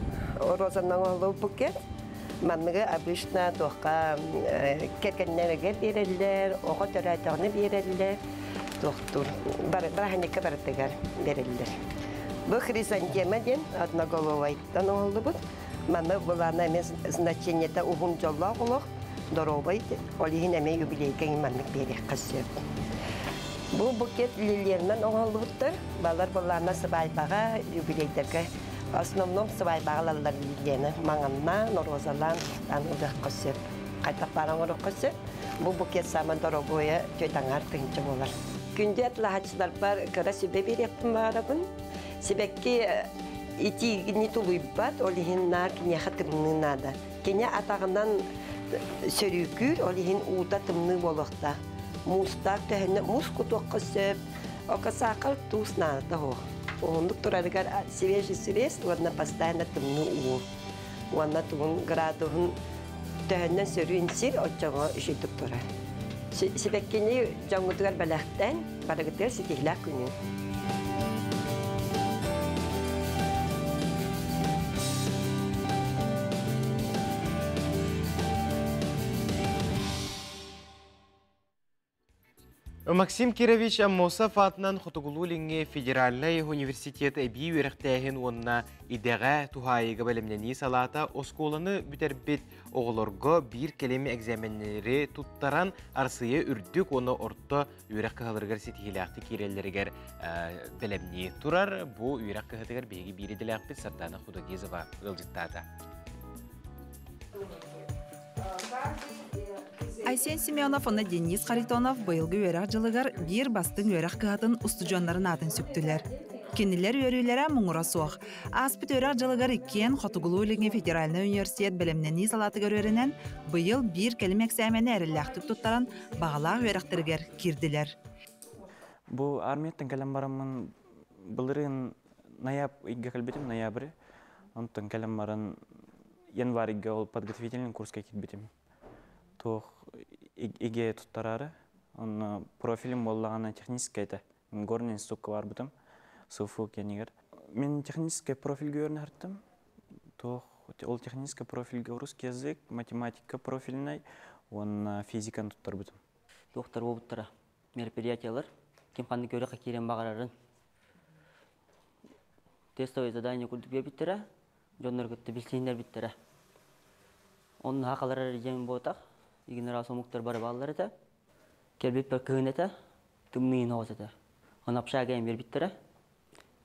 розанан оҥоһуллубут букет. Манныгы обычно туохха кэргэннэригэр биэрэллэр, оҕо төрөөтөҕүнэ биэрэллэр, туохтуур бырааһынньыкка барытыгар бериллэр. Бу хризантема диэн одноголовайтан оҥоһуллубут. Манна былаана эмиэ значениета уһун дьоллоох олох, доруобай, ол иһин эмиэ юбилейга маннык биэриэххэ сөп. Бу букет лилиянан оҥоһуллубуттар. Балар былаана сыбаайбаҕа, юбилейдерге в основном сыбаайбаҕа ылаллар лилияны. Маҥаннаан, розалаан ылыахха сөп. Хайтаппаран оҥоруохха сөп. Бу букет самое дорогое 4,5 тыһыынча буолар. Күндү атыылаһааччыларбар кыра сүбэ биэриэхпин баҕарабын. Сибэкки итиини тулуйбат, ол иһин наар киниэхэ тымныы наада. Кини атаҕынан сөрүүкүүр, ол иһин уута тымныы буолуохтаах. Муустаах төһөннө муус кутуохха сөп, ока саахар туус наадата суох. Уһуннук турарыгар свежий срез уонна постоянно тымныы уу. Уонна тугун градуһун төһөннөн сөрүүн сир оччоҕо үчүгдүк турар. Сибэккини дьоҥҥутугар бэлэхтэн барыгытыгар ситиһилээх күнү. Максим Кирович Аммосов аатынан Хотугулуу-Илиҥҥи федеральнай университет эбии үөрэхтээһин уонна идэҕэ туһаайыыга бэлэмнэнии салаата оскуоланы бүтэрбит оҕолорго биир кэлим экзаменнэри туттаран Арсыйа үрдүк уонна орто үөрэх кыһаларыгар ситиһиилээхтик киирэллэригэр бэлэмнии турар. Бу үөрэх кыһатыгар биһиги биир идэлээхпит Сардана Худогезова ыалдьыттаата. Айсен Семенов уонна Денис Харитонов быйылгы үөрэх дьылыгар биир бастыҥ үөрэх кыһатын устудьуоннарын аатын сүктүлэр. Кинилэр үөрүүлэрэ муҥура суох. Ааспыт үөрэх дьылыгар иккиэн Хотугулуу-Илиҥҥи федеральнай университет бэлэмнэнии салаатыгар үөрэнэн, быйыл биир кэлим эксээмэни эрэллээхтик туттаран, баҕалаах үөрэхтэригэр киирдилэр. Бу армияттан кэлэн бараммын былырыын ноябрь ыйга кэлбитим, ноябрь. Онтон кэлэн баран январь ыйга ол подготовительный курска киирбитим. Туох ИГЭ туттараары. Онно профилим буоллаҕына техническэй этэ. Горный институкка барбытым. СУФУ кэнигэр. Мин техническэй профильгэ үөрэнэ Туох ол техническэй профильгэ русский язык, математика профильнай уонна физиканы туттарбытым. Туохтар буолбуттара. Мероприятиялар ким ханнык үөрэххэ киирэн баҕарарын тестовое задание курдук биэрбиттэрэ, дьоннор кытта билсиһиннэрбиттэрэ. Онно хахалар эрэ диэн буотах, игин омуктар бары бааллар этэ. Кэлбиппэр кыһын этэ, тымныйын оҕус этэ. Оны общага биэрбиттэрэ.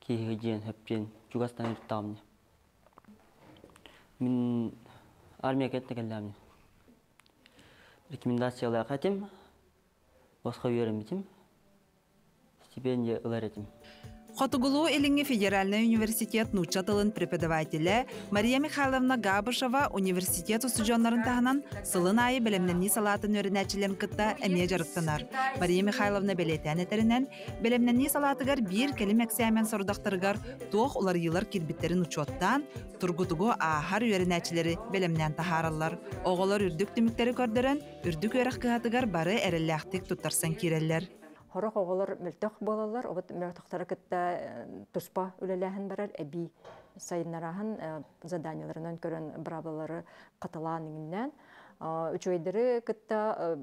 Киһи диэн хөп диэн чугастан иртаамне. Мин армия кэтне келләмне. Рекомендациялаах этим, босхо үөрэммитим, стипендия ылар этим. Хотугулуу Илиҥҥи федеральнай университет нуучча тылын преподавателэ Мария Михайловна Габышева университет устудьуоннарын таһынан сылын аайы бэлэмнэнии салаатын үөрэнээччилэрин кытта эмиэ дьарыктанар. Мария Михайловна бэлиэтээн этэринэн, бэлэмнэнии салаатыгар биир кэлим эксээмэн сорудахтарыгар туох уларыйыылар киирбиттэрин учуоттаан, тургутугу ааһар үөрэнээччилэри бэлэмнээн таһаараллар. Оҕолор үрдүк түмүктэри көрдөрөн, үрдүк үөрэх кыһатыгар бары эрэллээхтик туттарсан киирэллэр. Хорох оҕолор мөлтөх буолаллар, обут мөлтөхтөрө кытта туспа үлэлээһин барар, эбии сайыннараһын заданияларынан көрөн быраабылары хатылаан иҥиннээн үчүгэйдэри кытта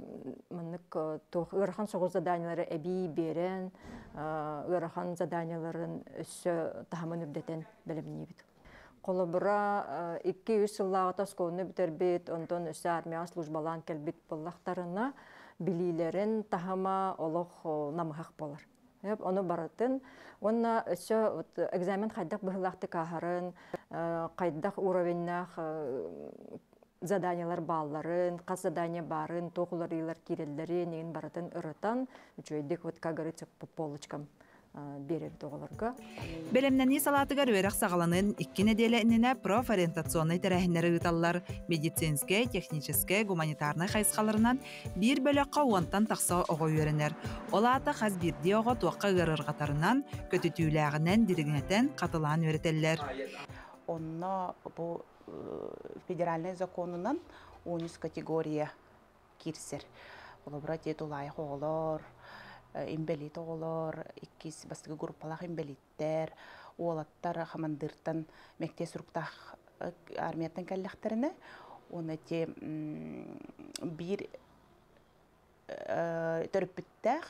маннык туох ыарахан соҕус заданиялары эбии биэрэн, ыарахан заданияларын өссө таһымын үрдэтэн бэлэмниибит. Холобура, 2-3 сыллааҕыта оскуоланы бүтэрбит, онтон өссө армияҕа службалаан кэлбит буоллахтарына, билиилэрин таһыма олох намыһах буолар. Ону барытын уонна өссө экзамен хайдах быһыылаахтык ааһарын, хайдах уровеннаах заданиялар баалларын, хас задание баарын, туох уларыйыылар киирэллэрин, игин барытын ырытан, үчүгэйдик вот, как говорится, по полочкам биэрэр оҕолорго. Бэлэмнэнии салаатыгар үөрэх саҕаланыан 2 нэдиэлэ иннинэ профориентационнай тэрээһиннэри ыыталлар. Медицинскэй, техническэй, гуманитарнай хайысхаларынан биир бөлөххө 10-тан тахса оҕо үөрэнэр. Ол аата хас биирдии оҕо туохха ыарырҕатарынан, көтүтүүлээҕинэн, дириҥэтэн, хатылаан үөрэтэллэр. Онно бу федеральнай законунан 13 категория киирсэр. Холобура, те тулаайах оҕолор, инбэлиит оҕолор, иккис бастакы группалаах инбэлииттэр, уолаттар хамандыыртан мэктиэ суруктаах армияттан кэллэхтэринэ, уонна те биир төрөппүттээх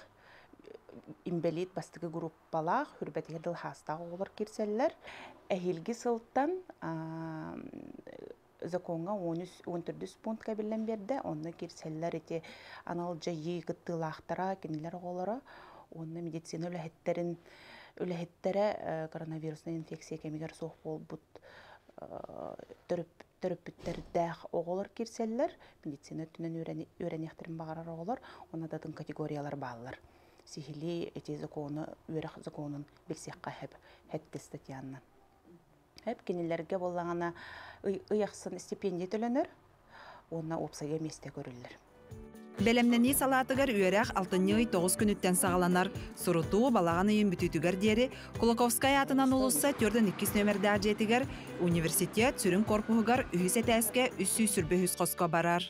инбэлиит бастакы группалаах хүрбэтигэр дыл хаастаах оҕолор киирсэллэр. Эһиилги сылтан законҥа 13-14 пункт кэбиллэн биэрдэ. Онно киирсэллэр ити анал дьайыы кыттыылаахтара, кинилэр оҕолоро уонна медицина үлэһиттэрин үлэһиттэрэ коронавируснай инфекция кэмигэр суох буолбут төрөппүттэрдээх оҕолор киирсэллэр. Медицина өттүнэн үөрэниэхтэрин баҕарар оҕолор, уонна да атын категориялар бааллар. Сиһилии ити закону, үөрэх законун билсиэххэ сөп хэтти статьяннан. Хэп кинилэргэ буоллаҕына ый ахсын стипендия төлөнөр уонна уопсайга миэстэ көрүллэр. Бэлэмнэнии салаатыгар үөрэх алтынньы ый 9 күнүттэн саҕаланар. Сурутуу балаҕан ыйын бүтүүтүгэр диэри Кулаковскай аатынан уулусса 42 нөмердээх дьиэтигэр университет сүрүн корпуһугар үһүс этээскэ 323 хоско барар.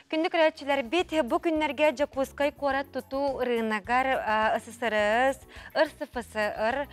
Күндү көрөөччүлэрбит, бу күннэргэ Дьокуускай куорат тутуу ырыынагар СССР, РСФСР,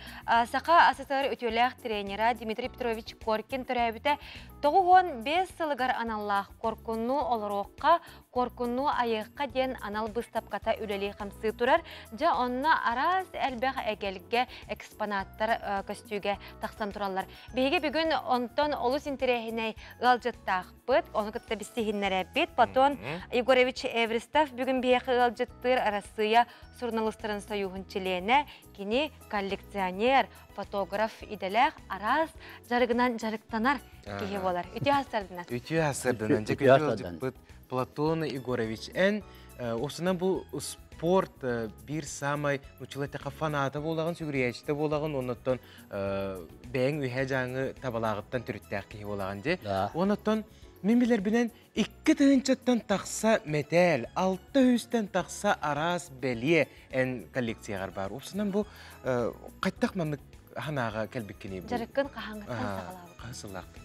Саха СССР үтүөлээх тренера Дмитрий Петрович Коркин төрөөбүтэ 95 сылыгар аналлаах Коркунну олоруохха, Коркунну айыахха диэн анал быыстапката үлэлии-хамсыы турар. Дьэ, онно араас элбэх эгэлгэ экспонаттар көстүүгэ тахсан тураллар. Биһиги бүгүн онтон олус интэриэһинэй ыалдьыттаахпыт, ону кытта билсиһиннэрэбит. Платон Егорович Эвристов бүгүн биһиэхэ ыалдьыттыыр Арассыыйа суруналыыстарын сойууһун чилиэнэ, кини коллекционер, фотограф идэлээх, араас дьарыгынан дьарыктанар киһи буолар. Үтүө сарсыарданан. Үтүө сарсыарданан. Дьэ күндү ыалдьыппыт Платон Егорович, эн осынан бу спорт биир самай учула тэха фаната буолаҕын, сүгүрүйээччитэ буолаҕын, оннуттан бэйэҥ үһэ дьааҥы табалааҕыттан төрүттээх киһи буолаҕын дии. Оннуттан мин билэрбинэн 2 тыһыынчаттан тахса мэтээл, 600-тэн тахса араас бэлиэ эн коллекцияҕар баар. Упсунан бу хайтах маннык ханаага кэлбиккини бу? Дьарыккын хаһааҥҥыттан саҕалаабыт? Хаһан сыллаахпын?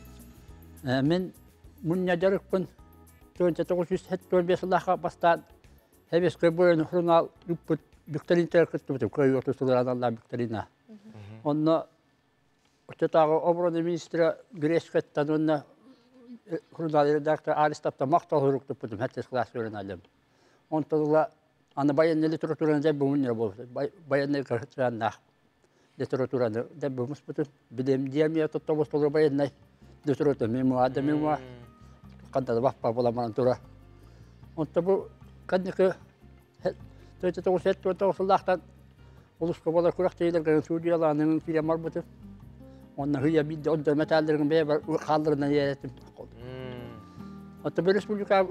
Мин мунньа дьарыкпын 1975 сыллаахха бастаан Сэбиэскэй буойун журнал ыыппыт викторинатыгар кыттыбытым, кыайыы 30 сылыгар аналлаах викторина. Онно оччотооҕу оборона министрэ Гречкаттан уонна журнал редактор Аристовтан махтал сурук туппутум, сэттис кылаас үөрэнэлим. Онтон аны военный литератураны да бумун бол. Военный кыртраннах литератураны да бумус бутун. Билем диэмия тоттобус толор военный литература мемуа да мемуа. Канда баппа буламан тура. Онто бу кадныкы төтө тоғыз сет тоғыз сыллахтан улуска болар курак тейлерген судьяларының кире марбыты. Онна хыя бидде онда металлерин бе бар халдырына еретим. Онто бир республика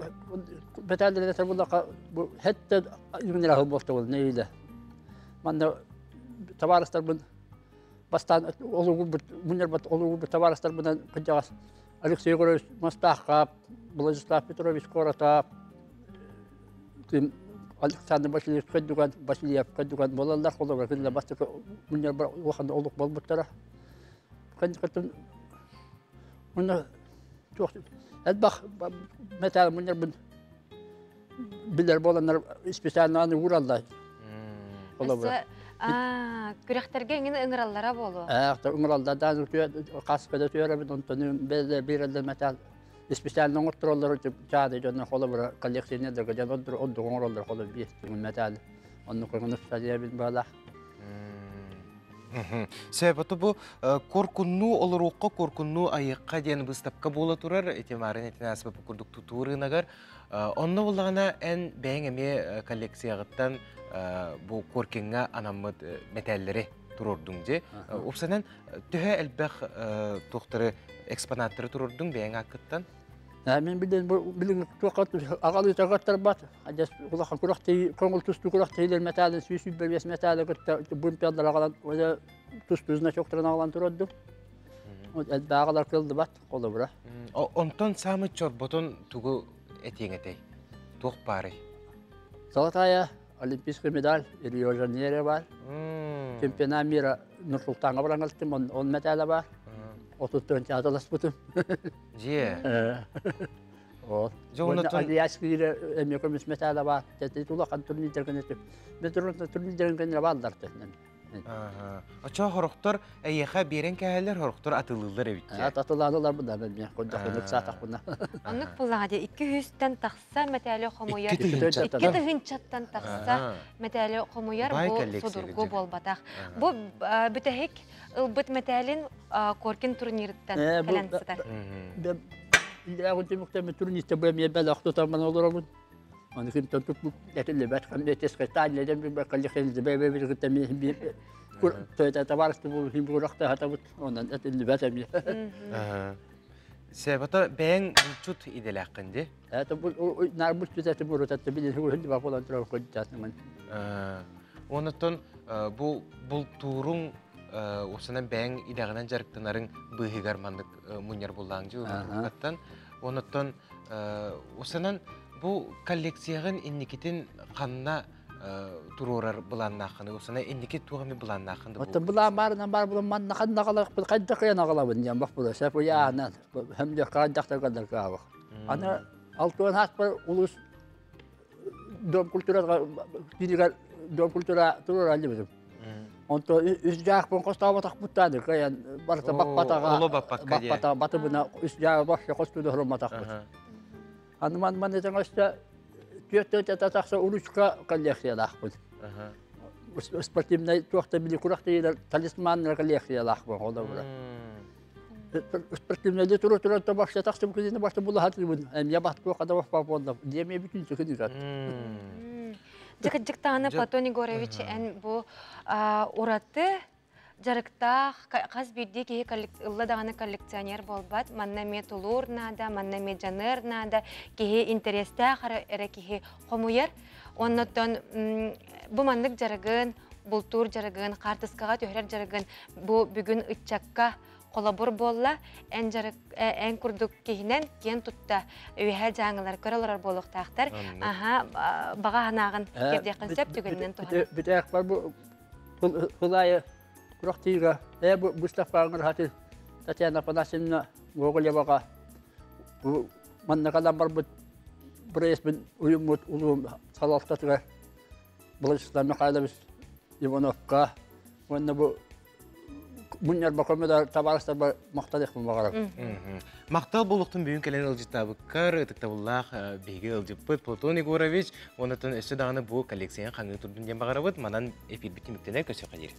металлерин була бу хетте юнера болду бол нейде. Манда товарыстар бун бастан олугу мунер бат олугу товарыстар бунан кыжагас Алексей Егорович Мастахкап, Владислав Петрович Коротап, Александр Васильевич Кадуган, Васильев Кадуган болалар холобар күнле бастык мунер бар улахан олук болбуттара. Кадуган муна туох элбах металл мунер бун билер боланнар специально аны ураллар. Холобар. Күрәхтәргә иңин ыңыраллара болу. Ыңыраллар да каскада төөрөбүт, онтон беле бирелде металл специально оңортороллор чаады жонно холобура коллекционердерге жан оддур одду оңороллор холо биес металл. Онну койгону бит бала. Себеті бу коркунну олоруққа коркунну айыққа диэн выставка буола турар, этимарын этинаас бу курдук тутуурынагар. Онно буллагана эн бэйң эме коллекциягыттан бу коркинга анаммыт металлери турордуң же. Упсанан төһө элбэх тухтары экспонаттары турордуң бэйң акыттан. Мен билен билин туақат ағалы тағаттар бат. Адас улахан курахты коңул тусту курахты металлын сүйсү бес металлы кытта бунпялдар ағалан ода тусту значоктарын ағалан туродду. Элбағалар кылды бат қолы бура. Онтон самы чорботон тугу этиң этей. Туох бары. Золотая олимпийский медаль Рио Жанейро бар. Чемпионат мира Нур-Султанга баран он медалі бар. 34 адаласпытым. Же. Вот. Алияский эме көмүс металла бар. Тети тулахан турнирдерген этип. Мен турнирдерген балдар. Очо хорохтор эйеха берен кәһәләр хорохтор атылылар эбит. Атылалар бunda мен кодда сатак буна. Оннук буллага де 200тен тахса металлы хомуяр. 2 тыһынчаттан тахса металлы хомуяр бу судургу болбатах. Бу бүтәһик ылбыт металлин Коркин турнирыттан кэлэн сытар. Илää kun turnista bu mi bela охтотаман олоробун. Оны ким тон туп этиле бат кам этес кайтан ледем бир коллекция бе бе бир гытами би кур төтә товарищ бу хим буракта хатабыт онан этиле бат эми. Себата бәң булчут иделәккинди. Это бу нар бу төтә бу ротат биле ху хинди ба болан тура коддасымын. Онотон бу бултурун осынан бәң идагынан жарыктанарын быһыгар мандык муньяр буллааңжы урукаттан. Онотон осынан бу коллекциягын инникитин канна турурар буланнахыны, осына инники тугами буланнахынды. Оттон булан барынан бар булан манна ханна калак бу кайда кыяна калабын диян бак була. Сәп яна һәм дә кайда калдар кабы. Ана алтуан хат бар улус дом культурага динигер дом культура турар алды бизим. Онто үс жаак бун костаба так буттады. Каян барта бакпатага. Оло баппакка дия. Баппата батыбына үс жаа баш костуду хроматак бут. Аны ман ман этен өстө түөттө татакса уручка коллекциялаах бут. Спортивный туохта били курахты талисман коллекциялаах бу хода бура. Спортивный тура тура та башта таксы күзүнө башта була хаты бун. Эм я бат туохта баш па болду. Деме бүтүн сүкүнү зат. Жыкыджыктааны Платон Егорович эн бу ураты жарыктаах хас бирдии киһи ылла даҕаны коллекционер буолбат, манна эмиэ тулуур наада, манна эмиэ дьаныар наада, киһи интэриэстээх эрэ киһи хомуйар. Оннотон бу маннык жарыгын, бултуур жарыгын, хаартыскаҕа түһэрэр жарыгын бу бүгүн ыччакка холобур буолла, эн жарык эн курдук киһинэн киэн тутта үһэ жааҥылар көрөлөрөр буолуохтаахтар. Аха, баҕа ханааҕын кирдиэххин сөп түгэнинэн туһана. Бүтәк бар бу хылайы курахтыйга бу Мустафа хаты Татьяна Афанасьевна Гоголевага бу маннакалан бар бу пресс уюммут улуум салалтатыгар Владислав Михайлович Ивановка уонна бу Мунньар бакомеда табаарыстарбар махтаныахпын баҕарабын. Махтал буолуохтун бүгүн кэлэн ыалдьыттаабыккар, ытыктабыллаах биһиги ыалдьыппыт Платон Егорович, оннотон өссө даҕаны бу коллекцияны хаҥыы турдун диэн баҕарабыт. Манан эфирбит түмүктэнэ, көрсүөххэ диэри.